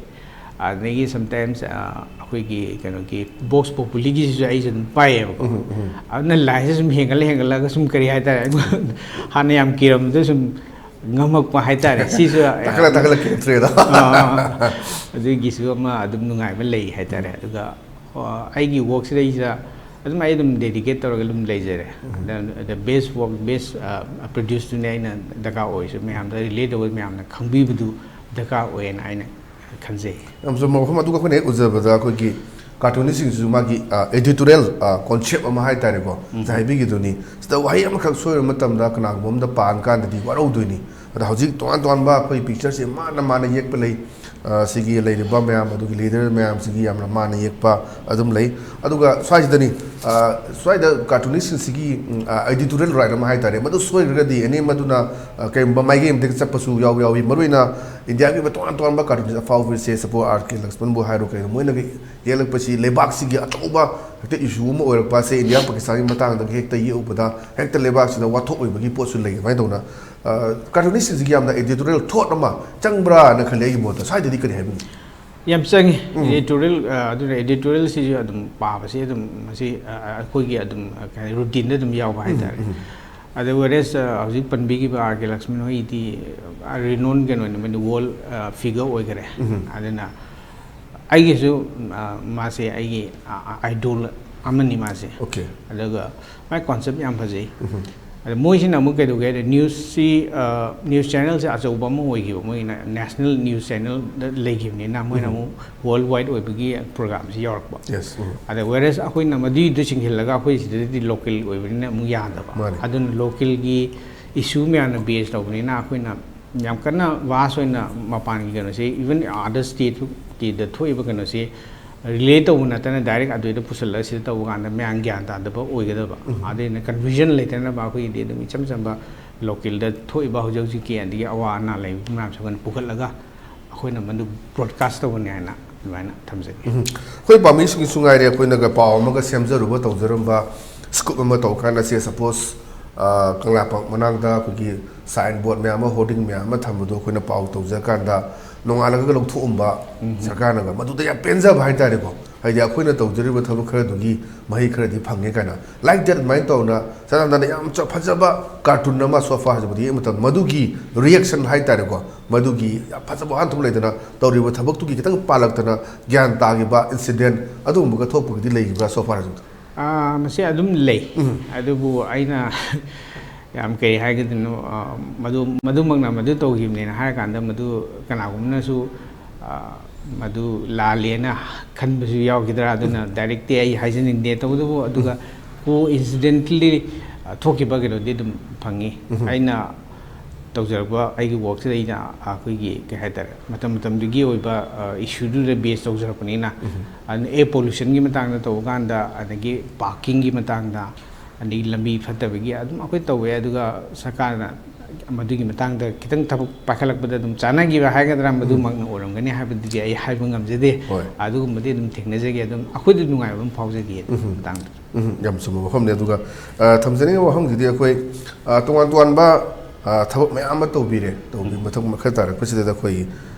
ꯑꯗꯒꯤ sometimes, ꯑ, ꯑꯩꯈꯣꯏꯒꯤ ꯀꯩꯅꯣꯒꯤ Vox Populi ꯒꯤꯁꯤꯁꯨ ꯑꯩꯁꯨ ꯑꯗꯨꯝ ꯄꯥꯏꯌꯦꯕꯀꯣ꯫ ꯎꯝ, ꯎꯝ꯫ ꯑꯗꯨꯅ line ꯁꯦ ꯁꯨꯝ ꯍꯦꯟꯒꯠꯂ ꯍꯦꯟꯒꯠꯂꯒ ꯁꯨꯝ ꯀꯔꯤ ꯍꯥꯏꯇꯥꯔꯦ, ꯑꯩꯉꯣꯟꯗ ꯍꯥꯟꯅ ꯌꯥꯝ ꯀꯤꯔꯝꯕꯗꯣ ꯁꯨꯝ ꯉꯝꯃꯛꯄ ꯍꯥꯏꯇꯥꯔꯦ꯫ ꯁꯤꯁꯨ ꯇꯥꯈꯠꯂ ꯌꯥꯝꯅ ꯇꯥꯈꯠꯂ ꯀꯤꯔꯛꯇ꯭ꯔꯦꯗꯣ꯫ ꯑꯥ, ꯑꯗꯨꯒꯤꯁꯨ ꯑꯃ ꯑꯗꯨꯝ ꯅꯨꯡꯉꯥꯏꯕ ꯂꯩ ꯍꯥꯏꯇꯥꯔꯦ꯫ ꯑꯗꯨꯒ, ꯑ, ꯑꯩꯒꯤ work ꯁꯤꯗꯩꯁꯤꯗ ꯑꯗꯨꯝ ꯑꯩ ꯑꯗꯨꯝ dedicate ꯇꯧꯔꯒ ꯑꯗꯨꯝ ꯂꯩꯖꯔꯦ꯫ ꯎꯝ꯫ ꯑꯗ, ꯑꯗ best work, best, ꯑ, produce ꯇꯨꯅꯦ ꯑꯩꯅ ꯗꯔꯀꯥꯔ ꯑꯣꯏꯔꯤꯁꯦ꯫ ꯃꯌꯥꯝꯗ relate ꯇꯧꯕ, ꯃꯌꯥꯝꯅ ꯈꯪꯕꯤꯕꯗꯨ ꯗꯔꯀꯥꯔ ꯑꯣꯏꯌꯦꯅ ꯑꯩꯅ ꯈꯟꯖꯩ꯫ ꯌꯥꯝ ꯆꯨꯝꯕ ꯋꯥꯐꯝ꯫ ꯑꯗꯨꯒ ꯑꯩꯈꯣꯏꯅ ꯍꯦꯛ ꯎꯖꯕꯗ ꯑꯩꯈꯣꯏꯒꯤ cartoonist ꯁꯤꯡꯁꯤꯁꯨ ꯃꯥꯒꯤ, ꯑ, editorial, ꯑ, concept ꯑꯃ ꯍꯥꯏꯇꯥꯔꯦꯀꯣ, ꯎꯝ꯫ ꯉꯁꯥꯏ ꯍꯥꯏꯕꯤꯈꯤꯗꯨꯅꯤ꯫ ꯁꯤꯗ ꯋꯥꯍꯩ ꯑꯃꯈꯛ ꯁꯣꯏꯕ ꯃꯇꯝꯗ ꯀꯅꯥꯒꯨꯝꯕ ꯑꯃꯗ ꯄꯥꯟ ꯀꯥꯟꯗꯗꯤ ꯋꯥꯔꯧꯗꯣꯏꯅꯤ꯫ ꯑꯗ ꯍꯧꯖꯤꯛ ꯇꯣꯉꯥꯟ ꯇꯣꯉꯥꯟꯕ ꯑꯩꯈꯣꯏ picture ꯁꯦ ꯃꯥꯅ ꯃꯥꯅ ꯌꯦꯛꯄ ꯂꯩ꯫ ꯑ, ꯁꯤꯒꯤ ꯂꯩꯔꯤꯕ ꯃꯌꯥꯝ ꯑꯗꯨꯒꯤ leader ꯃꯌꯥꯝꯁꯤꯒꯤ ꯌꯥꯝꯅ ꯃꯥꯅ ꯌꯦꯛꯄ ꯑꯗꯨꯝ ꯂꯩ꯫ ꯑꯗꯨꯒ ꯁ꯭ꯋꯥꯏꯁꯤꯗꯅꯤ, ꯑ, ꯁ꯭ꯋꯥꯏꯗ cartoonist ꯁꯤꯡꯁꯤꯒꯤ, ꯎꯝ, ꯑ, editorial right ꯑꯃ ꯍꯥꯏꯇꯥꯔꯦ, ꯃꯗꯨ ꯁꯣꯏꯈ꯭ꯔꯒꯗꯤ ꯑꯦꯅꯤ ꯃꯗꯨꯅ, ꯑ, ꯀꯔꯤꯒꯨꯝꯕ ꯃꯥꯏꯀꯩ ꯑꯃꯗ ꯆꯠꯄꯁꯨ ꯌꯥꯎ-, ꯌꯥꯎꯏ꯫ ꯃꯔꯨꯑꯣꯏꯅ ꯏꯟꯗꯤꯌꯥꯒꯤ ꯑꯣꯏꯕ ꯇꯣꯉꯥꯟ ꯇꯣꯉꯥꯟꯕ cartoonist ꯑꯐꯥꯎꯕꯁꯦ, ꯁꯄꯣ ꯑꯥꯔ ꯀꯦ ꯂꯛꯁꯃꯟꯕꯨ ꯍꯥꯏꯔꯣ ꯀꯩꯅꯣ, ꯃꯣꯏꯅꯒ ꯌꯦꯛꯂꯛꯄꯁꯤ ꯂꯩꯕꯥꯛꯁꯤꯒꯤ ꯑꯆꯧꯕ ꯍꯦꯛꯇ issue ꯑꯃ ꯑꯣꯏꯔꯛꯄ, ꯁꯦ ꯏꯟꯗꯤꯌꯥ ꯄꯥꯀꯤꯁꯇꯥꯟꯒꯤ ꯃꯇꯥꯡꯗꯒ ꯍꯦꯛꯇ ꯌꯦꯛꯎꯕꯗ ꯍꯦꯛꯇ ꯂꯩꯕꯥꯛꯁꯤꯗ ꯋꯥꯊꯣꯛ ꯑꯣꯏꯕꯒꯤ ꯄꯣꯠꯁꯨ ꯂꯩ꯫ ꯑꯗꯨꯃꯥꯏꯅ ꯇꯧꯅ, ꯑ, cartoonist ꯁꯤꯡꯁꯤꯒꯤ ꯌꯥꯝꯅ editorial thought ꯑꯃ ꯆꯪꯕ꯭ꯔꯥꯅ ꯈꯜꯂꯤ ꯑꯩꯒꯤ ꯃꯣꯠꯇ꯫ ꯁ꯭ꯋꯥꯏꯗꯗꯤ ꯀꯔꯤ ꯍꯥꯏꯕꯤꯅꯤ? ꯌꯥꯝ ꯆꯪꯉꯤ꯫ ꯎꯝ꯫ Editorial, ꯑ, ꯑꯗꯨꯅ editorial ꯁꯤꯁꯨ ꯑꯗꯨꯝ ꯄꯥꯕꯁꯤ ꯑꯗꯨꯝ ꯃꯁꯤ, ꯑ, ꯑ, ꯑꯩꯈꯣꯏꯒꯤ ꯑꯗꯨꯝ, ꯑ, ꯀꯩ ꯍꯥꯏ, routine ꯗ ꯑꯗꯨꯝ ꯌꯥꯎꯕ ꯎꯝ, ꯍꯥꯏꯇꯥꯔꯦ꯫ ꯎꯝ꯫ ꯑꯗ whereas, ꯑ, ꯍꯧꯖꯤꯛ ꯄꯟꯕꯤꯈꯤꯕ ꯑꯥꯔ ꯀꯦ ꯂꯛꯁꯃꯟ ꯍꯣꯏꯗꯤ, ꯑ, renowned ꯀꯩꯅꯣꯅꯤ, ꯃꯣꯏꯗꯤ world, ꯑ, figure ꯑꯣꯏꯈꯔꯦ꯫ ꯎꯝ꯫ ꯑꯗꯨꯅ ꯑꯩꯒꯤꯁꯨ, ꯑ, ꯃꯥꯁꯦ ꯑꯩꯒꯤ, ꯑ, ꯑ, idol ꯑꯃꯅꯤ ꯃꯥꯁꯦ꯫ Okay꯫ ꯑꯗꯨꯒ ꯃꯥꯏ concept ꯌꯥꯝ ꯐꯖꯩ꯫ ꯎꯝ꯫ ꯑꯗ ꯃꯣꯏꯁꯤꯅ ꯑꯃꯨꯛ ꯀꯩꯗꯧꯒꯦ ꯍꯥꯏꯗꯤ ꯅ꯭ꯌꯨꯁꯁꯤ, ꯅ꯭ꯌꯨꯁ ꯆꯦꯅꯦꯜꯁꯦ ꯑꯆꯧꯕ ꯑꯃ ꯑꯣꯏꯈꯤꯕ, ꯃꯣꯏꯅ ꯅꯦꯁꯅꯦꯜ ꯅ꯭ꯌꯨꯁ ꯆꯦꯅꯦꯜꯗ ꯂꯩꯈꯤꯕꯅꯤꯅ ꯃꯣꯏꯅ ꯑꯃꯨꯛ ꯋꯥꯔꯜ ꯋꯥꯏꯗ ꯑꯣꯏꯕꯒꯤ ꯄ꯭ꯔꯣꯒ꯭ꯔꯥꯝꯁꯤ ꯌꯥꯎꯔꯛꯄ꯫ ꯌꯦꯁ꯫ ꯑꯗ ꯋꯦꯔꯦꯁ ꯑꯩꯈꯣꯏꯅ ꯃꯗꯨꯏꯗꯨ ꯆꯤꯡꯁꯤꯜꯂꯒ ꯑꯩꯈꯣꯏ ꯁꯤꯗꯗꯤ ꯂꯣꯀꯦꯜ ꯑꯣꯏꯕꯅꯤꯅ ꯑꯃꯨꯛ ꯌꯥꯗꯕ꯫ ꯃꯥꯅꯦ꯫ ꯑꯗꯨꯅ ꯂꯣꯀꯦꯜꯒꯤ ꯏꯁꯨ ꯃꯌꯥꯝꯅ ꯕꯦꯁ ꯇꯧꯕꯅꯤꯅ ꯑꯩꯈꯣꯏꯅ ꯌꯥꯝ ꯀꯟꯅ ꯚꯥꯁ ꯑꯣꯏꯅ ꯃꯄꯥꯟꯒꯤ ꯀꯩꯅꯣꯁꯦ, ꯏꯚꯟ ꯑꯥꯗꯔ ꯁ꯭ꯇꯦꯠꯀꯤꯗ ꯊꯣꯛꯏꯕ ꯀꯩꯅꯣꯁꯦ ꯔꯤꯂꯦ ꯇꯧꯕ ꯅꯠꯇꯅ ꯗꯥꯏꯔꯦꯛ ꯑꯗꯨꯏꯗ ꯄꯨꯁꯜꯂꯒ ꯁꯤꯗ ꯇꯧꯕ ꯀꯥꯟꯗ ꯃꯌꯥꯝ ꯒ꯭ꯌꯥꯟ ꯇꯥꯗꯕ ꯑꯣꯏꯒꯗꯕ꯫ ꯑꯗꯨꯅ ꯀꯟꯐ꯭ꯌꯨꯖꯟ ꯂꯩꯇꯅꯕ ꯑꯩꯈꯣꯏꯒꯤꯗꯤ ꯑꯗꯨꯝ ꯏꯆꯝ ꯆꯝꯕ ꯂꯣꯀꯦꯜꯗ ꯊꯣꯛꯏꯕ ꯍꯧꯖꯤꯛ ꯍꯧꯖꯤꯛꯀꯤ ꯑꯗꯒꯤ ꯑꯋꯥ ꯑꯅꯥ ꯂꯩꯕ ꯃꯌꯥꯝꯁꯦ ꯑꯩꯈꯣꯏꯅ ꯄꯨꯈꯠꯂꯒ ꯑꯩꯈꯣꯏꯅ ꯃꯗꯨ ꯕ꯭ꯔꯣꯗꯀꯥꯁ ꯇꯧꯕꯅꯤ ꯍꯥꯏꯅ ꯑꯗꯨꯃꯥꯏꯅ ꯊꯝꯖꯒꯦ꯫ ꯑꯩꯈꯣꯏ ꯄꯥꯝꯃꯤꯁꯤꯡꯒꯤꯁꯨ ꯉꯥꯏꯔꯦ, ꯑꯩꯈꯣꯏꯅꯒ ꯄꯥꯎ ꯑꯃꯒ ꯁꯦꯝꯖꯔꯨꯕ ꯇꯧꯖꯔꯝꯕ, ꯁ꯭ꯀꯨꯞ ꯑꯃ ꯇꯧ ꯀꯥꯟꯗ, ꯁꯦ ꯁꯄꯣꯁ ꯀꯪꯂꯥꯄꯥꯛ ꯃꯅꯥꯛꯇ ꯑꯩꯈꯣꯏꯒꯤ ꯁꯥꯏꯟ ꯕꯣꯔꯗ ꯃꯌꯥꯝ ꯑꯃ, ꯍꯣꯔꯗꯤꯡ ꯃꯌꯥꯝ ꯑꯃ ꯊꯝꯕꯗꯣ ꯑꯩꯈꯣꯏꯅ ꯄꯥꯎ ꯇꯧꯖ ꯀꯥꯟꯗ ꯅꯣꯡꯉꯥꯜꯂꯒ ꯂꯧꯊꯣꯛꯑꯝꯕ ꯁꯔꯀꯥꯔꯅꯒ, ꯃꯗꯨꯗ ꯌꯥꯝ ꯄꯦꯟꯖꯕ ꯍꯥꯏꯇꯥꯔꯦꯀꯣ꯫ ꯍꯥꯏꯗꯤ ꯑꯩꯈꯣꯏꯅ ꯇꯧꯖꯔꯤꯕ ꯊꯕꯛ ꯈꯔꯗꯨꯒꯤ ꯃꯍꯩ ꯈꯔꯗꯤ ꯐꯪꯉꯦ ꯀꯥꯏꯅ꯫ ꯂꯥꯏꯛ ꯗꯦꯠ ꯑꯗꯨꯃꯥꯏꯅ ꯇꯧꯅ ꯁꯅꯥ ꯅꯟꯗꯅ ꯌꯥꯝ ꯆ-, ꯐꯖꯕ ꯀꯥꯔꯇꯨꯟ ꯑꯃ ꯁꯣꯐꯥ ꯍꯧꯖꯤꯛ ꯌꯦꯡꯕ ꯃꯇꯝꯗ ꯃꯗꯨꯒꯤ ꯔꯤꯌꯦꯛꯁꯟ ꯍꯥꯏꯇꯥꯔꯦꯀꯣ, ꯃꯗꯨꯒꯤ ꯌꯥꯝ ꯐꯖꯕ ꯋꯥꯍꯟꯊꯣꯛ ꯂꯩꯗꯅ ꯇꯧꯔꯤꯕ ꯊꯕꯛꯇꯨꯒꯤ ꯈꯤꯇꯪ ꯄꯥꯜꯂꯛꯇꯅ ꯒ꯭ꯌꯥꯟ ꯇꯥꯈꯤꯕ ꯏꯟꯁꯤꯗꯦꯟ ꯑꯗꯨꯒꯨꯝꯕꯒ ꯊꯣꯛꯄꯒꯗꯤ ꯂꯩꯈꯤꯕ꯭ꯔꯥ ꯁꯣꯐꯥ ꯍꯧꯖꯤꯛ? ꯑꯥ, ꯃꯁꯤ ꯑꯗꯨꯝ ꯂꯩ꯫ ꯑꯗꯨꯕꯨ ꯑꯩꯅ ꯌꯥꯝ ꯀꯩ ꯍꯥꯏꯒꯗꯣꯏꯅꯣ, ꯑꯥ, ꯃꯗꯨ, ꯃꯗꯨꯃꯛꯅ ꯃꯗꯨ ꯇꯧꯈꯤꯕꯅꯦꯅ ꯍꯥꯏꯔꯀꯥꯟꯗ ꯃꯗꯨ ꯀꯅꯥꯒꯨꯝꯕꯅꯁꯨ, ꯑꯥ, ꯃꯗꯨ ꯂꯥꯜꯂꯦꯅ ꯈꯟꯕꯁꯨ ꯌꯥꯎꯈꯤꯗ꯭ꯔꯥ, ꯑꯗꯨꯅ ꯗꯥꯏꯔꯦꯛꯇꯤ ꯑꯩ ꯍꯥꯏꯖꯅꯤꯡꯗꯦ꯫ ꯇꯧꯕꯇꯕꯨ ꯑꯗꯨꯒ ꯀꯣ ꯏꯟꯁꯤꯗꯦꯟꯇꯂꯤ ꯊꯣꯛꯈꯤꯕ ꯀꯩꯅꯣꯗꯤ ꯑꯗꯨꯝ ꯐꯪꯉꯤ꯫ ꯑꯩꯅ ꯇꯧꯖꯔꯛꯄ ꯑꯩꯒꯤ ꯋꯥꯔꯛꯁꯤꯗ ꯑꯩꯅ ꯑꯩꯈꯣꯏꯒꯤ ꯀꯩ ꯍꯥꯏꯇꯥꯔꯦ, ꯃꯇꯝ ꯃꯇꯝꯗꯨꯒꯤ ꯑꯣꯏꯕ, ꯑ, ꯏꯁꯨꯗꯨꯗ ꯕꯦꯁ ꯇꯧꯖꯔꯛꯄꯅꯤꯅ, ꯑꯗꯨꯅ ꯑꯦꯌꯔ ꯄꯣꯂꯨꯁꯟꯒꯤ ꯃꯇꯥꯡꯗ ꯇꯧꯕ ꯀꯥꯟꯗ, ꯑꯗꯒꯤ ꯄꯥꯔꯀꯤꯡꯒꯤ ꯃꯇꯥꯡꯗ, ꯑꯗꯒꯤ ꯂꯝꯕꯤ ꯐꯠꯇꯕꯒꯤ ꯑꯗꯨꯝ ꯑꯩꯈꯣꯏ ꯇꯧꯋꯦ꯫ ꯑꯗꯨꯒ ꯁꯔꯀꯥꯔꯅ ꯃꯗꯨꯒꯤ ꯃꯇꯥꯡꯗ ꯈꯤꯇꯪ ꯊꯕꯛ ꯄꯥꯏꯈꯠꯂꯛꯄꯗ ꯑꯗꯨꯝ ꯆꯥꯟꯅꯈꯤꯕ ꯍꯥꯏꯒꯗ꯭ꯔꯥ, ꯃꯗꯨꯃꯛꯅ ꯑꯣꯏꯔꯝꯒꯅꯤ ꯍꯥꯏꯕꯗꯨꯗꯤ ꯑꯩ ꯍꯥꯏꯕ ꯉꯝꯖꯗꯦ꯫ ꯍꯣꯏ꯫ ꯑꯗꯨꯒꯨꯝꯕꯗꯤ ꯑꯗꯨꯝ ꯊꯦꯡꯅꯖꯒꯦ, ꯑꯗꯨꯝ ꯑꯩꯈꯣꯏꯗ ꯅꯨꯡꯉꯥꯏꯕ ꯑꯃ ꯐꯥꯎꯖꯈꯤ ꯑꯗꯨꯒꯤ ꯃꯇꯥꯡꯗ꯫ ꯎꯝ, ꯌꯥꯝ ꯆꯨꯝꯕ ꯋꯥꯐꯝꯅꯤ꯫ ꯑꯗꯨꯒ, ꯑ, ꯊꯝꯖꯅꯤꯡꯉꯤꯕ ꯋꯥꯐꯝꯁꯤꯗꯤ ꯑꯩꯈꯣꯏ, ꯑ, ꯇꯣꯉꯥꯟ ꯇꯣꯉꯥꯟꯕ, ꯑ, ꯊꯕꯛ ꯃꯌꯥꯝ ꯑꯃ ꯇꯧꯕꯤꯔꯦ꯫ ꯇꯧꯕꯤ ꯃꯊꯪ ꯃꯈꯥ ꯇꯥꯔꯛꯄꯁꯤꯗ ꯑꯩꯈꯣꯏ,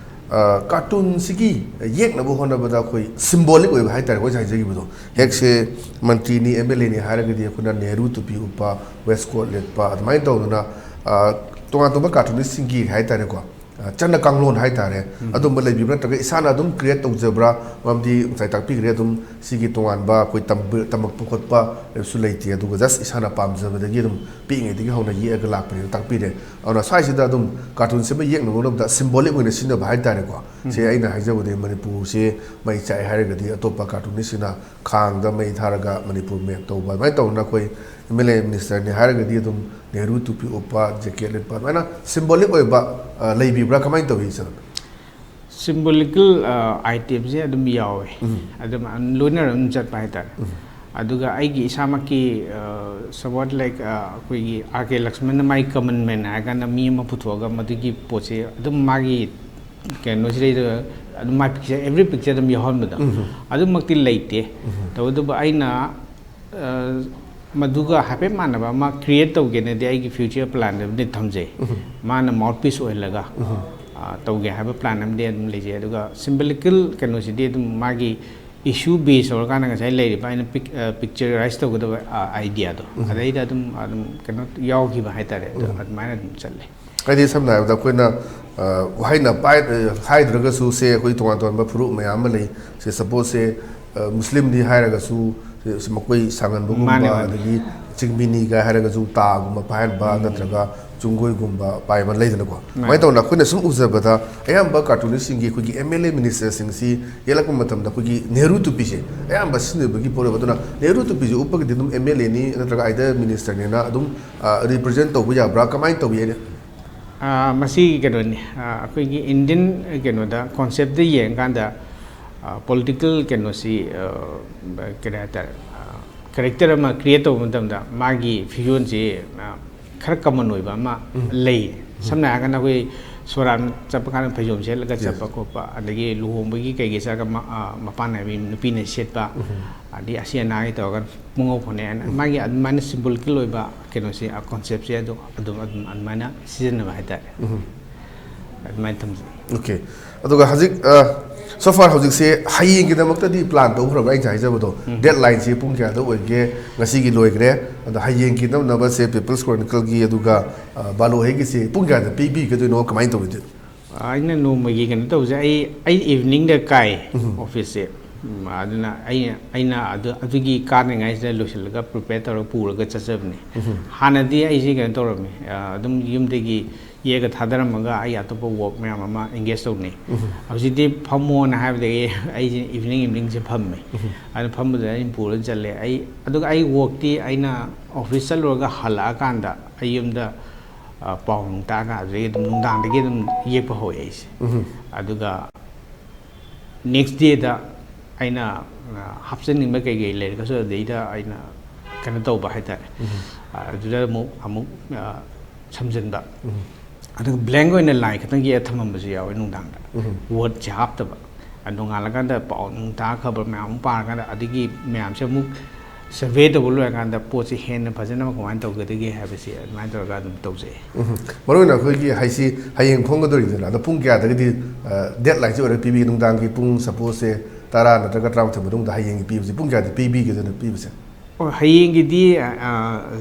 ꯑ, ꯀꯥꯔꯇꯨꯟꯁꯤꯒꯤ ꯌꯦꯛꯅꯕ ꯍꯣꯠꯅꯕꯗ ꯑꯩꯈꯣꯏ ꯁꯤꯝꯕꯣꯂꯤꯛ ꯑꯣꯏꯕ ꯍꯥꯏꯇꯥꯔꯦ, ꯑꯩꯈꯣꯏ ꯍꯥꯏꯖꯈꯤꯕꯗꯣ꯫ ꯍꯦꯛꯁꯦ ꯃꯟꯇ꯭ꯔꯤꯅꯤ, ꯑꯦꯝ ꯑꯦꯜ ꯑꯦꯅꯤ ꯍꯥꯏꯔꯒꯗꯤ ꯑꯩꯈꯣꯏꯅ ꯅꯦꯍꯔꯨ ꯇꯨꯄꯤ ꯎꯞꯄ, ꯋꯦꯁꯀꯣꯠ ꯂꯤꯠꯄ, ꯑꯗꯨꯃꯥꯏꯅ ꯇꯧꯗꯅ, ꯑ, ꯇꯣꯉꯥꯟ ꯇꯣꯉꯥꯟꯕ ꯀꯥꯔꯇꯨꯅꯤꯁꯁꯤꯡꯒꯤ ꯍꯥꯏꯇꯥꯔꯦꯀꯣ, ꯑ, ꯆꯠꯅ ꯀꯥꯡꯂꯣꯟ ꯍꯥꯏꯇꯥꯔꯦ, ꯑꯗꯨꯝꯕ ꯂꯩꯕꯤꯕ꯭ꯔꯥ, ꯅꯠꯇ꯭ꯔꯒ ꯏꯁꯥꯅ ꯑꯗꯨꯝ ꯀ꯭ꯔꯤꯌꯦꯠ ꯇꯧꯖꯕ꯭ꯔꯥ? ꯃꯔꯝꯗꯤ ꯉꯁꯥꯏ ꯇꯥꯛꯄꯤꯈ꯭ꯔꯦ, ꯑꯗꯨꯝ ꯁꯤꯒꯤ ꯇꯣꯉꯥꯟꯕ ꯑꯩꯈꯣꯏ ꯇꯝꯕ-, ꯇꯝꯃꯛꯄ ꯈꯣꯠꯄ ꯍꯥꯏꯕꯁꯨ ꯂꯩꯇꯦ, ꯑꯗꯨꯒ ꯖꯁ ꯏꯁꯥꯅ ꯄꯥꯝꯖꯕꯗꯒꯤ ꯑꯗꯨꯝ ꯄꯤꯛꯏꯉꯩꯗꯒꯤ ꯍꯧꯅ ꯌꯦꯛꯑꯒ ꯂꯥꯛꯄꯅꯦꯅ ꯇꯥꯛꯄꯤꯔꯦ꯫ ꯑꯗꯨꯅ ꯁ꯭ꯋꯥꯏꯁꯤꯗ ꯑꯗꯨꯝ ꯀꯥꯔꯇꯨꯟ ꯁꯦꯝꯕ ꯌꯦꯛꯅꯕ ꯍꯣꯠꯅꯕꯗ ꯁꯤꯝꯕꯣꯂꯤꯛ ꯑꯣꯏꯅ ꯁꯤꯖꯤꯟꯅꯕ ꯍꯥꯏꯇꯥꯔꯦꯀꯣ꯫ ꯁꯦ, ꯑꯩꯅ ꯍꯥꯏꯖꯕꯗꯤ ꯃꯅꯤꯄꯨꯔꯁꯦ ꯃꯩ ꯆꯥꯛꯑꯦ ꯍꯥꯏꯔꯒꯗꯤ ꯑꯇꯣꯞꯄ ꯀꯥꯔꯇꯨꯅꯤꯁꯁꯤꯡꯅ ꯈꯥꯡꯗ ꯃꯩ ꯊꯥꯔꯒ ꯃꯅꯤꯄꯨꯔ ꯃꯦꯞ ꯇꯧꯕ, ꯑꯗꯨꯃꯥꯏꯅ ꯇꯧꯗꯅ ꯑꯩꯈꯣꯏ ꯑꯦꯝ ꯑꯦꯜ ꯑꯦ ꯃꯤꯅꯤꯁꯇꯔꯅꯤ ꯍꯥꯏꯔꯒꯗꯤ ꯑꯗꯨꯝ ꯅꯦꯍꯔꯨ ꯇꯨꯄꯤ ꯎꯞꯄ, ꯖꯦꯀꯦꯠ ꯂꯤꯠꯄ, ꯑꯗꯨꯃꯥꯏꯅ ꯁꯤꯝꯕꯣꯂꯤꯛ ꯑꯣꯏꯕ, ꯑ, ꯂꯩꯕꯤꯕ꯭ꯔꯥ? ꯀꯃꯥꯏꯅ ꯇꯧꯏ, ꯁꯥꯔ? ꯁꯤꯝꯕꯣꯂꯤꯀꯦꯜ ꯑꯥꯏꯇꯦꯝꯁꯦ ꯑꯗꯨꯝ ꯌꯥꯎꯋꯦ꯫ ꯑꯗꯨꯝ ꯂꯣꯏꯅꯔ ꯑꯗꯨꯝ ꯆꯠꯄ ꯍꯥꯏꯇꯥꯔꯦ꯫ ꯑꯗꯨꯒ ꯑꯩꯒꯤ ꯏꯁꯥꯃꯛꯀꯤ ꯁꯣꯕꯣꯠ ꯂꯥꯏꯛ ꯑꯩꯈꯣꯏꯒꯤ ꯑꯥꯔ ꯀꯦ ꯂꯛꯁꯃꯟꯅ ꯃꯥꯒꯤ ꯀꯃꯟ ꯃꯦꯟ ꯍꯥꯏꯔ ꯀꯥꯟꯗ ꯃꯤ ꯑꯃ ꯄꯨꯊꯣꯛꯑꯒ ꯃꯗꯨꯒꯤ ꯄꯣꯠꯁꯦ ꯑꯗꯨꯝ ꯃꯥꯒꯤ ꯀꯩꯅꯣꯁꯤꯗꯩꯗ ꯑꯗꯨꯝ ꯃꯥꯏ ꯄꯤꯛꯆꯔ, ꯑꯦꯕ꯭ꯔꯤ ꯄꯤꯛꯆꯔ ꯑꯗꯨꯝ ꯌꯥꯎꯍꯟꯕꯗꯣ꯫ ꯑꯗꯨꯃꯛꯇꯤ ꯂꯩꯇꯦ꯫ ꯇꯧꯕꯇꯕꯨ ꯑꯩꯅ ꯑ, ꯃꯗꯨꯒ ꯍꯥꯏꯐꯦꯠ ꯃꯥꯟꯅꯕ ꯑꯃ ꯀ꯭ꯔꯤꯌꯦꯠ ꯇꯧꯒꯦꯅꯗꯤ ꯑꯩꯒꯤ ꯐ꯭ꯌꯨꯆꯔ ꯄ꯭ꯂꯥꯟꯗꯕꯨꯗꯤ ꯊꯝꯖꯩ꯫ ꯃꯥꯅ ꯃꯥꯎꯠ ꯄꯤꯁ ꯑꯣꯏꯍꯜꯂꯒ ꯑ, ꯇꯧꯒꯦ ꯍꯥꯏꯕ ꯄ꯭ꯂꯥꯟ ꯑꯃꯗꯤ ꯑꯗꯨꯝ ꯂꯩꯖꯩ꯫ ꯑꯗꯨꯒ ꯁꯤꯝꯕꯣꯂꯤꯀꯦꯜ ꯀꯩꯅꯣꯁꯤꯗꯤ ꯑꯗꯨꯝ ꯃꯥꯒꯤ ꯏꯁꯨ ꯕꯦꯁ ꯇꯧꯔꯀꯥꯟꯗ ꯉꯁꯥꯏ ꯂꯩꯔꯤꯕ ꯑꯩꯅ ꯄꯤꯛ-, ꯑ, ꯄꯤꯛꯆꯔꯥꯏꯁ ꯇꯧꯒꯗꯕ, ꯑ, ꯑꯥꯏꯗꯤꯌꯥꯗꯣ ꯑꯗꯩꯗ ꯑꯗꯨꯝ, ꯑꯗꯨꯝ ꯀꯩꯅꯣ ꯌꯥꯎꯈꯤꯕ ꯍꯥꯏꯇꯥꯔꯦ꯫ ꯑꯗꯨ ꯑꯗꯨꯃꯥꯏꯅ ꯑꯗꯨꯝ ꯆꯠꯂꯦ꯫ ꯍꯥꯏꯗꯤ ꯁꯝꯅ ꯍꯥꯏꯔꯕꯗ ꯑꯩꯈꯣꯏꯅ, ꯑ, ꯋꯥꯍꯩꯅ ꯄꯥꯏ-, ꯑ, ꯍꯥꯏꯗ꯭ꯔꯒꯁꯨ, ꯁꯦ, ꯑꯩꯈꯣꯏ ꯇꯣꯉꯥꯟ ꯇꯣꯉꯥꯟꯕ ꯐꯨꯔꯨꯞ ꯃꯌꯥꯝ ꯑꯃ ꯂꯩ꯫ ꯁꯦ, ꯁꯄꯣꯁ, ꯁꯦ, ꯑ, ꯃꯨꯁꯂꯤꯝꯗꯤ ꯍꯥꯏꯔꯒꯁꯨ, ꯁꯦ, ꯁꯦ, ꯃꯈꯣꯏ ꯁꯥꯡꯍꯟꯕꯒꯨꯝꯕ, ꯃꯥꯅꯦ, ꯃꯥꯅꯦ꯫ ꯑꯗꯒꯤ ꯆꯤꯡꯃꯤꯅꯤꯒ ꯍꯥꯏꯔꯒꯁꯨ ꯇꯥꯒꯨꯝꯕ ꯄꯥꯏꯍꯟꯕ, ꯅꯠꯇ꯭ꯔꯒ ꯆꯨꯡꯒꯣꯏꯒꯨꯝꯕ ꯄꯥꯏꯕ ꯂꯩꯗꯅꯀꯣ꯫ ꯑꯗꯨꯃꯥꯏꯅ ꯇꯧꯅ ꯑꯩꯈꯣꯏꯅ ꯁꯨꯝ ꯎꯖꯕꯗ ꯑꯌꯥꯝꯕ ꯀꯥꯔꯇꯨꯅꯤꯁꯁꯤꯡꯒꯤ ꯑꯩꯈꯣꯏꯒꯤ ꯑꯦꯝ ꯑꯦꯜ ꯑꯦ ꯃꯤꯅꯤꯁꯇꯔꯁꯤꯡꯁꯤ ꯌꯦꯛꯂꯛꯄ ꯃꯇꯝꯗ ꯑꯩꯈꯣꯏꯒꯤ ꯅꯦꯍꯔꯨ ꯇꯨꯄꯤꯁꯦ ꯑꯌꯥꯝꯕ ꯁꯤꯖꯤꯟꯅꯕꯒꯤ ꯄꯣꯠ ꯑꯣꯏꯕ꯫ ꯑꯗꯨꯅ ꯅꯦꯍꯔꯨ ꯇꯨꯄꯤꯁꯦ ꯎꯞꯄꯒꯗꯤ ꯑꯗꯨꯝ ꯑꯦꯝ ꯑꯦꯜ ꯑꯦꯅꯤ ꯅꯠꯇ꯭ꯔꯒ ꯑꯥꯏꯗꯔ ꯃꯤꯅꯤꯁꯇꯔꯅꯦꯅ ꯑꯗꯨꯝ, ꯑ, ꯔꯤꯄ꯭ꯔꯖꯦꯟ ꯇꯧꯕ ꯌꯥꯕ꯭ꯔꯥ? ꯀꯃꯥꯏꯅ ꯇꯧꯏ? ꯑꯥ, ꯃꯁꯤꯒꯤ ꯀꯩꯅꯣꯅꯤ, ꯑꯥ, ꯑꯩꯈꯣꯏꯒꯤ ꯏꯟꯗꯤꯌꯟ ꯀꯩꯅꯣꯗ ꯀꯣꯟꯁꯦꯞꯇ ꯌꯦꯡꯉꯀꯥꯟꯗ, ꯑꯥ, ꯄꯣꯂꯤꯇꯤꯀꯦꯜ ꯀꯩꯅꯣꯁꯤ, ꯑꯥ, ꯀꯔꯤ ꯍꯥꯏꯇꯥꯔꯦ, ꯑꯥ, ꯀꯦꯔꯦꯛꯇꯔ ꯑꯃ ꯀ꯭ꯔꯤꯌꯦꯠ ꯇꯧꯕ ꯃꯇꯝꯗ ꯃꯥꯒꯤ ꯐꯤꯖꯣꯜꯁꯤ, ꯑꯥ, ꯈꯔ ꯀꯃꯟ ꯑꯣꯏꯕ ꯑꯃ ꯂꯩ꯫ ꯁꯝꯅ ꯍꯥꯏꯔꯀꯥꯟꯗ ꯑꯩꯈꯣꯏ ꯁꯣꯔꯥꯠ ꯆꯠꯄ ꯀꯥꯟꯗ ꯐꯩꯖꯣꯝ ꯁꯦꯠꯂꯒ ꯆꯠꯄ ꯈꯣꯠꯄ, ꯑꯗꯒꯤ ꯂꯨꯍꯣꯡꯕꯒꯤ ꯀꯩꯒꯤ ꯆꯠꯂꯒ ꯃ-, ꯑꯥ, ꯃꯄꯥꯟ ꯅꯥꯏꯕꯤ ꯅꯨꯄꯤꯅ ꯁꯦꯠꯄ, ꯑꯗꯒꯤ ꯑꯁꯤ ꯑꯅꯥꯒꯤ ꯇꯧꯔꯒ ꯄꯨꯡꯉꯧ ꯐꯅꯦꯛ ꯍꯥꯏꯅ ꯃꯥꯒꯤ ꯑꯗꯨꯃꯥꯏꯅ ꯁꯤꯝꯕꯣꯂꯤꯀꯦꯜ ꯑꯣꯏꯕ ꯀꯩꯅꯣꯁꯦ, ꯑ, ꯀꯣꯟꯁꯦꯞꯁꯦ ꯑꯗꯨ ꯑꯗꯨꯝ, ꯑꯗꯨꯝ ꯑꯗꯨꯃꯥꯏꯅ ꯁꯤꯖꯤꯟꯅꯕ ꯍꯥꯏꯇꯥꯔꯦ꯫ ꯑꯗꯨꯃꯥꯏꯅ ꯊꯝꯖꯩ꯫ ꯑꯣꯀꯦ꯫ ꯑꯗꯨꯒ ꯍꯧꯖꯤꯛ, ꯑ, so far ꯍꯧꯖꯤꯛꯁꯦ ꯍꯌꯦꯡꯒꯤꯗꯃꯛꯇꯗꯤ ꯄ꯭ꯂꯥꯟ ꯇꯧꯈ꯭ꯔꯕ ꯑꯩꯅ ꯍꯥꯏꯖꯕꯗꯣ꯫ ꯗꯦꯠ ꯂꯥꯏꯟꯁꯤ ꯄꯨꯡ ꯀꯌꯥꯗ ꯑꯣꯏꯒꯦ? ꯉꯁꯤꯒꯤ ꯂꯣꯏꯈ꯭ꯔꯦ꯫ ꯑꯗꯣ ꯍꯌꯦꯡꯒꯤ ꯅꯝꯅꯕꯁꯦ ꯄꯤꯄꯜꯁ ꯀ꯭ꯔꯣꯅꯤꯀꯜꯒꯤ ꯑꯗꯨꯒ, ꯑ, ꯕꯥꯂꯣ ꯍꯩꯒꯤꯁꯦ ꯄꯨꯡ ꯀꯌꯥꯗ ꯄꯤꯕꯤꯒꯗꯣꯏꯅꯣ? ꯀꯃꯥꯏꯅ ꯇꯧꯒꯗꯣꯏꯅꯣ? ꯑꯩꯅ ꯅꯣꯡꯃꯒꯤ ꯀꯩꯅꯣ ꯇꯧꯕꯁꯦ, ꯑꯩ ꯑꯩ ꯏꯚꯤꯅꯤꯡꯗ ꯀꯥꯏ ꯑꯣꯐꯤꯁꯁꯦ꯫ ꯎꯝ, ꯑꯗꯨꯅ ꯑꯩ ꯑꯩꯅ ꯑꯗꯨ ꯑꯗꯨꯒꯤ ꯀꯥꯗ꯭ꯔꯤꯉꯩꯁꯤꯗ ꯂꯣꯏꯁꯤꯜꯂꯒ ꯄ꯭ꯔꯤꯄꯦꯌꯔ ꯇꯧꯔꯒ ꯄꯨꯔꯒ ꯆꯠꯆꯕꯅꯦ꯫ ꯍꯥꯟꯅꯗꯤ ꯑꯩꯁꯦ ꯀꯩꯅꯣ ꯇꯧꯔꯝꯃꯤ, ꯑ, ꯑꯗꯨꯝ ꯌꯨꯝꯗꯒꯤ ꯌꯦꯛꯑꯒ ꯊꯥꯗꯔꯝꯃꯒ ꯑꯩ ꯑꯇꯣꯞꯄ ꯋꯥꯔꯛ ꯃꯌꯥꯝ ꯑꯃ ꯑꯦꯡꯒꯦꯖ ꯇꯧꯅꯤ꯫ ꯍꯧꯖꯤꯛꯇꯤ ꯐꯝꯃꯣꯅ ꯍꯥꯏꯕꯗꯒꯤ ꯑꯩꯁꯦ ꯏꯚꯤꯅꯤꯡ ꯏꯚꯤꯅꯤꯡꯁꯦ ꯐꯝꯃꯦ꯫ ꯑꯗꯨ ꯐꯝꯕꯗꯨꯗ ꯑꯩꯅ ꯄꯨꯔꯒ ꯆꯠꯂꯦ꯫ ꯑꯩ ꯑꯗꯨꯒ ꯑꯩ ꯋꯥꯔꯛꯇꯤ ꯑꯩꯅ ꯑꯣꯐꯤꯁ ꯆꯠꯂꯨꯔꯒ ꯍꯜꯂꯛꯑꯀꯥꯟꯗ ꯑꯩ ꯌꯨꯝꯗ, ꯑ, ꯄꯥꯎ ꯅꯨꯡ ꯇꯥꯛꯑꯒ ꯑꯗꯨꯗꯒꯤ ꯑꯗꯨꯝ ꯅꯨꯡꯗꯥꯡꯗꯒꯤ ꯑꯗꯨꯝ ꯌꯦꯛꯄ ꯍꯧꯋꯦ ꯑꯩꯁꯦ꯫ ꯑꯗꯨꯒ ꯅꯦꯛꯁ ꯗꯦꯗ ꯑꯩꯅ, ꯑ, ꯍꯥꯞꯆꯤꯟꯅꯤꯡꯕ ꯀꯩꯀꯩ ꯂꯩꯔꯒꯁꯨ ꯑꯗꯩꯗ ꯑꯩꯅ ꯀꯩꯅꯣ ꯇꯧꯕ ꯍꯥꯏꯇꯥꯔꯦ꯫ ꯑ, ꯑꯗꯨꯗ ꯑꯃꯨꯛ ꯑꯃꯨꯛ, ꯑ, ꯁꯝꯖꯤꯟꯕ꯫ ꯑꯗꯨꯒ ꯕ꯭ꯂꯦꯡ ꯑꯣꯏꯅ ꯂꯥꯏꯟ ꯈꯛꯇꯪ ꯌꯦꯛꯑ ꯊꯝꯃꯝꯕꯁꯨ ꯌꯥꯎꯋꯦ ꯅꯨꯡꯗꯥꯡꯗ꯫ ꯋꯥꯔꯗꯁꯦ ꯍꯥꯞꯇꯕ꯫ ꯑ, ꯅꯣꯡꯉꯥꯜꯂꯀꯥꯟꯗ ꯄꯥꯎ ꯅꯨꯡ ꯇꯥ, ꯈꯕꯔ ꯃꯌꯥꯝ ꯑꯃ ꯄꯥꯔꯀꯥꯟꯗ ꯑꯗꯒꯤ ꯃꯌꯥꯝꯁꯦ ꯑꯃꯨꯛ ꯁꯔꯚꯦ ꯇꯧꯕ ꯂꯣꯏꯔꯀꯥꯟꯗ ꯄꯣꯠꯁꯦ ꯍꯦꯟꯅ ꯐꯖꯅꯕ ꯀꯃꯥꯏꯅ ꯇꯧꯒꯗꯒꯦ ꯍꯥꯏꯕꯁꯤ ꯑꯗꯨꯃꯥꯏꯅ ꯇꯧꯔꯒ ꯑꯗꯨꯝ ꯇꯧꯖꯩ꯫ ꯎꯝ꯫ ꯃꯔꯨ ꯑꯣꯏꯅ ꯑꯩꯈꯣꯏꯒꯤ ꯍꯥꯏꯁꯤ ꯍꯌꯦꯡ ꯐꯣꯡꯒꯗꯧꯔꯤꯗꯅ, ꯑꯗꯣ ꯄꯨꯡ ꯀꯌꯥꯗꯒꯗꯤ, ꯑ, ꯗꯦꯠꯂꯥꯏꯟꯁꯦ ꯑꯣꯏꯔꯒ ꯄꯤꯕꯤꯒꯦ? ꯅꯨꯡꯗꯥꯡꯒꯤ ꯄꯨꯡ ꯁꯄꯣꯁꯁꯦ ꯇꯔꯥ ꯅꯠꯇ꯭ꯔꯒ ꯇꯔꯥꯃꯥꯊꯣꯏ ꯃꯅꯨꯡꯗ ꯍꯌꯦꯡꯒꯤ ꯄꯤꯕꯁꯦ ꯄꯨꯡ ꯀꯌꯥꯗ ꯄꯤꯕꯤꯒꯦꯗꯅ ꯄꯤꯕꯁꯦ? ꯑꯣ, ꯍꯌꯦꯡꯒꯤꯗꯤ, ꯑ, ꯑ,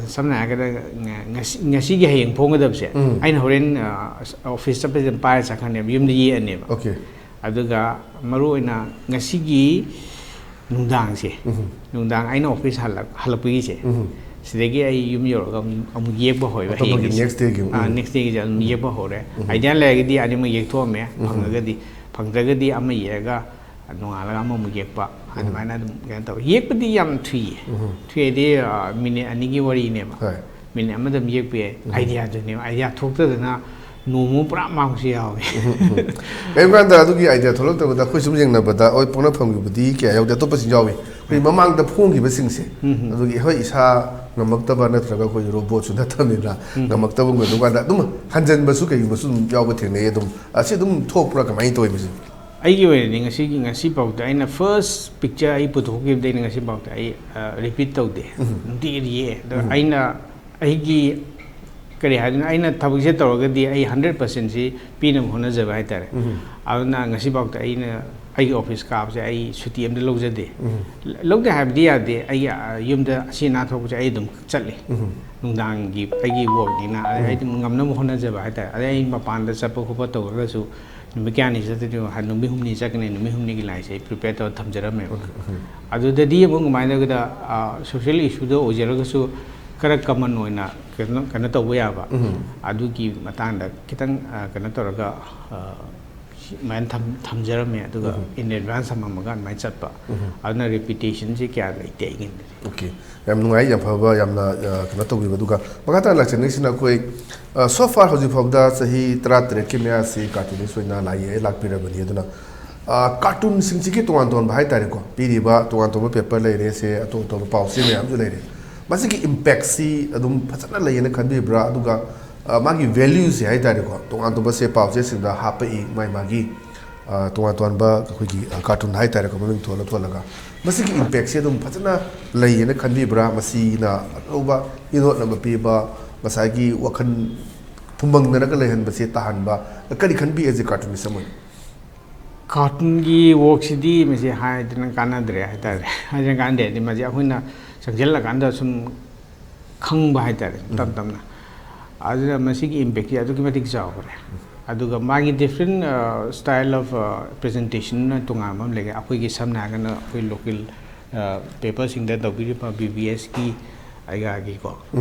ꯁꯝꯅ ꯍꯥꯏꯔꯒꯗ ꯉ-, ꯉꯁꯤ, ꯉꯁꯤꯒꯤ ꯍꯌꯦꯡ ꯐꯣꯡꯒꯗꯕꯁꯦ, ꯎꯝ꯫ ꯑꯩꯅ ꯍꯣꯔꯦꯟ, ꯑ, ꯑꯣꯐꯤꯁ ꯆꯠꯄꯁꯤꯗ ꯑꯗꯨꯝ ꯄꯥꯏꯔ ꯆꯠꯈ꯭ꯔꯅꯦꯕ, ꯌꯨꯝꯗ ꯌꯦꯛꯑꯅꯦꯕ꯫ ꯑꯣꯀꯦ꯫ ꯑꯗꯨꯒ ꯃꯔꯨ ꯑꯣꯏꯅ ꯉꯁꯤꯒꯤ ꯅꯨꯡꯗꯥꯡꯁꯦ, ꯎꯝ꯫ ꯅꯨꯡꯗꯥꯡ ꯑꯩꯅ ꯑꯣꯐꯤꯁ ꯍꯜꯂꯛ-, ꯍꯜꯂꯛꯄꯒꯤꯁꯦ, ꯎꯝ꯫ ꯁꯤꯗꯒꯤ ꯑꯩ ꯌꯨꯝ ꯌꯧꯔꯒ ꯑꯃꯨꯛ, ꯑꯃꯨꯛ ꯌꯦꯛꯄ ꯍꯧꯋꯦꯕ ꯑꯇꯣꯞꯄꯒꯤ ꯍꯌꯦꯡꯒꯤꯁꯦ꯫ ꯅꯦꯛꯁ ꯗꯦꯒꯤ ꯑꯃꯨꯛ, ꯑꯥ, ꯎꯝ꯫ ꯅꯦꯛꯁ ꯗꯦꯒꯤꯁꯦ ꯑꯗꯨꯝ ꯌꯦꯛꯄ ꯍꯧꯔꯦ꯫ ꯎꯝ꯫ ꯑꯥꯏꯗꯤꯌꯥ ꯂꯩꯔꯒꯗꯤ ꯑꯅꯤꯃꯛ ꯌꯦꯛꯊꯣꯛꯑꯝꯃꯦ, ꯎꯝ꯫ ꯐꯪꯉꯒꯗꯤ, ꯐꯪꯗ꯭ꯔꯒꯗꯤ ꯑꯃ ꯌꯦꯛꯑꯒ ꯅꯣꯡꯉꯥꯜꯂꯒ ꯑꯃꯃꯨꯛ ꯌꯦꯛꯄ, ꯎꯝ꯫ ꯑꯗꯨꯃꯥꯏꯅ ꯑꯗꯨꯝ ꯀꯩꯅꯣ ꯇꯧꯋꯤ꯫ ꯌꯦꯛꯄꯗꯤ ꯌꯥꯝ ꯊꯨꯏꯌꯦ꯫ ꯎꯝ꯫ ꯊꯨꯏ ꯍꯥꯏꯗꯤ, ꯑ, ꯃꯤꯅꯤꯠ ꯑꯅꯤꯒꯤ ꯋꯥꯔꯤꯅꯦꯕ꯫ ꯍꯣꯏ꯫ ꯃꯤꯅꯤꯠ ꯑꯃꯗ ꯑꯗꯨꯝ ꯌꯦꯛꯄ ꯌꯥꯏ꯫ ꯎꯝ꯫ ꯑꯥꯏꯗꯤꯌꯥꯗꯨꯅꯦꯕ꯫ ꯑꯥꯏꯗꯤꯌꯥ ꯊꯣꯛꯇꯗꯅ ꯅꯣꯡꯃ ꯄꯨꯔꯥ ꯃꯥꯡꯕꯁꯨ ꯌꯥꯎꯋꯦ꯫ ꯎꯝ, ꯎꯝ꯫ ꯀꯔꯤꯒꯨꯝꯕ ꯀꯥꯟꯗ ꯑꯗꯨꯒꯤ ꯑꯥꯏꯗꯤꯌꯥ ꯊꯣꯛꯂꯛꯇꯕꯗ ꯑꯩꯈꯣꯏ ꯁꯨꯝ ꯌꯦꯡꯅꯕꯗ, ꯍꯣꯏ, ꯄꯣꯛꯅꯐꯝꯒꯤꯕꯨꯗꯤ ꯀꯌꯥ ꯌꯥꯎꯗꯦ, ꯑꯇꯣꯞꯄꯁꯤꯡ ꯌꯥꯎꯏ꯫ ꯑꯩꯈꯣꯏ ꯎꯝ꯫ ꯃꯃꯥꯡꯗ ꯐꯣꯡꯈꯤꯕꯁꯤꯡꯁꯦ, ꯎꯝ, ꯎꯝ꯫ ꯑꯗꯨꯒꯤ ꯍꯣꯏ ꯏꯁꯥ ꯉꯝꯃꯛꯇꯕ ꯅꯠꯇ꯭ꯔꯒ ꯑꯩꯈꯣꯏ ꯔꯣꯕꯣꯠꯁꯨ ꯅꯠꯇꯕꯅꯤꯅ ꯎꯝ꯫ ꯉꯝꯃꯛꯇꯕ ꯑꯣꯏꯕ ꯀꯥꯟꯗ ꯑꯗꯨꯝ ꯍꯟꯖꯟꯕꯁꯨ ꯀꯩꯒꯨꯝꯕꯁꯨ ꯑꯗꯨꯝ ꯌꯥꯎꯕ ꯊꯦꯡꯅꯩ꯫ ꯑꯗꯨꯝ ꯑꯁꯤ ꯑꯗꯨꯝ ꯊꯣꯛꯄ꯭ꯔꯥ, ꯀꯃꯥꯏꯅ ꯇꯧꯋꯤ ꯃꯁꯤ? ꯑꯩꯒꯤ ꯑꯣꯏꯅꯗꯤ ꯉꯁꯤꯒꯤ, ꯉꯁꯤꯐꯥꯎꯗ ꯑꯩꯅ ꯐꯥꯔꯁ ꯄꯤꯛꯆꯔ ꯑꯩ ꯄꯨꯊꯣꯛꯈꯤꯕꯗꯩꯅ ꯉꯁꯤꯐꯥꯎꯗ ꯑꯩ, ꯑ, ꯔꯤꯄꯤꯠ ꯇꯧꯗꯦ꯫ ꯎꯝ꯫ ꯅꯨꯡꯇꯤꯒꯤ ꯌꯦꯛꯑꯦ꯫ ꯑꯗꯣ ꯎꯝ꯫ ꯑꯩꯅ ꯑꯩꯒꯤ, ꯀꯔꯤ ꯍꯥꯏꯗꯣꯏꯅꯣ, ꯑꯩꯅ ꯊꯕꯛꯁꯦ ꯇꯧꯔꯒꯗꯤ ꯑꯩ ꯍꯟꯗ꯭ꯔꯦꯠ ꯄꯥꯔꯁꯦꯟꯁꯤ ꯄꯤꯅꯕ ꯍꯣꯠꯅꯖꯕ ꯍꯥꯏꯇꯥꯔꯦ꯫ ꯎꯝ꯫ ꯑꯗꯨꯅ ꯉꯁꯤꯐꯥꯎꯗ ꯑꯩꯅ ꯑꯩꯒꯤ ꯑꯣꯐꯤꯁ ꯀꯥꯕꯁꯦ ꯑꯩ ꯁꯨꯇꯤ ꯑꯝꯇ ꯂꯧꯖꯗꯦ꯫ ꯂꯧꯗꯦ ꯍꯥꯏꯕꯗꯤ ꯌꯥꯗꯦ, ꯑꯩꯒꯤ ꯑ, ꯌꯨꯝꯗ ꯑꯁꯤ ꯑꯅꯥ ꯊꯣꯛꯄꯁꯦ ꯑꯩ ꯑꯗꯨꯝ ꯆꯠꯂꯤ꯫ ꯅꯨꯡꯗꯥꯡꯒꯤ ꯑꯩꯒꯤ ꯋꯥꯛꯅꯤꯅ ꯑꯗꯩ ꯑꯩ ꯑꯗꯨꯝ ꯉꯝꯅꯕ ꯍꯣꯠꯅꯖꯕ ꯍꯥꯏꯇꯥꯔꯦ꯫ ꯑꯗꯩ ꯑꯩ ꯃꯄꯥꯟꯗ ꯆꯠꯄ ꯈꯣꯠꯄ ꯇꯧꯔꯒꯁꯨ ꯅꯨꯃꯤꯠ ꯀꯌꯥꯅꯤ ꯆꯠꯇꯣꯏꯅꯣ ꯍꯥꯏ, ꯅꯨꯃꯤꯠ ꯍꯨꯝꯅꯤ ꯆꯠꯀꯅꯤ, ꯅꯨꯃꯤꯠ ꯍꯨꯝꯅꯤꯒꯤ ꯂꯥꯏꯁꯦ ꯑꯩ ꯄ꯭ꯔꯤꯄꯦꯌꯔ ꯇꯧꯔ ꯊꯝꯖꯔꯝꯃꯦꯕ꯫ ꯑꯗꯨꯗꯗꯤ ꯑꯃꯨꯛ ꯀꯃꯥꯏꯅ ꯇꯧꯒꯦꯗ, ꯁꯣꯁꯤꯌꯦꯜ ꯏꯁꯨꯗ ꯑꯣꯏꯖꯔꯒꯁꯨ ꯈꯔ ꯀꯃꯟ ꯑꯣꯏꯅ ꯀꯩꯅꯣ ꯀꯩꯅꯣ ꯇꯧꯕ ꯌꯥꯕ, ꯑꯗꯨꯒꯤ ꯃꯇꯥꯡꯗ ꯈꯤꯇꯪ ꯑ, ꯀꯩꯅꯣ ꯇꯧꯔꯒ ꯑ, ꯁꯨꯃꯥꯏꯅ ꯊꯝ- ꯊꯝꯖꯔꯝꯃꯦ꯫ ꯑꯗꯨꯒ ꯏꯟ ꯑꯦꯗꯚꯥꯟꯁ ꯊꯝꯃꯝꯃꯒ ꯑꯗꯨꯃꯥꯏꯅ ꯆꯠꯄ꯫ ꯑꯗꯨꯅ ꯔꯤꯄꯤꯇꯦꯁꯟꯁꯦ ꯀꯌꯥ ꯂꯩꯇꯦ ꯑꯩꯒꯤꯗꯤ꯫ ꯑꯣꯀꯦ, ꯌꯥꯝ ꯅꯨꯡꯉꯥꯏ, ꯌꯥꯝ ꯐꯕ, ꯌꯥꯝꯅ ꯑ, ꯀꯩꯅꯣ ꯇꯧꯕꯤꯕ꯫ ꯑꯗꯨꯒ ꯃꯈꯥ ꯇꯥꯅ ꯂꯥꯛꯆꯅꯤꯡꯉꯤꯁꯤꯅ ꯑꯩꯈꯣꯏ ꯁꯣ ꯐꯥꯔ ꯍꯧꯖꯤꯛ ꯐꯥꯎꯕꯗ ꯆꯍꯤ ꯇꯔꯥꯇꯔꯦꯠꯀꯤ ꯃꯌꯥꯁꯤ ꯀꯥꯔꯇꯨꯅꯤꯁ ꯑꯣꯏꯅ ꯂꯥꯛꯑꯦ ꯂꯥꯛꯄꯤꯔꯕꯅꯤ꯫ ꯑꯗꯨꯅ ꯑ, ꯀꯥꯔꯇꯨꯟꯁꯤꯡꯁꯤꯒꯤ ꯇꯣꯉꯥꯟ ꯇꯣꯉꯥꯟꯕ ꯍꯥꯏꯇꯥꯔꯦꯀꯣ, ꯄꯤꯔꯤꯕ ꯇꯣꯉꯥꯟ ꯇꯣꯉꯥꯟꯕ ꯄꯦꯄꯔ ꯂꯩꯔꯦ, ꯁꯦ ꯑꯇꯣꯞ ꯑꯇꯣꯞꯄ ꯄꯥꯎꯆꯦ ꯃꯌꯥꯝꯁꯨ ꯂꯩꯔꯦ꯫ ꯃꯁꯤꯒꯤ ꯏꯝꯄꯦꯛꯁꯤ ꯑꯗꯨꯝ ꯐꯖꯅ ꯂꯩꯌꯦꯅ ꯈꯟꯕꯤꯕ꯭ꯔꯥ? ꯑꯗꯨꯒ ꯑ, ꯃꯥꯒꯤ ꯚꯦꯂ꯭ꯌꯨꯁꯦ ꯍꯥꯏꯇꯥꯔꯦꯀꯣ, ꯇꯣꯉꯥꯟ ꯇꯣꯉꯥꯟꯕ ꯁꯦ ꯄꯥꯎꯆꯦꯁꯤꯡꯗ ꯍꯥꯞꯄꯛꯏ, ꯃꯥꯏ ꯃꯥꯒꯤ ꯑ, ꯇꯣꯉꯥꯟ ꯇꯣꯉꯥꯟꯕ ꯑꯩꯈꯣꯏꯒꯤ ꯑ, ꯀꯥꯔꯇꯨꯟ ꯍꯥꯏꯇꯥꯔꯦꯀꯣ, ꯃꯃꯤꯡ ꯊꯣꯜꯂ ꯊꯣꯜꯂꯒ꯫ ꯃꯁꯤꯒꯤ ꯏꯝꯄꯦꯛꯁꯦ ꯑꯗꯨꯝ ꯐꯖꯅ ꯂꯩꯌꯦꯅ ꯈꯟꯕꯤꯕ꯭ꯔꯥ? ꯃꯁꯤꯅ ꯑꯅꯧꯕ ꯏꯅꯣꯠ ꯑꯃ ꯄꯤꯕ, ꯉꯁꯥꯏꯒꯤ ꯋꯥꯈꯜ ꯐꯨꯝꯕꯪꯅꯔꯒ ꯂꯩꯍꯟꯕꯁꯦ ꯇꯥꯍꯟꯕ, ꯀꯔꯤ ꯈꯟꯕꯤ as a cartoonist ꯑꯃ ꯑꯣꯏꯅ? ꯀꯥꯔꯇꯨꯟꯒꯤ ꯋꯥꯔꯛꯁꯤꯗꯤ ꯃꯁꯤ ꯍꯥꯏꯗꯅ ꯀꯥꯟꯅꯗ꯭ꯔꯦ ꯍꯥꯏꯇꯥꯔꯦ꯫ ꯍꯥꯏꯗꯅ ꯀꯥꯟꯅꯗꯦ ꯍꯥꯏꯗꯤ ꯃꯁꯤ ꯑꯩꯈꯣꯏꯅ ꯆꯪꯁꯤꯜꯂꯀꯥꯟꯗ ꯁꯨꯝ ꯈꯪꯕ ꯍꯥꯏꯇꯥꯔꯦ, ꯇꯞ ꯇꯞꯅ꯫ ꯑꯗꯨꯅ ꯃꯁꯤꯒꯤ ꯏꯝꯄꯦꯛꯁꯤ ꯑꯗꯨꯛꯀꯤ ꯃꯇꯤꯛ ꯆꯥꯎꯈ꯭ꯔꯦ꯫ ꯑꯗꯨꯒ ꯃꯥꯒꯤ ꯗꯤꯐ꯭ꯔꯦꯟ ꯁ꯭ꯇꯥꯏꯜ ꯑꯣꯐ ꯄ꯭ꯔꯖꯦꯟꯇꯦꯁꯟꯅ ꯇꯣꯉꯥꯟꯕ ꯑꯃ ꯂꯩꯈ꯭ꯔꯦ꯫ ꯑꯩꯈꯣꯏꯒꯤ ꯁꯝꯅ ꯍꯥꯏꯔꯒꯅ ꯑꯩꯈꯣꯏ ꯂꯣꯀꯦꯜ ꯄꯦꯄꯔꯁꯤꯡꯗ ꯇꯧꯕꯤꯔꯤꯕ ꯕꯤ ꯕꯤ ꯑꯦꯁꯀꯤ ꯑꯩꯒꯥꯒꯤꯀꯣ,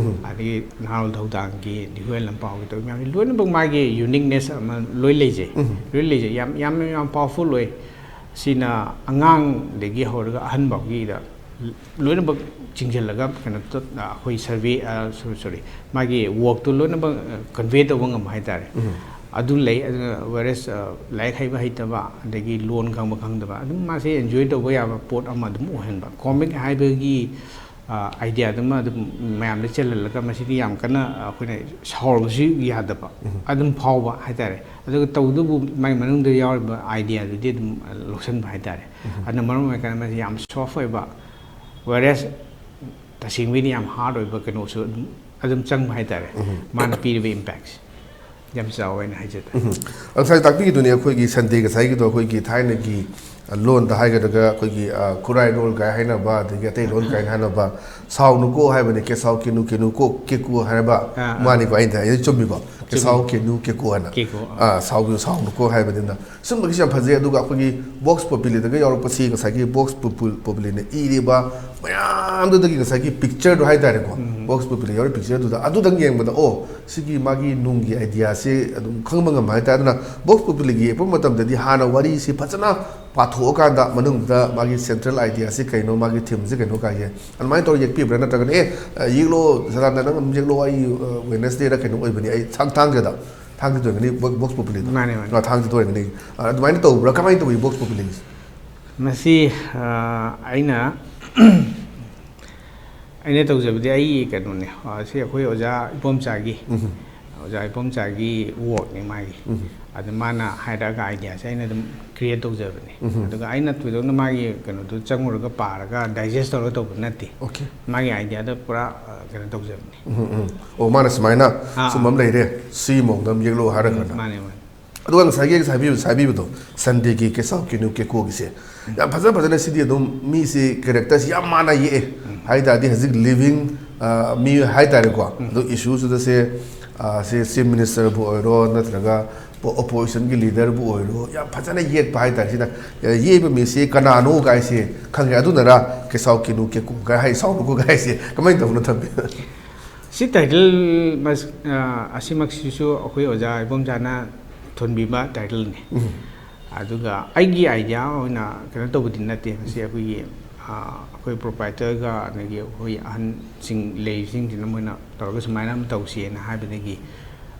ꯑꯗꯒꯤ ꯅꯍꯥꯔꯣꯜ ꯊꯧꯗꯥꯡꯒꯤ, ꯅꯤꯍꯨ ꯑꯦꯜ ꯂꯝꯄꯥꯎꯒꯤ ꯇꯧꯕ ꯃꯌꯥꯝꯁꯤ ꯂꯣꯏꯅꯃꯛ ꯃꯥꯒꯤ ꯌꯨꯅꯤꯛꯅꯦꯁ ꯑꯃ ꯂꯣꯏ ꯂꯩꯖꯩ꯫ ꯂꯣꯏ ꯂꯩꯖꯩ꯫ ꯌꯥꯝ, ꯌꯥꯝ, ꯌꯥꯝ ꯄꯥꯋꯔꯐꯨꯜ ꯑꯣꯏ꯫ ꯁꯤꯅ ꯑꯉꯥꯡꯗꯒꯤ ꯍꯧꯔꯒ ꯑꯍꯟ ꯐꯥꯎꯒꯤꯗ ꯂꯣꯏꯅꯃꯛ ꯆꯤꯡꯁꯤꯜꯂꯒ ꯀꯩꯅꯣ ꯇꯧ-, ꯑꯩꯈꯣꯏ ꯁꯔꯚꯦ, ꯑ, ꯁꯣ-, ꯁꯣꯔꯤ, ꯃꯥꯒꯤ ꯋꯥꯔꯛꯇꯣ ꯂꯣꯏꯅꯃꯛ, ꯑ, ꯀꯟꯚꯦ ꯇꯧꯕ ꯉꯝꯕ ꯍꯥꯏꯇꯥꯔꯦ꯫ ꯑꯗꯨ ꯂꯩ꯫ ꯑꯗꯨꯅ ꯋꯦꯔꯦꯁ, ꯑ, ꯂꯥꯏꯔꯤꯛ ꯍꯩꯕ ꯍꯩꯇꯕ, ꯑꯗꯒꯤ ꯂꯣꯟ ꯈꯪꯕ ꯈꯪꯗꯕ, ꯑꯗꯨꯝ ꯃꯥꯁꯦ ꯑꯦꯟꯖꯣꯏ ꯇꯧꯕ ꯌꯥꯕ ꯄꯣꯠ ꯑꯃ ꯑꯗꯨꯝ ꯑꯣꯏꯍꯟꯕ꯫ ꯀꯣꯃꯤꯛ ꯍꯥꯏꯕꯒꯤ, ꯑ, ꯑꯥꯏꯗꯤꯌꯥꯗꯨꯃ ꯑꯗꯨꯝ ꯃꯌꯥꯝꯗ ꯆꯦꯜꯍꯜꯂꯒ ꯃꯁꯤꯗꯤ ꯌꯥꯝ ꯀꯟꯅ, ꯑ, ꯑꯩꯈꯣꯏꯅ ꯁꯥꯎꯔꯕꯁꯨ ꯌꯥꯗꯕ, ꯑꯗꯨꯝ ꯐꯥꯎꯕ ꯍꯥꯏꯇꯥꯔꯦ꯫ ꯑꯗꯨꯒ ꯇꯧꯕꯇꯕꯨ ꯃꯥꯏ ꯃꯅꯨꯡꯗ ꯌꯥꯎꯔꯤꯕ ꯑꯥꯏꯗꯤꯌꯥꯗꯨꯗꯤ ꯑꯗꯨꯝ, ꯑ, ꯂꯧꯁꯟꯕ ꯍꯥꯏꯇꯥꯔꯦ꯫ ꯑꯗꯨꯅ ꯃꯔꯝ ꯑꯣꯏꯔꯀꯥꯟꯗ ꯃꯁꯤ ꯌꯥꯝ ꯁꯣꯐ ꯑꯣꯏꯕ, ꯋꯦꯔꯦꯁ ꯇꯁꯦꯡꯕꯒꯤꯗꯤ ꯌꯥꯝ ꯍꯥꯔꯗ ꯑꯣꯏꯕ ꯀꯩꯅꯣꯁꯨ ꯑꯗꯨꯝ, ꯑꯗꯨꯝ ꯆꯪꯕ ꯍꯥꯏꯇꯥꯔꯦ, ꯃꯥꯅ ꯄꯤꯔꯤꯕ ꯏꯝꯄꯦꯛꯁꯦ꯫ ꯌꯥꯝ ꯆꯥꯎꯋꯦꯅ ꯍꯥꯏꯖ ꯇꯥꯔꯦ꯫ ꯎꯝ꯫ ꯉꯁꯥꯏ ꯇꯥꯛꯄꯤꯗꯨꯅꯤ ꯑꯩꯈꯣꯏꯒꯤ ꯁꯟꯗꯦ ꯉꯁꯥꯏꯒꯤꯗꯣ ꯑꯩꯈꯣꯏꯒꯤ ꯊꯥꯏꯅꯒꯤ, ꯑ, ꯂꯣꯟꯗ ꯍꯥꯏꯒꯗ꯭ꯔꯒ ꯑꯩꯈꯣꯏꯒꯤ, ꯑ, ꯈꯨꯔꯥꯏ ꯂꯣꯟ ꯀꯥꯏ ꯍꯥꯏꯅꯕ, ꯑꯗꯒꯤ ꯑꯇꯩ ꯂꯣꯟ ꯀꯥꯏꯅ ꯍꯥꯏꯅꯕ, "ꯁꯥꯎꯅꯨꯀꯣ" ꯍꯥꯏꯕꯅꯤ, "ꯀꯦꯁꯥꯎ ꯀꯦꯅꯨ ꯀꯦꯅꯨ ꯀꯣ ꯀꯦꯀꯨ" ꯍꯥꯏꯔꯕ꯫ ꯑꯥ, ꯑꯥ꯫ ꯃꯥꯅꯤꯀꯣ ꯑꯩꯅ ꯍꯥꯏ ꯆꯨꯝꯃꯤꯀꯣ? "ꯀꯦꯁꯥꯎ ꯀꯦꯅꯨ ꯀꯦꯀꯨ" ꯍꯥꯏꯅ꯫ ꯀꯦꯀꯨ, ꯑꯥ꯫ ꯑꯥ, ꯁꯥꯎ-, ꯁꯥꯎꯅꯨꯀꯣ ꯍꯥꯏꯕꯅꯤꯅ꯫ ꯁꯨꯝꯕꯒꯤꯁꯨ ꯌꯥꯝ ꯐꯖꯩ꯫ ꯑꯗꯨꯒ ꯑꯩꯈꯣꯏꯒꯤ ꯚꯣꯛꯁ ꯄꯣꯄꯨꯂꯤꯗꯒ ꯌꯥꯎꯔꯛꯄꯁꯤ, ꯉꯁꯥꯏꯒꯤ ꯚꯣꯛꯁ ꯄꯣꯄꯨ-, ꯄꯣꯄꯨꯂꯤꯅ ꯏꯔꯤꯕ ꯃꯌꯥꯝꯗꯨꯗꯒꯤ ꯉꯁꯥꯏꯒꯤ ꯄꯤꯛꯆꯔꯗꯣ ꯍꯥꯏꯇꯥꯔꯦꯀꯣ, ꯎꯝ꯫ ꯚꯣꯛꯁ ꯄꯣꯄꯨꯂꯤ ꯌꯥꯎꯔꯤꯕ ꯄꯤꯛꯆꯔꯗꯨꯗ, ꯑꯗꯨꯗꯪ ꯌꯦꯡꯕꯗ, "ꯑꯣ, ꯁꯤꯒꯤ ꯃꯥꯒꯤ ꯅꯨꯡꯒꯤ ꯑꯥꯏꯗꯤꯌꯥꯁꯦ ꯑꯗꯨꯝ ꯈꯪꯕ ꯉꯝꯕ ꯍꯥꯏꯇꯥꯔꯦ"꯫ ꯑꯗꯨꯅ ꯚꯣꯛꯁ ꯄꯣꯄꯨꯂꯤꯒꯤ ꯌꯦꯛꯄ ꯃꯇꯝꯗꯗꯤ ꯍꯥꯟꯅ ꯋꯥꯔꯤꯁꯤ ꯐꯖꯅ ꯄꯥꯊꯣꯛꯑꯀꯥꯟꯗ, ꯃꯅꯨꯡꯗ ꯃꯥꯒꯤ ꯁꯦꯟꯇ꯭ꯔꯦꯜ ꯑꯥꯏꯗꯤꯌꯥꯁꯤ ꯀꯩꯅꯣ, ꯃꯥꯒꯤ ꯊꯤꯝꯁꯤ ꯀꯩꯅꯣ ꯀꯥꯏꯁꯦ ꯑꯗꯨꯃꯥꯏꯅ ꯇꯧꯔ ꯌꯦꯛꯄꯤꯕ꯭ꯔꯥ? ꯅꯠꯇ꯭ꯔꯒꯅ, "ꯑꯦ, ꯌꯦꯛꯂꯣ, ꯁꯗꯥꯅꯟꯗ, ꯅꯪ ꯑꯗꯨꯝ ꯌꯦꯛꯂꯣ, ꯑꯩ, ꯑ, ꯋꯦꯅꯁꯗꯦꯗ ꯀꯩꯅꯣ ꯑꯣꯏꯕꯅꯤ, ꯑꯩ ꯊꯥꯡ-, ꯊꯥꯡꯖꯗ"? ꯊꯥꯡꯖꯗ ꯑꯣꯏꯔꯝꯒꯅꯤ, ꯚꯣꯛ-, ꯚꯣꯛꯁ ꯄꯣꯄꯨꯂꯤꯗꯣ꯫ ꯃꯥꯅꯦ, ꯃꯥꯅꯦ꯫ ꯑ, ꯊꯥꯡꯖꯗ ꯑꯣꯏꯔꯝꯒꯅꯤ꯫ ꯑ, ꯑꯗꯨꯃꯥꯏꯅ ꯇꯧꯕ꯭ꯔꯥ? ꯀꯃꯥꯏꯅ ꯇꯧꯏ ꯚꯣꯛꯁ ꯄꯣꯄꯨꯂꯤꯁꯦ? ꯃꯁꯤ, ꯑ, ꯑꯩꯅ, ꯑꯩꯅ ꯇꯧꯖꯕꯗꯤ ꯑꯩ ꯀꯩꯅꯣꯅꯦ, ꯑ, ꯁꯤ ꯑꯩꯈꯣꯏ ꯑꯣꯖꯥ ꯏꯄꯣꯝꯆꯥꯒꯤ, ꯎꯝ꯫ ꯑꯣꯖꯥ ꯏꯄꯣꯝꯆꯥꯒꯤ ꯋꯥꯔꯛꯅꯦ ꯃꯥꯒꯤ꯫ ꯎꯝ꯫ ꯑꯗꯨ ꯃꯥꯅ ꯍꯥꯏꯔꯛꯑꯒ ꯑꯥꯏꯗꯤꯌꯥꯁꯦ ꯑꯩꯅ ꯑꯗꯨꯝ ꯀ꯭ꯔꯤꯌꯦꯠ ꯇꯧꯖꯕꯅꯦ꯫ ꯎꯝ꯫ ꯑꯗꯨꯒ ꯑꯩꯅ ꯊꯣꯏꯗꯣꯛꯅ ꯃꯥꯒꯤ ꯀꯩꯅꯣꯗꯣ ꯆꯪꯉꯨꯔꯒ ꯄꯥꯔꯒ ꯗꯥꯏꯖꯦꯁ ꯇꯧꯔꯒ ꯇꯧꯕ ꯅꯠꯇꯦ꯫ ꯑꯣꯀꯦ꯫ ꯃꯥꯒꯤ ꯑꯥꯏꯗꯤꯌꯥꯗ ꯄꯨꯔꯥ, ꯑ, ꯀꯩꯅꯣ ꯇꯧꯖꯕꯅꯦ꯫ ꯎꯝ, ꯎꯝ꯫ ꯑꯣ, ꯃꯥꯅ ꯁꯨꯃꯥꯏꯅ ꯑꯥ, ꯁꯨꯝꯕ ꯑꯃ ꯑꯥ꯫ ꯂꯩꯔꯦ, ꯁꯤ ꯃꯑꯣꯡꯗ ꯑꯃ ꯌꯦꯛꯂꯣ ꯍꯥꯏꯔꯒꯅ꯫ ꯃꯥꯅꯦ, ꯃꯥꯅꯦ꯫ ꯑꯗꯨꯒ ꯉꯁꯥꯏꯒꯤ ꯍꯥꯏꯕꯤꯕ-, ꯍꯥꯏꯕꯤꯕꯗꯣ, ꯁꯟꯗꯦꯒꯤ ꯀꯦꯁꯥꯎ ꯀꯦꯅꯨ ꯀꯦꯀꯣꯒꯤꯁꯦ, ꯌꯥꯝ ꯐꯖ ꯐꯖꯅ ꯁꯤꯗꯤ ꯑꯗꯨꯝ ꯃꯤꯁꯤ ꯀꯦꯔꯦꯛꯇꯔꯁꯤ ꯌꯥꯝ ꯃꯥꯟꯅ ꯌꯦꯛꯑꯦ꯫ ꯍꯥꯏ ꯇꯥꯔꯗꯤ ꯍꯧꯖꯤꯛ ꯂꯤꯚꯤꯡ, ꯑ, ꯃꯤ ꯍꯥꯏ ꯇꯥꯔꯦꯀꯣ꯫ ꯑꯗꯣ ꯏꯁꯨꯁꯤꯗ ꯁꯦ, ꯑ, ꯁꯦ ꯆꯤꯐ ꯃꯤꯅꯤꯁꯇꯔꯕꯨ ꯑꯣꯏꯔꯣ, ꯅꯠꯇ꯭ꯔꯒ ꯑꯣꯄꯣꯖꯤꯁꯟꯒꯤ ꯂꯤꯗꯔꯕꯨ ꯑꯣꯏꯔꯣ, ꯌꯥꯝ ꯐꯖꯅ ꯌꯦꯛꯄ ꯍꯥꯏ ꯇꯥꯔꯦ꯫ ꯁꯤꯗ, ꯑ, ꯌꯦꯛꯏꯕ ꯃꯤꯁꯤ ꯀꯅꯥꯅꯣ ꯀꯥꯏꯁꯦ ꯈꯪꯉꯦ꯫ ꯑꯗꯨꯅꯔ ꯀꯦꯁꯥꯎ ꯀꯦꯅꯨ ꯀꯦꯀꯣ ꯀꯥꯏ ꯍꯥꯏ, ꯁꯥꯎꯅꯨꯀꯣ ꯀꯥꯏꯁꯦ ꯀꯃꯥꯏꯅ ꯇꯧꯕꯅꯣ ꯊꯝꯕꯤ? ꯁꯤ ꯇꯥꯏꯇꯜ ꯃꯁ-, ꯑ, ꯑꯁꯤꯃꯛꯁꯤꯁꯨ ꯑꯩꯈꯣꯏ ꯑꯣꯖꯥ ꯏꯕꯣꯝꯆꯥꯅ ꯊꯣꯟꯕꯤꯕ ꯇꯥꯏꯇꯜꯅꯤ꯫ ꯎꯝ꯫ ꯑꯗꯨꯒ ꯑꯩꯒꯤ ꯑꯥꯏꯗꯤꯌꯥ ꯑꯣꯏꯅ ꯀꯩꯅꯣ ꯇꯧꯕꯗꯤ ꯅꯠꯇꯦ꯫ ꯃꯁꯤ ꯑꯩꯈꯣꯏꯒꯤ, ꯑ, ꯑꯩꯈꯣꯏ ꯄ꯭ꯔꯣꯄ꯭ꯔꯥꯏꯇꯔꯒ ꯑꯗꯒꯤ ꯑꯩꯈꯣꯏ ꯑꯍꯟꯁꯤꯡ ꯂꯩꯔꯤꯁꯤꯡꯁꯤꯅ ꯃꯣꯏꯅ ꯇꯧꯔꯒ ꯁꯨꯃꯥꯏꯅ ꯑꯃ ꯇꯧꯁꯤꯅ ꯍꯥꯏꯕꯗꯒꯤ,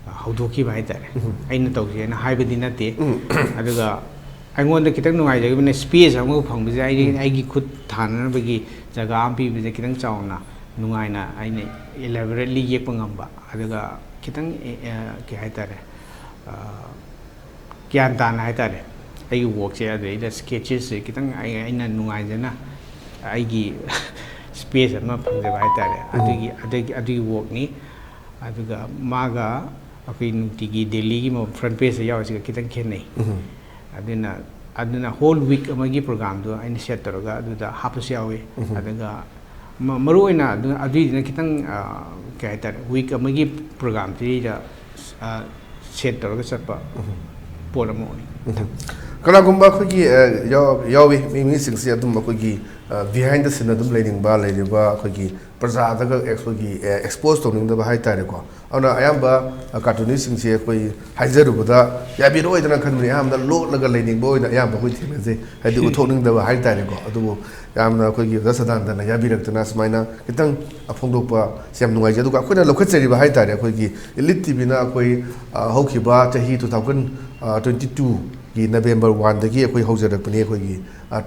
ꯑ, ꯍꯧꯗꯣꯛꯈꯤꯕ ꯍꯥꯏꯇꯥꯔꯦ꯫ ꯎꯝ꯫ ꯑꯩꯅ ꯇꯧꯁꯦꯅ ꯍꯥꯏꯕꯗꯤ ꯅꯠꯇꯦ꯫ ꯎꯝ꯫ ꯑꯗꯨꯒ ꯑꯩꯉꯣꯟꯗ ꯈꯤꯇꯪ ꯅꯨꯡꯉꯥꯏꯖꯈꯤꯕꯅ ꯁ꯭ꯄꯦꯁ ꯑꯃꯒ ꯐꯪꯕꯁꯦ, ꯑꯩ, ꯎꯝ꯫ ꯑꯩꯒꯤ ꯈꯨꯠ ꯊꯥꯅꯅꯕꯒꯤ ꯖꯒꯥ ꯑꯃ ꯄꯤꯕꯁꯦ ꯈꯤꯇꯪ ꯆꯥꯎꯅ ꯅꯨꯡꯉꯥꯏꯅ ꯑꯩꯅ ꯏꯂꯦꯕꯣꯔꯦꯠꯂꯤ ꯌꯦꯛꯄ ꯉꯝꯕ, ꯑꯗꯨꯒ ꯈꯤꯇꯪ, ꯑꯦ, ꯑꯦ, ꯀꯩ ꯍꯥꯏꯇꯥꯔꯦ, ꯑ, ꯒ꯭ꯌꯥꯟ ꯇꯥꯅ ꯍꯥꯏꯇꯥꯔꯦ, ꯑꯩꯒꯤ ꯋꯥꯔꯛꯁꯦ ꯑꯗꯨꯗꯩꯗ ꯁ꯭ꯀꯦꯠꯆꯦꯁꯁꯦ ꯈꯤꯇꯪ ꯑꯩ, ꯑꯩꯅ ꯅꯨꯡꯉꯥꯏꯖꯅ ꯑꯩꯒꯤ ꯁ꯭ꯄꯦꯁ ꯑꯃ ꯐꯪꯖꯕ ꯍꯥꯏꯇꯥꯔꯦ꯫ ꯎꯝ꯫ ꯑꯗꯨꯒꯤ, ꯑꯗꯨꯒꯤ, ꯑꯗꯨꯒꯤ ꯋꯥꯔꯛꯅꯤ꯫ ꯑꯗꯨꯒ ꯃꯥꯒ ꯑꯩꯈꯣꯏ ꯅꯨꯡꯇꯤꯒꯤ ꯗꯦꯂꯤꯒꯤ ꯐ꯭ꯔꯟ ꯄꯦꯖꯇ ꯌꯥꯎꯔꯤꯁꯤꯒ ꯈꯤꯇꯪ ꯈꯦꯠꯅꯩ꯫ ꯎꯝ. ꯑꯗꯨꯅ ꯑꯗꯨꯅ ꯍꯣꯜ ꯋꯤꯛ ꯑꯃꯒꯤ ꯄ꯭ꯔꯣꯒꯥꯝꯗꯣ ꯑꯩꯅ ꯁꯦꯠ ꯇꯧꯔꯒ ꯑꯗꯨꯗ ꯍꯥꯞꯄꯁꯨ ꯌꯥꯎꯏ꯫ ꯎꯝ. ꯑꯗꯨꯒ ꯃ- ꯃꯔꯨ ꯑꯣꯏꯅ ꯑꯗꯨ ꯑꯗꯨꯏꯗꯨꯅ ꯈꯤꯇꯪ ꯑ, ꯀꯩ ꯍꯥꯏꯇꯥꯔꯦ, ꯋꯤꯛ ꯑꯃꯒꯤ ꯄ꯭ꯔꯣꯒꯥꯝꯁꯤꯗ ꯁꯦꯠ ꯇꯧꯔꯒ ꯆꯠꯄ ꯎꯝ. ꯄꯣꯠ ꯑꯃ ꯑꯣꯏ꯫ ꯎꯝ. ꯀꯅꯥꯒꯨꯝꯕ ꯑꯩꯈꯣꯏꯒꯤ ꯑ, ꯌꯥꯎ- ꯌꯥꯎꯏ, ꯃꯤ ꯃꯤꯁꯤꯡꯁꯦ ꯑꯗꯨꯝ ꯑꯩꯈꯣꯏꯒꯤ ꯕꯤꯍꯥꯏꯟ ꯗ ꯁꯤꯟ ꯑꯗꯨꯝ ꯂꯩꯅꯤꯡꯕ, ꯂꯩꯔꯤꯕ ꯑꯩꯈꯣꯏꯒꯤ ꯄ꯭ꯔꯖꯥꯗꯒ ꯑꯩꯈꯣꯏꯒꯤ ꯑꯦꯛꯁꯄꯣꯖ ꯇꯧꯅꯤꯡꯗꯕ ꯍꯥꯏ ꯇꯥꯔꯦꯀꯣ꯫ ꯑꯗꯨꯅ ꯑꯌꯥꯝꯕ ꯀꯥꯔꯇꯨꯅꯤꯁꯁꯤꯡꯁꯦ ꯑꯩꯈꯣꯏ ꯍꯥꯏꯖꯔꯨꯕꯗ ꯌꯥꯕꯤꯔꯛꯑꯣꯏꯗꯅ ꯈꯟꯕꯅꯤ꯫ ꯑꯌꯥꯝꯕꯅ ꯂꯣꯠꯂꯒ ꯂꯩꯅꯤꯡꯕ ꯑꯣꯏꯅ ꯑꯌꯥꯝꯕ ꯑꯩꯈꯣꯏ ꯊꯦꯡꯅꯖꯩ, ꯍꯥꯏꯗꯤ ꯎꯠꯊꯣꯛꯅꯤꯡꯗꯕ ꯍꯥꯏ ꯇꯥꯔꯦꯀꯣ꯫ ꯑꯗꯨꯕꯨ ꯌꯥꯝꯅ ꯑꯩꯈꯣꯏꯒꯤ ꯑꯣꯖꯥ ꯁꯗꯥꯅꯟꯗꯅ ꯌꯥꯕꯤꯔꯛꯇꯅ ꯁꯨꯃꯥꯏꯅ ꯈꯤꯇꯪ ꯐꯣꯡꯗꯣꯛꯄ ꯁꯤ ꯌꯥꯝ ꯅꯨꯡꯉꯥꯏꯖꯩ꯫ ꯑꯗꯨꯒ ꯑꯩꯈꯣꯏꯅ ꯂꯧꯈꯠꯆꯔꯤꯕ ꯍꯥꯏ ꯇꯥꯔꯦ, ꯑꯩꯈꯣꯏꯒꯤ ꯏꯂꯤꯠ ꯇꯤ ꯚꯤꯅ ꯑꯩꯈꯣꯏ ꯑ, ꯍꯧꯈꯤꯕ ꯆꯍꯤ two thousand twenty twoꯒꯤ November oneꯗꯒꯤ ꯑꯩꯈꯣꯏ ꯍꯧꯖꯔꯛꯄꯅꯤ꯫ ꯑꯩꯈꯣꯏꯒꯤ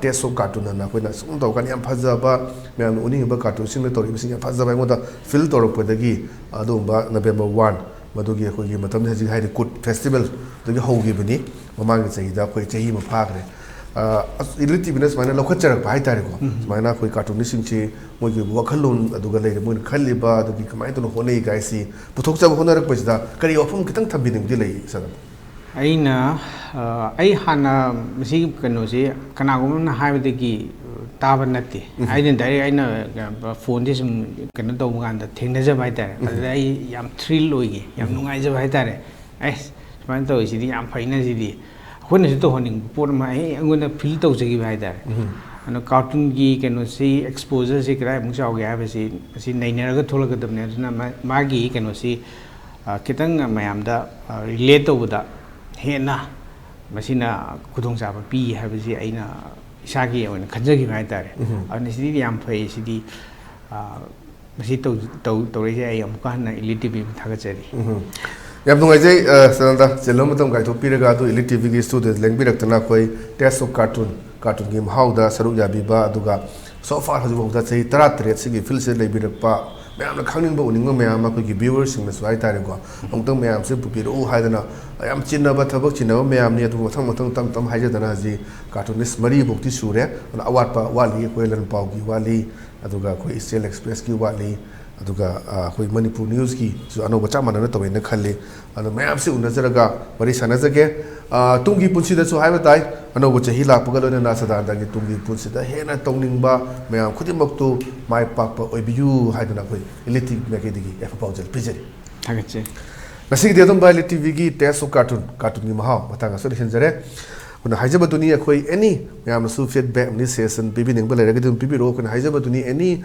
ꯇꯦꯁ ꯑꯣꯐ ꯀꯥꯔꯇꯨꯟ ꯑꯅ ꯑꯩꯈꯣꯏꯅ ꯁꯨꯝ ꯇꯧꯔꯀꯥꯟꯗ ꯌꯥꯝ ꯐꯖꯕ, ꯃꯌꯥꯝꯅ ꯎꯅꯤꯡꯉꯤꯕ ꯀꯥꯔꯇꯨꯟꯁꯤꯡꯅ ꯇꯧꯔꯤꯕꯁꯤꯡ ꯌꯥꯝ ꯐꯖꯕ ꯑꯩꯉꯣꯟꯗ ꯐꯤꯜ ꯇꯧꯔꯛꯄꯗꯒꯤ ꯑꯗꯨꯒꯨꯝꯕ November one ꯃꯗꯨꯒꯤ ꯑꯩꯈꯣꯏꯒꯤ ꯃꯇꯝꯗ ꯍꯧꯖꯤꯛ ꯍꯥꯏꯔꯤ ꯀꯨꯠ ꯐꯦꯁꯇꯤꯚꯦꯜꯗꯒꯤ ꯍꯧꯈꯤꯕꯅꯤ꯫ ꯃꯃꯥꯡꯒꯤ ꯆꯍꯤꯗ ꯑꯩꯈꯣꯏ ꯆꯍꯤ ꯑꯃ ꯐꯥꯈ꯭ꯔꯦ꯫ ꯑ, ꯑꯁ, ꯏꯂꯤꯠ ꯇꯤ ꯚꯤꯅ ꯁꯨꯃꯥꯏꯅ ꯂꯧꯈꯠꯆꯔꯛꯄ ꯍꯥꯏ ꯇꯥꯔꯦꯀꯣ꯫ ꯎꯝ. ꯁꯨꯃꯥꯏꯅ ꯑꯩꯈꯣꯏ ꯀꯥꯔꯇꯨꯅꯤꯁꯁꯤꯡꯁꯤ ꯃꯣꯏꯒꯤ ꯋꯥꯈꯜꯂꯣꯟ ꯑꯗꯨꯒ ꯂꯩꯔꯦ, ꯃꯣꯏꯅ ꯈꯜꯂꯤꯕ ꯑꯗꯨꯒꯤ ꯀꯃꯥꯏꯅ ꯇꯧꯅ ꯍꯣꯠꯅꯩ ꯀꯥꯏꯁꯤ ꯄꯨꯊꯣꯛꯆꯕ ꯍꯣꯠꯅꯔꯛꯄꯁꯤꯗ ꯀꯔꯤ ꯋꯥꯐꯝ ꯈꯤꯇꯪ ꯊꯝꯕꯤꯅꯤꯡꯕꯗꯤ ꯂꯩ, ꯁꯥꯔ? ꯑꯩꯅ ꯑ, ꯑꯩ ꯍꯥꯟꯅ ꯃꯁꯤꯒꯤ ꯀꯩꯅꯣꯁꯤ ꯀꯅꯥꯒꯨꯝꯕ ꯑꯃꯅ ꯍꯥꯏꯕꯗꯒꯤ ꯇꯥꯕ ꯅꯠꯇꯦ꯫ ꯎꯝ. ꯑꯩꯅ ꯗꯥꯏꯔꯦꯛ ꯑꯩꯅ ꯐꯣꯟꯁꯦ ꯁꯨꯝ ꯀꯩꯅꯣ ꯇꯧꯕ ꯀꯥꯟꯗ ꯊꯦꯡꯅꯖꯕ ꯍꯥꯏꯇꯥꯔꯦ꯫ ꯎꯝ. ꯑꯗꯨꯗ ꯑꯩ ꯌꯥꯝ ꯊ꯭ꯔꯤꯜ ꯑꯣꯏꯈꯤ, ꯌꯥꯝ ꯎꯝ. ꯅꯨꯡꯉꯥꯏꯖꯕ ꯍꯥꯏꯇꯥꯔꯦ꯫ ꯑꯦꯁ, ꯁꯨꯃꯥꯏꯅ ꯇꯧꯋꯤ, ꯁꯤꯗꯤ ꯌꯥꯝ ꯐꯩꯅ, ꯁꯤꯗꯤ ꯑꯩꯈꯣꯏꯅꯁꯨ ꯇꯧꯍꯟꯅꯤꯡꯕ ꯄꯣꯠ ꯑꯃ ꯑꯩ ꯑꯩꯉꯣꯟꯗ ꯐꯤꯜ ꯇꯧꯖꯈꯤꯕ ꯍꯥꯏꯇꯥꯔꯦ꯫ ꯎꯝ. ꯑꯗꯣ ꯀꯥꯔꯇꯨꯟꯒꯤ ꯀꯩꯅꯣꯁꯤ, ꯑꯦꯛꯁꯄꯣꯖꯔꯁꯤ ꯀꯗꯥꯏꯃꯨꯛ ꯆꯥꯎꯒꯦ ꯍꯥꯏꯕꯁꯤ ꯃꯁꯤ ꯅꯩꯅꯔꯒ ꯊꯣꯛꯂꯛꯀꯗꯕꯅꯤ꯫ ꯑꯗꯨꯅ ꯃꯥ- ꯃꯥꯒꯤ ꯀꯩꯅꯣꯁꯤ ꯑ, ꯈꯤꯇꯪ ꯃꯌꯥꯝꯗ ꯔꯤꯂꯦꯠ ꯇꯧꯕꯗ ꯍꯦꯟꯅ ꯃꯁꯤꯅ ꯈꯨꯗꯣꯡꯆꯥꯕ ꯄꯤ ꯍꯥꯏꯕꯁꯤ ꯑꯩꯅ ꯏꯁꯥꯒꯤ ꯑꯣꯏꯅ ꯈꯟꯖꯈꯤꯕ ꯍꯥꯏꯇꯥꯔꯦ꯫ ꯎꯝ. ꯑꯗꯨꯅ ꯁꯤꯗꯤ ꯌꯥꯝ ꯐꯩ꯫ ꯁꯤꯗꯤ ꯑ, ꯃꯁꯤ ꯇꯧ- ꯇꯧ- ꯇꯧꯔꯛꯏꯁꯦ ꯑꯩ ꯑꯃꯨꯛꯀ ꯍꯟꯅ ꯏꯂꯤꯠ ꯇꯤ ꯚꯤꯕꯨ ꯊꯥꯒꯠꯆꯔꯤ꯫ ꯎꯝ. ꯌꯥꯝ ꯅꯨꯡꯉꯥꯏꯖꯩ, ꯑ, ꯁꯅꯥꯟꯗ, ꯆꯤꯜꯂꯕ ꯃꯇꯝ ꯀꯥꯏꯊꯣꯛꯄꯤꯔꯒ ꯑꯗꯨ ꯏꯂꯤꯠ ꯇꯤ ꯚꯤꯒꯤ ꯁ꯭ꯇꯨꯗꯤꯑꯣꯗ ꯂꯦꯡꯕꯤꯔꯛꯇꯅ ꯑꯩꯈꯣꯏ ꯇꯦꯁ ꯑꯣꯐ ꯀꯥꯔꯇꯨꯟ, ꯀꯥꯔꯇꯨꯟꯒꯤ ꯃꯍꯥꯎꯗ ꯁꯔꯨꯛ ꯌꯥꯕꯤꯕ, ꯑꯗꯨꯒ so far ꯍꯧꯖꯤꯛꯐꯥꯎꯗ ꯆꯍꯤ ꯇꯔꯥꯇꯔꯦꯠ ꯁꯤꯒꯤ ꯐꯤꯜꯁꯤꯗ ꯂꯩꯕꯤꯔꯛꯄ ꯃꯌꯥꯝꯅ ꯈꯪꯅꯤꯡꯕ ꯎꯅꯤꯡꯕ ꯃꯌꯥꯝ ꯑꯃ ꯑꯩꯈꯣꯏꯒꯤ ꯚ꯭ꯌꯨꯋꯔꯁꯤꯡꯅꯁꯨ ꯍꯥꯏ ꯇꯥꯔꯦꯀꯣ, ꯑꯃꯨꯛꯇꯪ ꯃꯌꯥꯝꯁꯦ ꯄꯨꯕꯤꯔꯛꯎ ꯍꯥꯏꯗꯅ ꯌꯥꯝ ꯆꯤꯟꯅꯕ ꯊꯕꯛ ꯆꯤꯟꯅꯕ ꯃꯌꯥꯝꯅꯤ꯫ ꯑꯗꯨꯕꯨ ꯃꯊꯪ ꯃꯊꯪ ꯇꯞ ꯇꯞ ꯍꯥꯏꯖꯗꯅ ꯍꯧꯖꯤꯛ ꯀꯥꯔꯇꯨꯅꯤꯁ ꯃꯔꯤꯐꯧꯗꯤ ꯁꯨꯔꯦ꯫ ꯑꯗꯨꯅ ꯑꯋꯥꯠꯄ ꯋꯥꯠꯂꯤ, ꯑꯩꯈꯣꯏ ꯂꯟ ꯄꯥꯎꯒꯤ ꯋꯥꯠꯂꯤ, ꯑꯗꯨꯒ ꯑꯩꯈꯣꯏ ꯏꯁꯇꯦꯜ ꯑꯦꯛꯁꯄ꯭ꯔꯦꯁꯀꯤ ꯋꯥꯠꯂꯤ, ꯑꯗꯨꯒ ꯑ, ꯑꯩꯈꯣꯏ ꯃꯅꯤꯄꯨꯔ ꯅ꯭ꯌꯨꯁꯀꯤꯁꯨ ꯑꯅꯧꯕ ꯆꯞ ꯃꯥꯟꯅꯅ ꯇꯧꯋꯦꯅ ꯈꯜꯂꯤ꯫ ꯑꯗꯣ ꯃꯌꯥꯝꯁꯤ ꯎꯅꯖꯔꯒ ꯋꯥꯔꯤ ꯁꯥꯟꯅꯖꯒꯦ꯫ ꯑ, ꯇꯨꯡꯒꯤ ꯄꯨꯟꯁꯤꯗꯁꯨ ꯍꯥꯏꯕ ꯇꯥꯏ, ꯑꯅꯧꯕ ꯆꯍꯤ ꯂꯥꯛꯄꯒ ꯂꯣꯏꯅꯅ ꯁꯗꯥꯅꯟꯗꯒꯤ ꯇꯨꯡꯒꯤ ꯄꯨꯟꯁꯤꯗ ꯍꯦꯟꯅ ꯇꯧꯅꯤꯡꯕ ꯃꯌꯥꯝ ꯈꯨꯗꯤꯡꯃꯛꯇꯨ ꯃꯥꯏ ꯄꯥꯛꯄ ꯑꯣꯏꯕꯤꯌꯨ ꯍꯥꯏꯗꯨꯅ ꯑꯩꯈꯣꯏ ꯏꯂꯤꯇꯤ ꯃꯥꯏꯀꯩꯗꯒꯤ ꯌꯥꯏꯐ ꯄꯥꯎꯖꯦꯜ ꯄꯤꯖꯔꯤ꯫ ꯊꯥꯒꯠꯆꯩ꯫ ꯉꯁꯤꯒꯤꯗꯤ ꯑꯗꯨꯝ ꯚꯥꯏ ꯏꯂꯤꯇꯤ ꯚꯤꯒꯤ ꯇꯦꯁ ꯑꯣꯐ ꯀꯥꯔꯇꯨꯟ, ꯀꯥꯔꯇꯨꯟꯒꯤ ꯃꯍꯥꯎ ꯃꯇꯥꯡ ꯑꯁꯤꯗ ꯂꯣꯏꯁꯤꯟꯖꯔꯦ꯫ ꯑꯩꯈꯣꯏꯅ ꯍꯥꯏꯖꯕꯗꯨꯅꯤ, ꯑꯩꯈꯣꯏ ꯑꯦꯅꯤ ꯃꯌꯥꯝꯅꯁꯨ ꯐꯤꯗꯕꯦꯛ ꯑꯃꯗꯤ ꯁꯖꯦꯁꯟ ꯄꯤꯕꯤꯅꯤꯡꯕ ꯂꯩꯔꯒꯗꯤ ꯑꯗꯨꯝ ꯄꯤꯕꯤꯔꯛꯑꯣ꯫ ꯑꯩꯈꯣꯏꯅ ꯍꯥꯏꯖꯕꯗꯨꯅꯤ, ꯑꯦꯅꯤ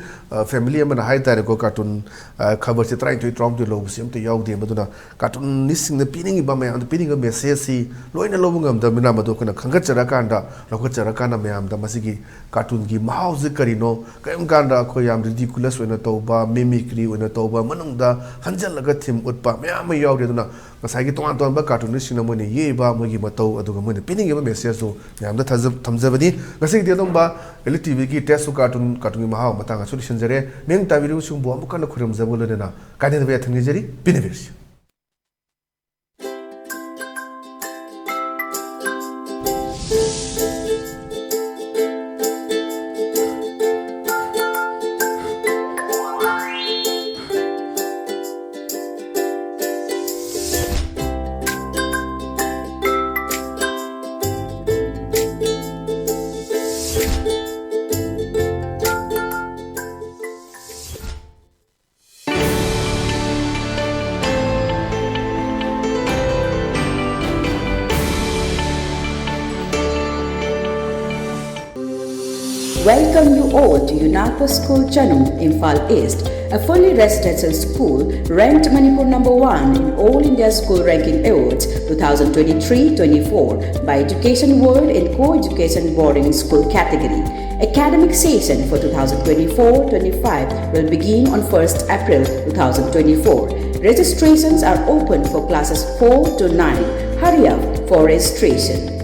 ꯐꯦꯃꯤꯂꯤ ꯑꯃꯅ ꯍꯥꯏꯇꯥꯔꯦꯀꯣ, ꯀꯥꯔꯇꯨꯟ ꯈꯕꯔꯁꯦ ꯇꯔꯥꯅꯤꯊꯣꯏ ꯇꯔꯥꯍꯨꯝꯗꯣꯏ ꯂꯧꯕꯁꯤ ꯑꯝꯇ ꯌꯥꯎꯗꯦ꯫ ꯃꯗꯨꯅ ꯀꯥꯔꯇꯨꯟ ꯃꯤꯁꯤꯡꯅ ꯄꯤꯅꯤꯡꯉꯤꯕ ꯃꯌꯥꯝꯗ ꯄꯤꯅꯤꯡꯉꯤꯕ ꯃꯦꯁꯦꯖꯁꯤ ꯂꯣꯏꯅ ꯂꯧꯕ ꯉꯝꯗꯕꯅꯤꯅ ꯃꯗꯨ ꯑꯩꯈꯣꯏꯅ ꯈꯟꯒꯠꯆꯔꯀꯥꯟꯗ, ꯂꯧꯈꯠꯆꯔꯀꯥꯟꯗ ꯃꯌꯥꯝꯗ ꯃꯁꯤꯒꯤ ꯀꯥꯔꯇꯨꯟꯒꯤ ꯃꯍꯥꯎꯁꯤ ꯀꯔꯤꯅꯣ, ꯀꯔꯤꯒꯨꯝꯕ ꯀꯥꯟꯗ ꯑꯩꯈꯣꯏ ꯌꯥꯝ ꯔꯤꯗꯤꯀꯨꯂꯁ ꯑꯣꯏꯅ ꯇꯧꯕ, ꯃꯤꯃꯤꯀ꯭ꯔꯤ ꯑꯣꯏꯅ ꯇꯧꯕ, ꯃꯅꯨꯡꯗ ꯍꯟꯖꯜꯂꯒ ꯊꯤꯝ ꯎꯠꯄ ꯃꯌꯥꯝ ꯑꯃ ꯌꯥꯎꯔꯤ꯫ ꯑꯗꯨꯅ ꯉꯁꯥꯏꯒꯤ ꯇꯣꯉꯥꯟ ꯇꯣꯉꯥꯟꯕ ꯀꯥꯔꯇꯨꯅꯤꯁꯁꯤꯡꯅ ꯃꯣꯏꯅ ꯌꯦꯛꯏꯕ ꯃꯣꯏꯒꯤ ꯃꯇꯧ, ꯑꯗꯨꯒ ꯃꯣꯏꯅ ꯄꯤꯅꯤꯡꯉꯤꯕ ꯃꯦꯁꯦꯖꯇꯨ ꯃꯌꯥꯝꯗ ꯊꯥꯖ-, ꯊꯝꯖꯕꯅꯤ꯫ ꯉꯁꯤꯒꯤꯗꯤ ꯑꯗꯨꯝꯕ ꯏꯂꯤꯇꯤ ꯚꯤꯒꯤ ꯇꯦꯁ ꯑꯣꯐ ꯀꯥꯔꯇꯨꯟ, ꯀꯥꯔꯇꯨꯟꯒꯤ ꯃꯍꯥꯎ ꯃꯇꯥꯡ ꯑꯁꯤꯗ ꯂꯣꯏꯁꯤꯟꯖꯔꯦ꯫ ꯃꯤꯠꯌꯦꯡ ꯇꯥꯕꯤꯔꯤꯕꯁꯤꯡꯕꯨ ꯑꯃꯨꯛ ꯍꯟꯅ ꯈꯨꯔꯨꯝꯖꯕ ꯂꯣꯏꯅꯅ ꯀꯥꯏꯅꯗꯕ ꯌꯥꯊꯪ ꯅꯤꯖꯔꯤ꯫ ꯄꯤꯅꯕꯤꯔꯁꯤ꯫ Welcome you all to UNAPO School Chanung, Imphal East, a fully residential school ranked Manipur number one in All India School Ranking Awards twenty twenty-three twenty-four by Education World in Co-Education Boarding School category. Academic session for twenty twenty-four twenty-five will begin on first April twenty twenty-four. Registrations are open for classes four to nine. Hurry up for registration.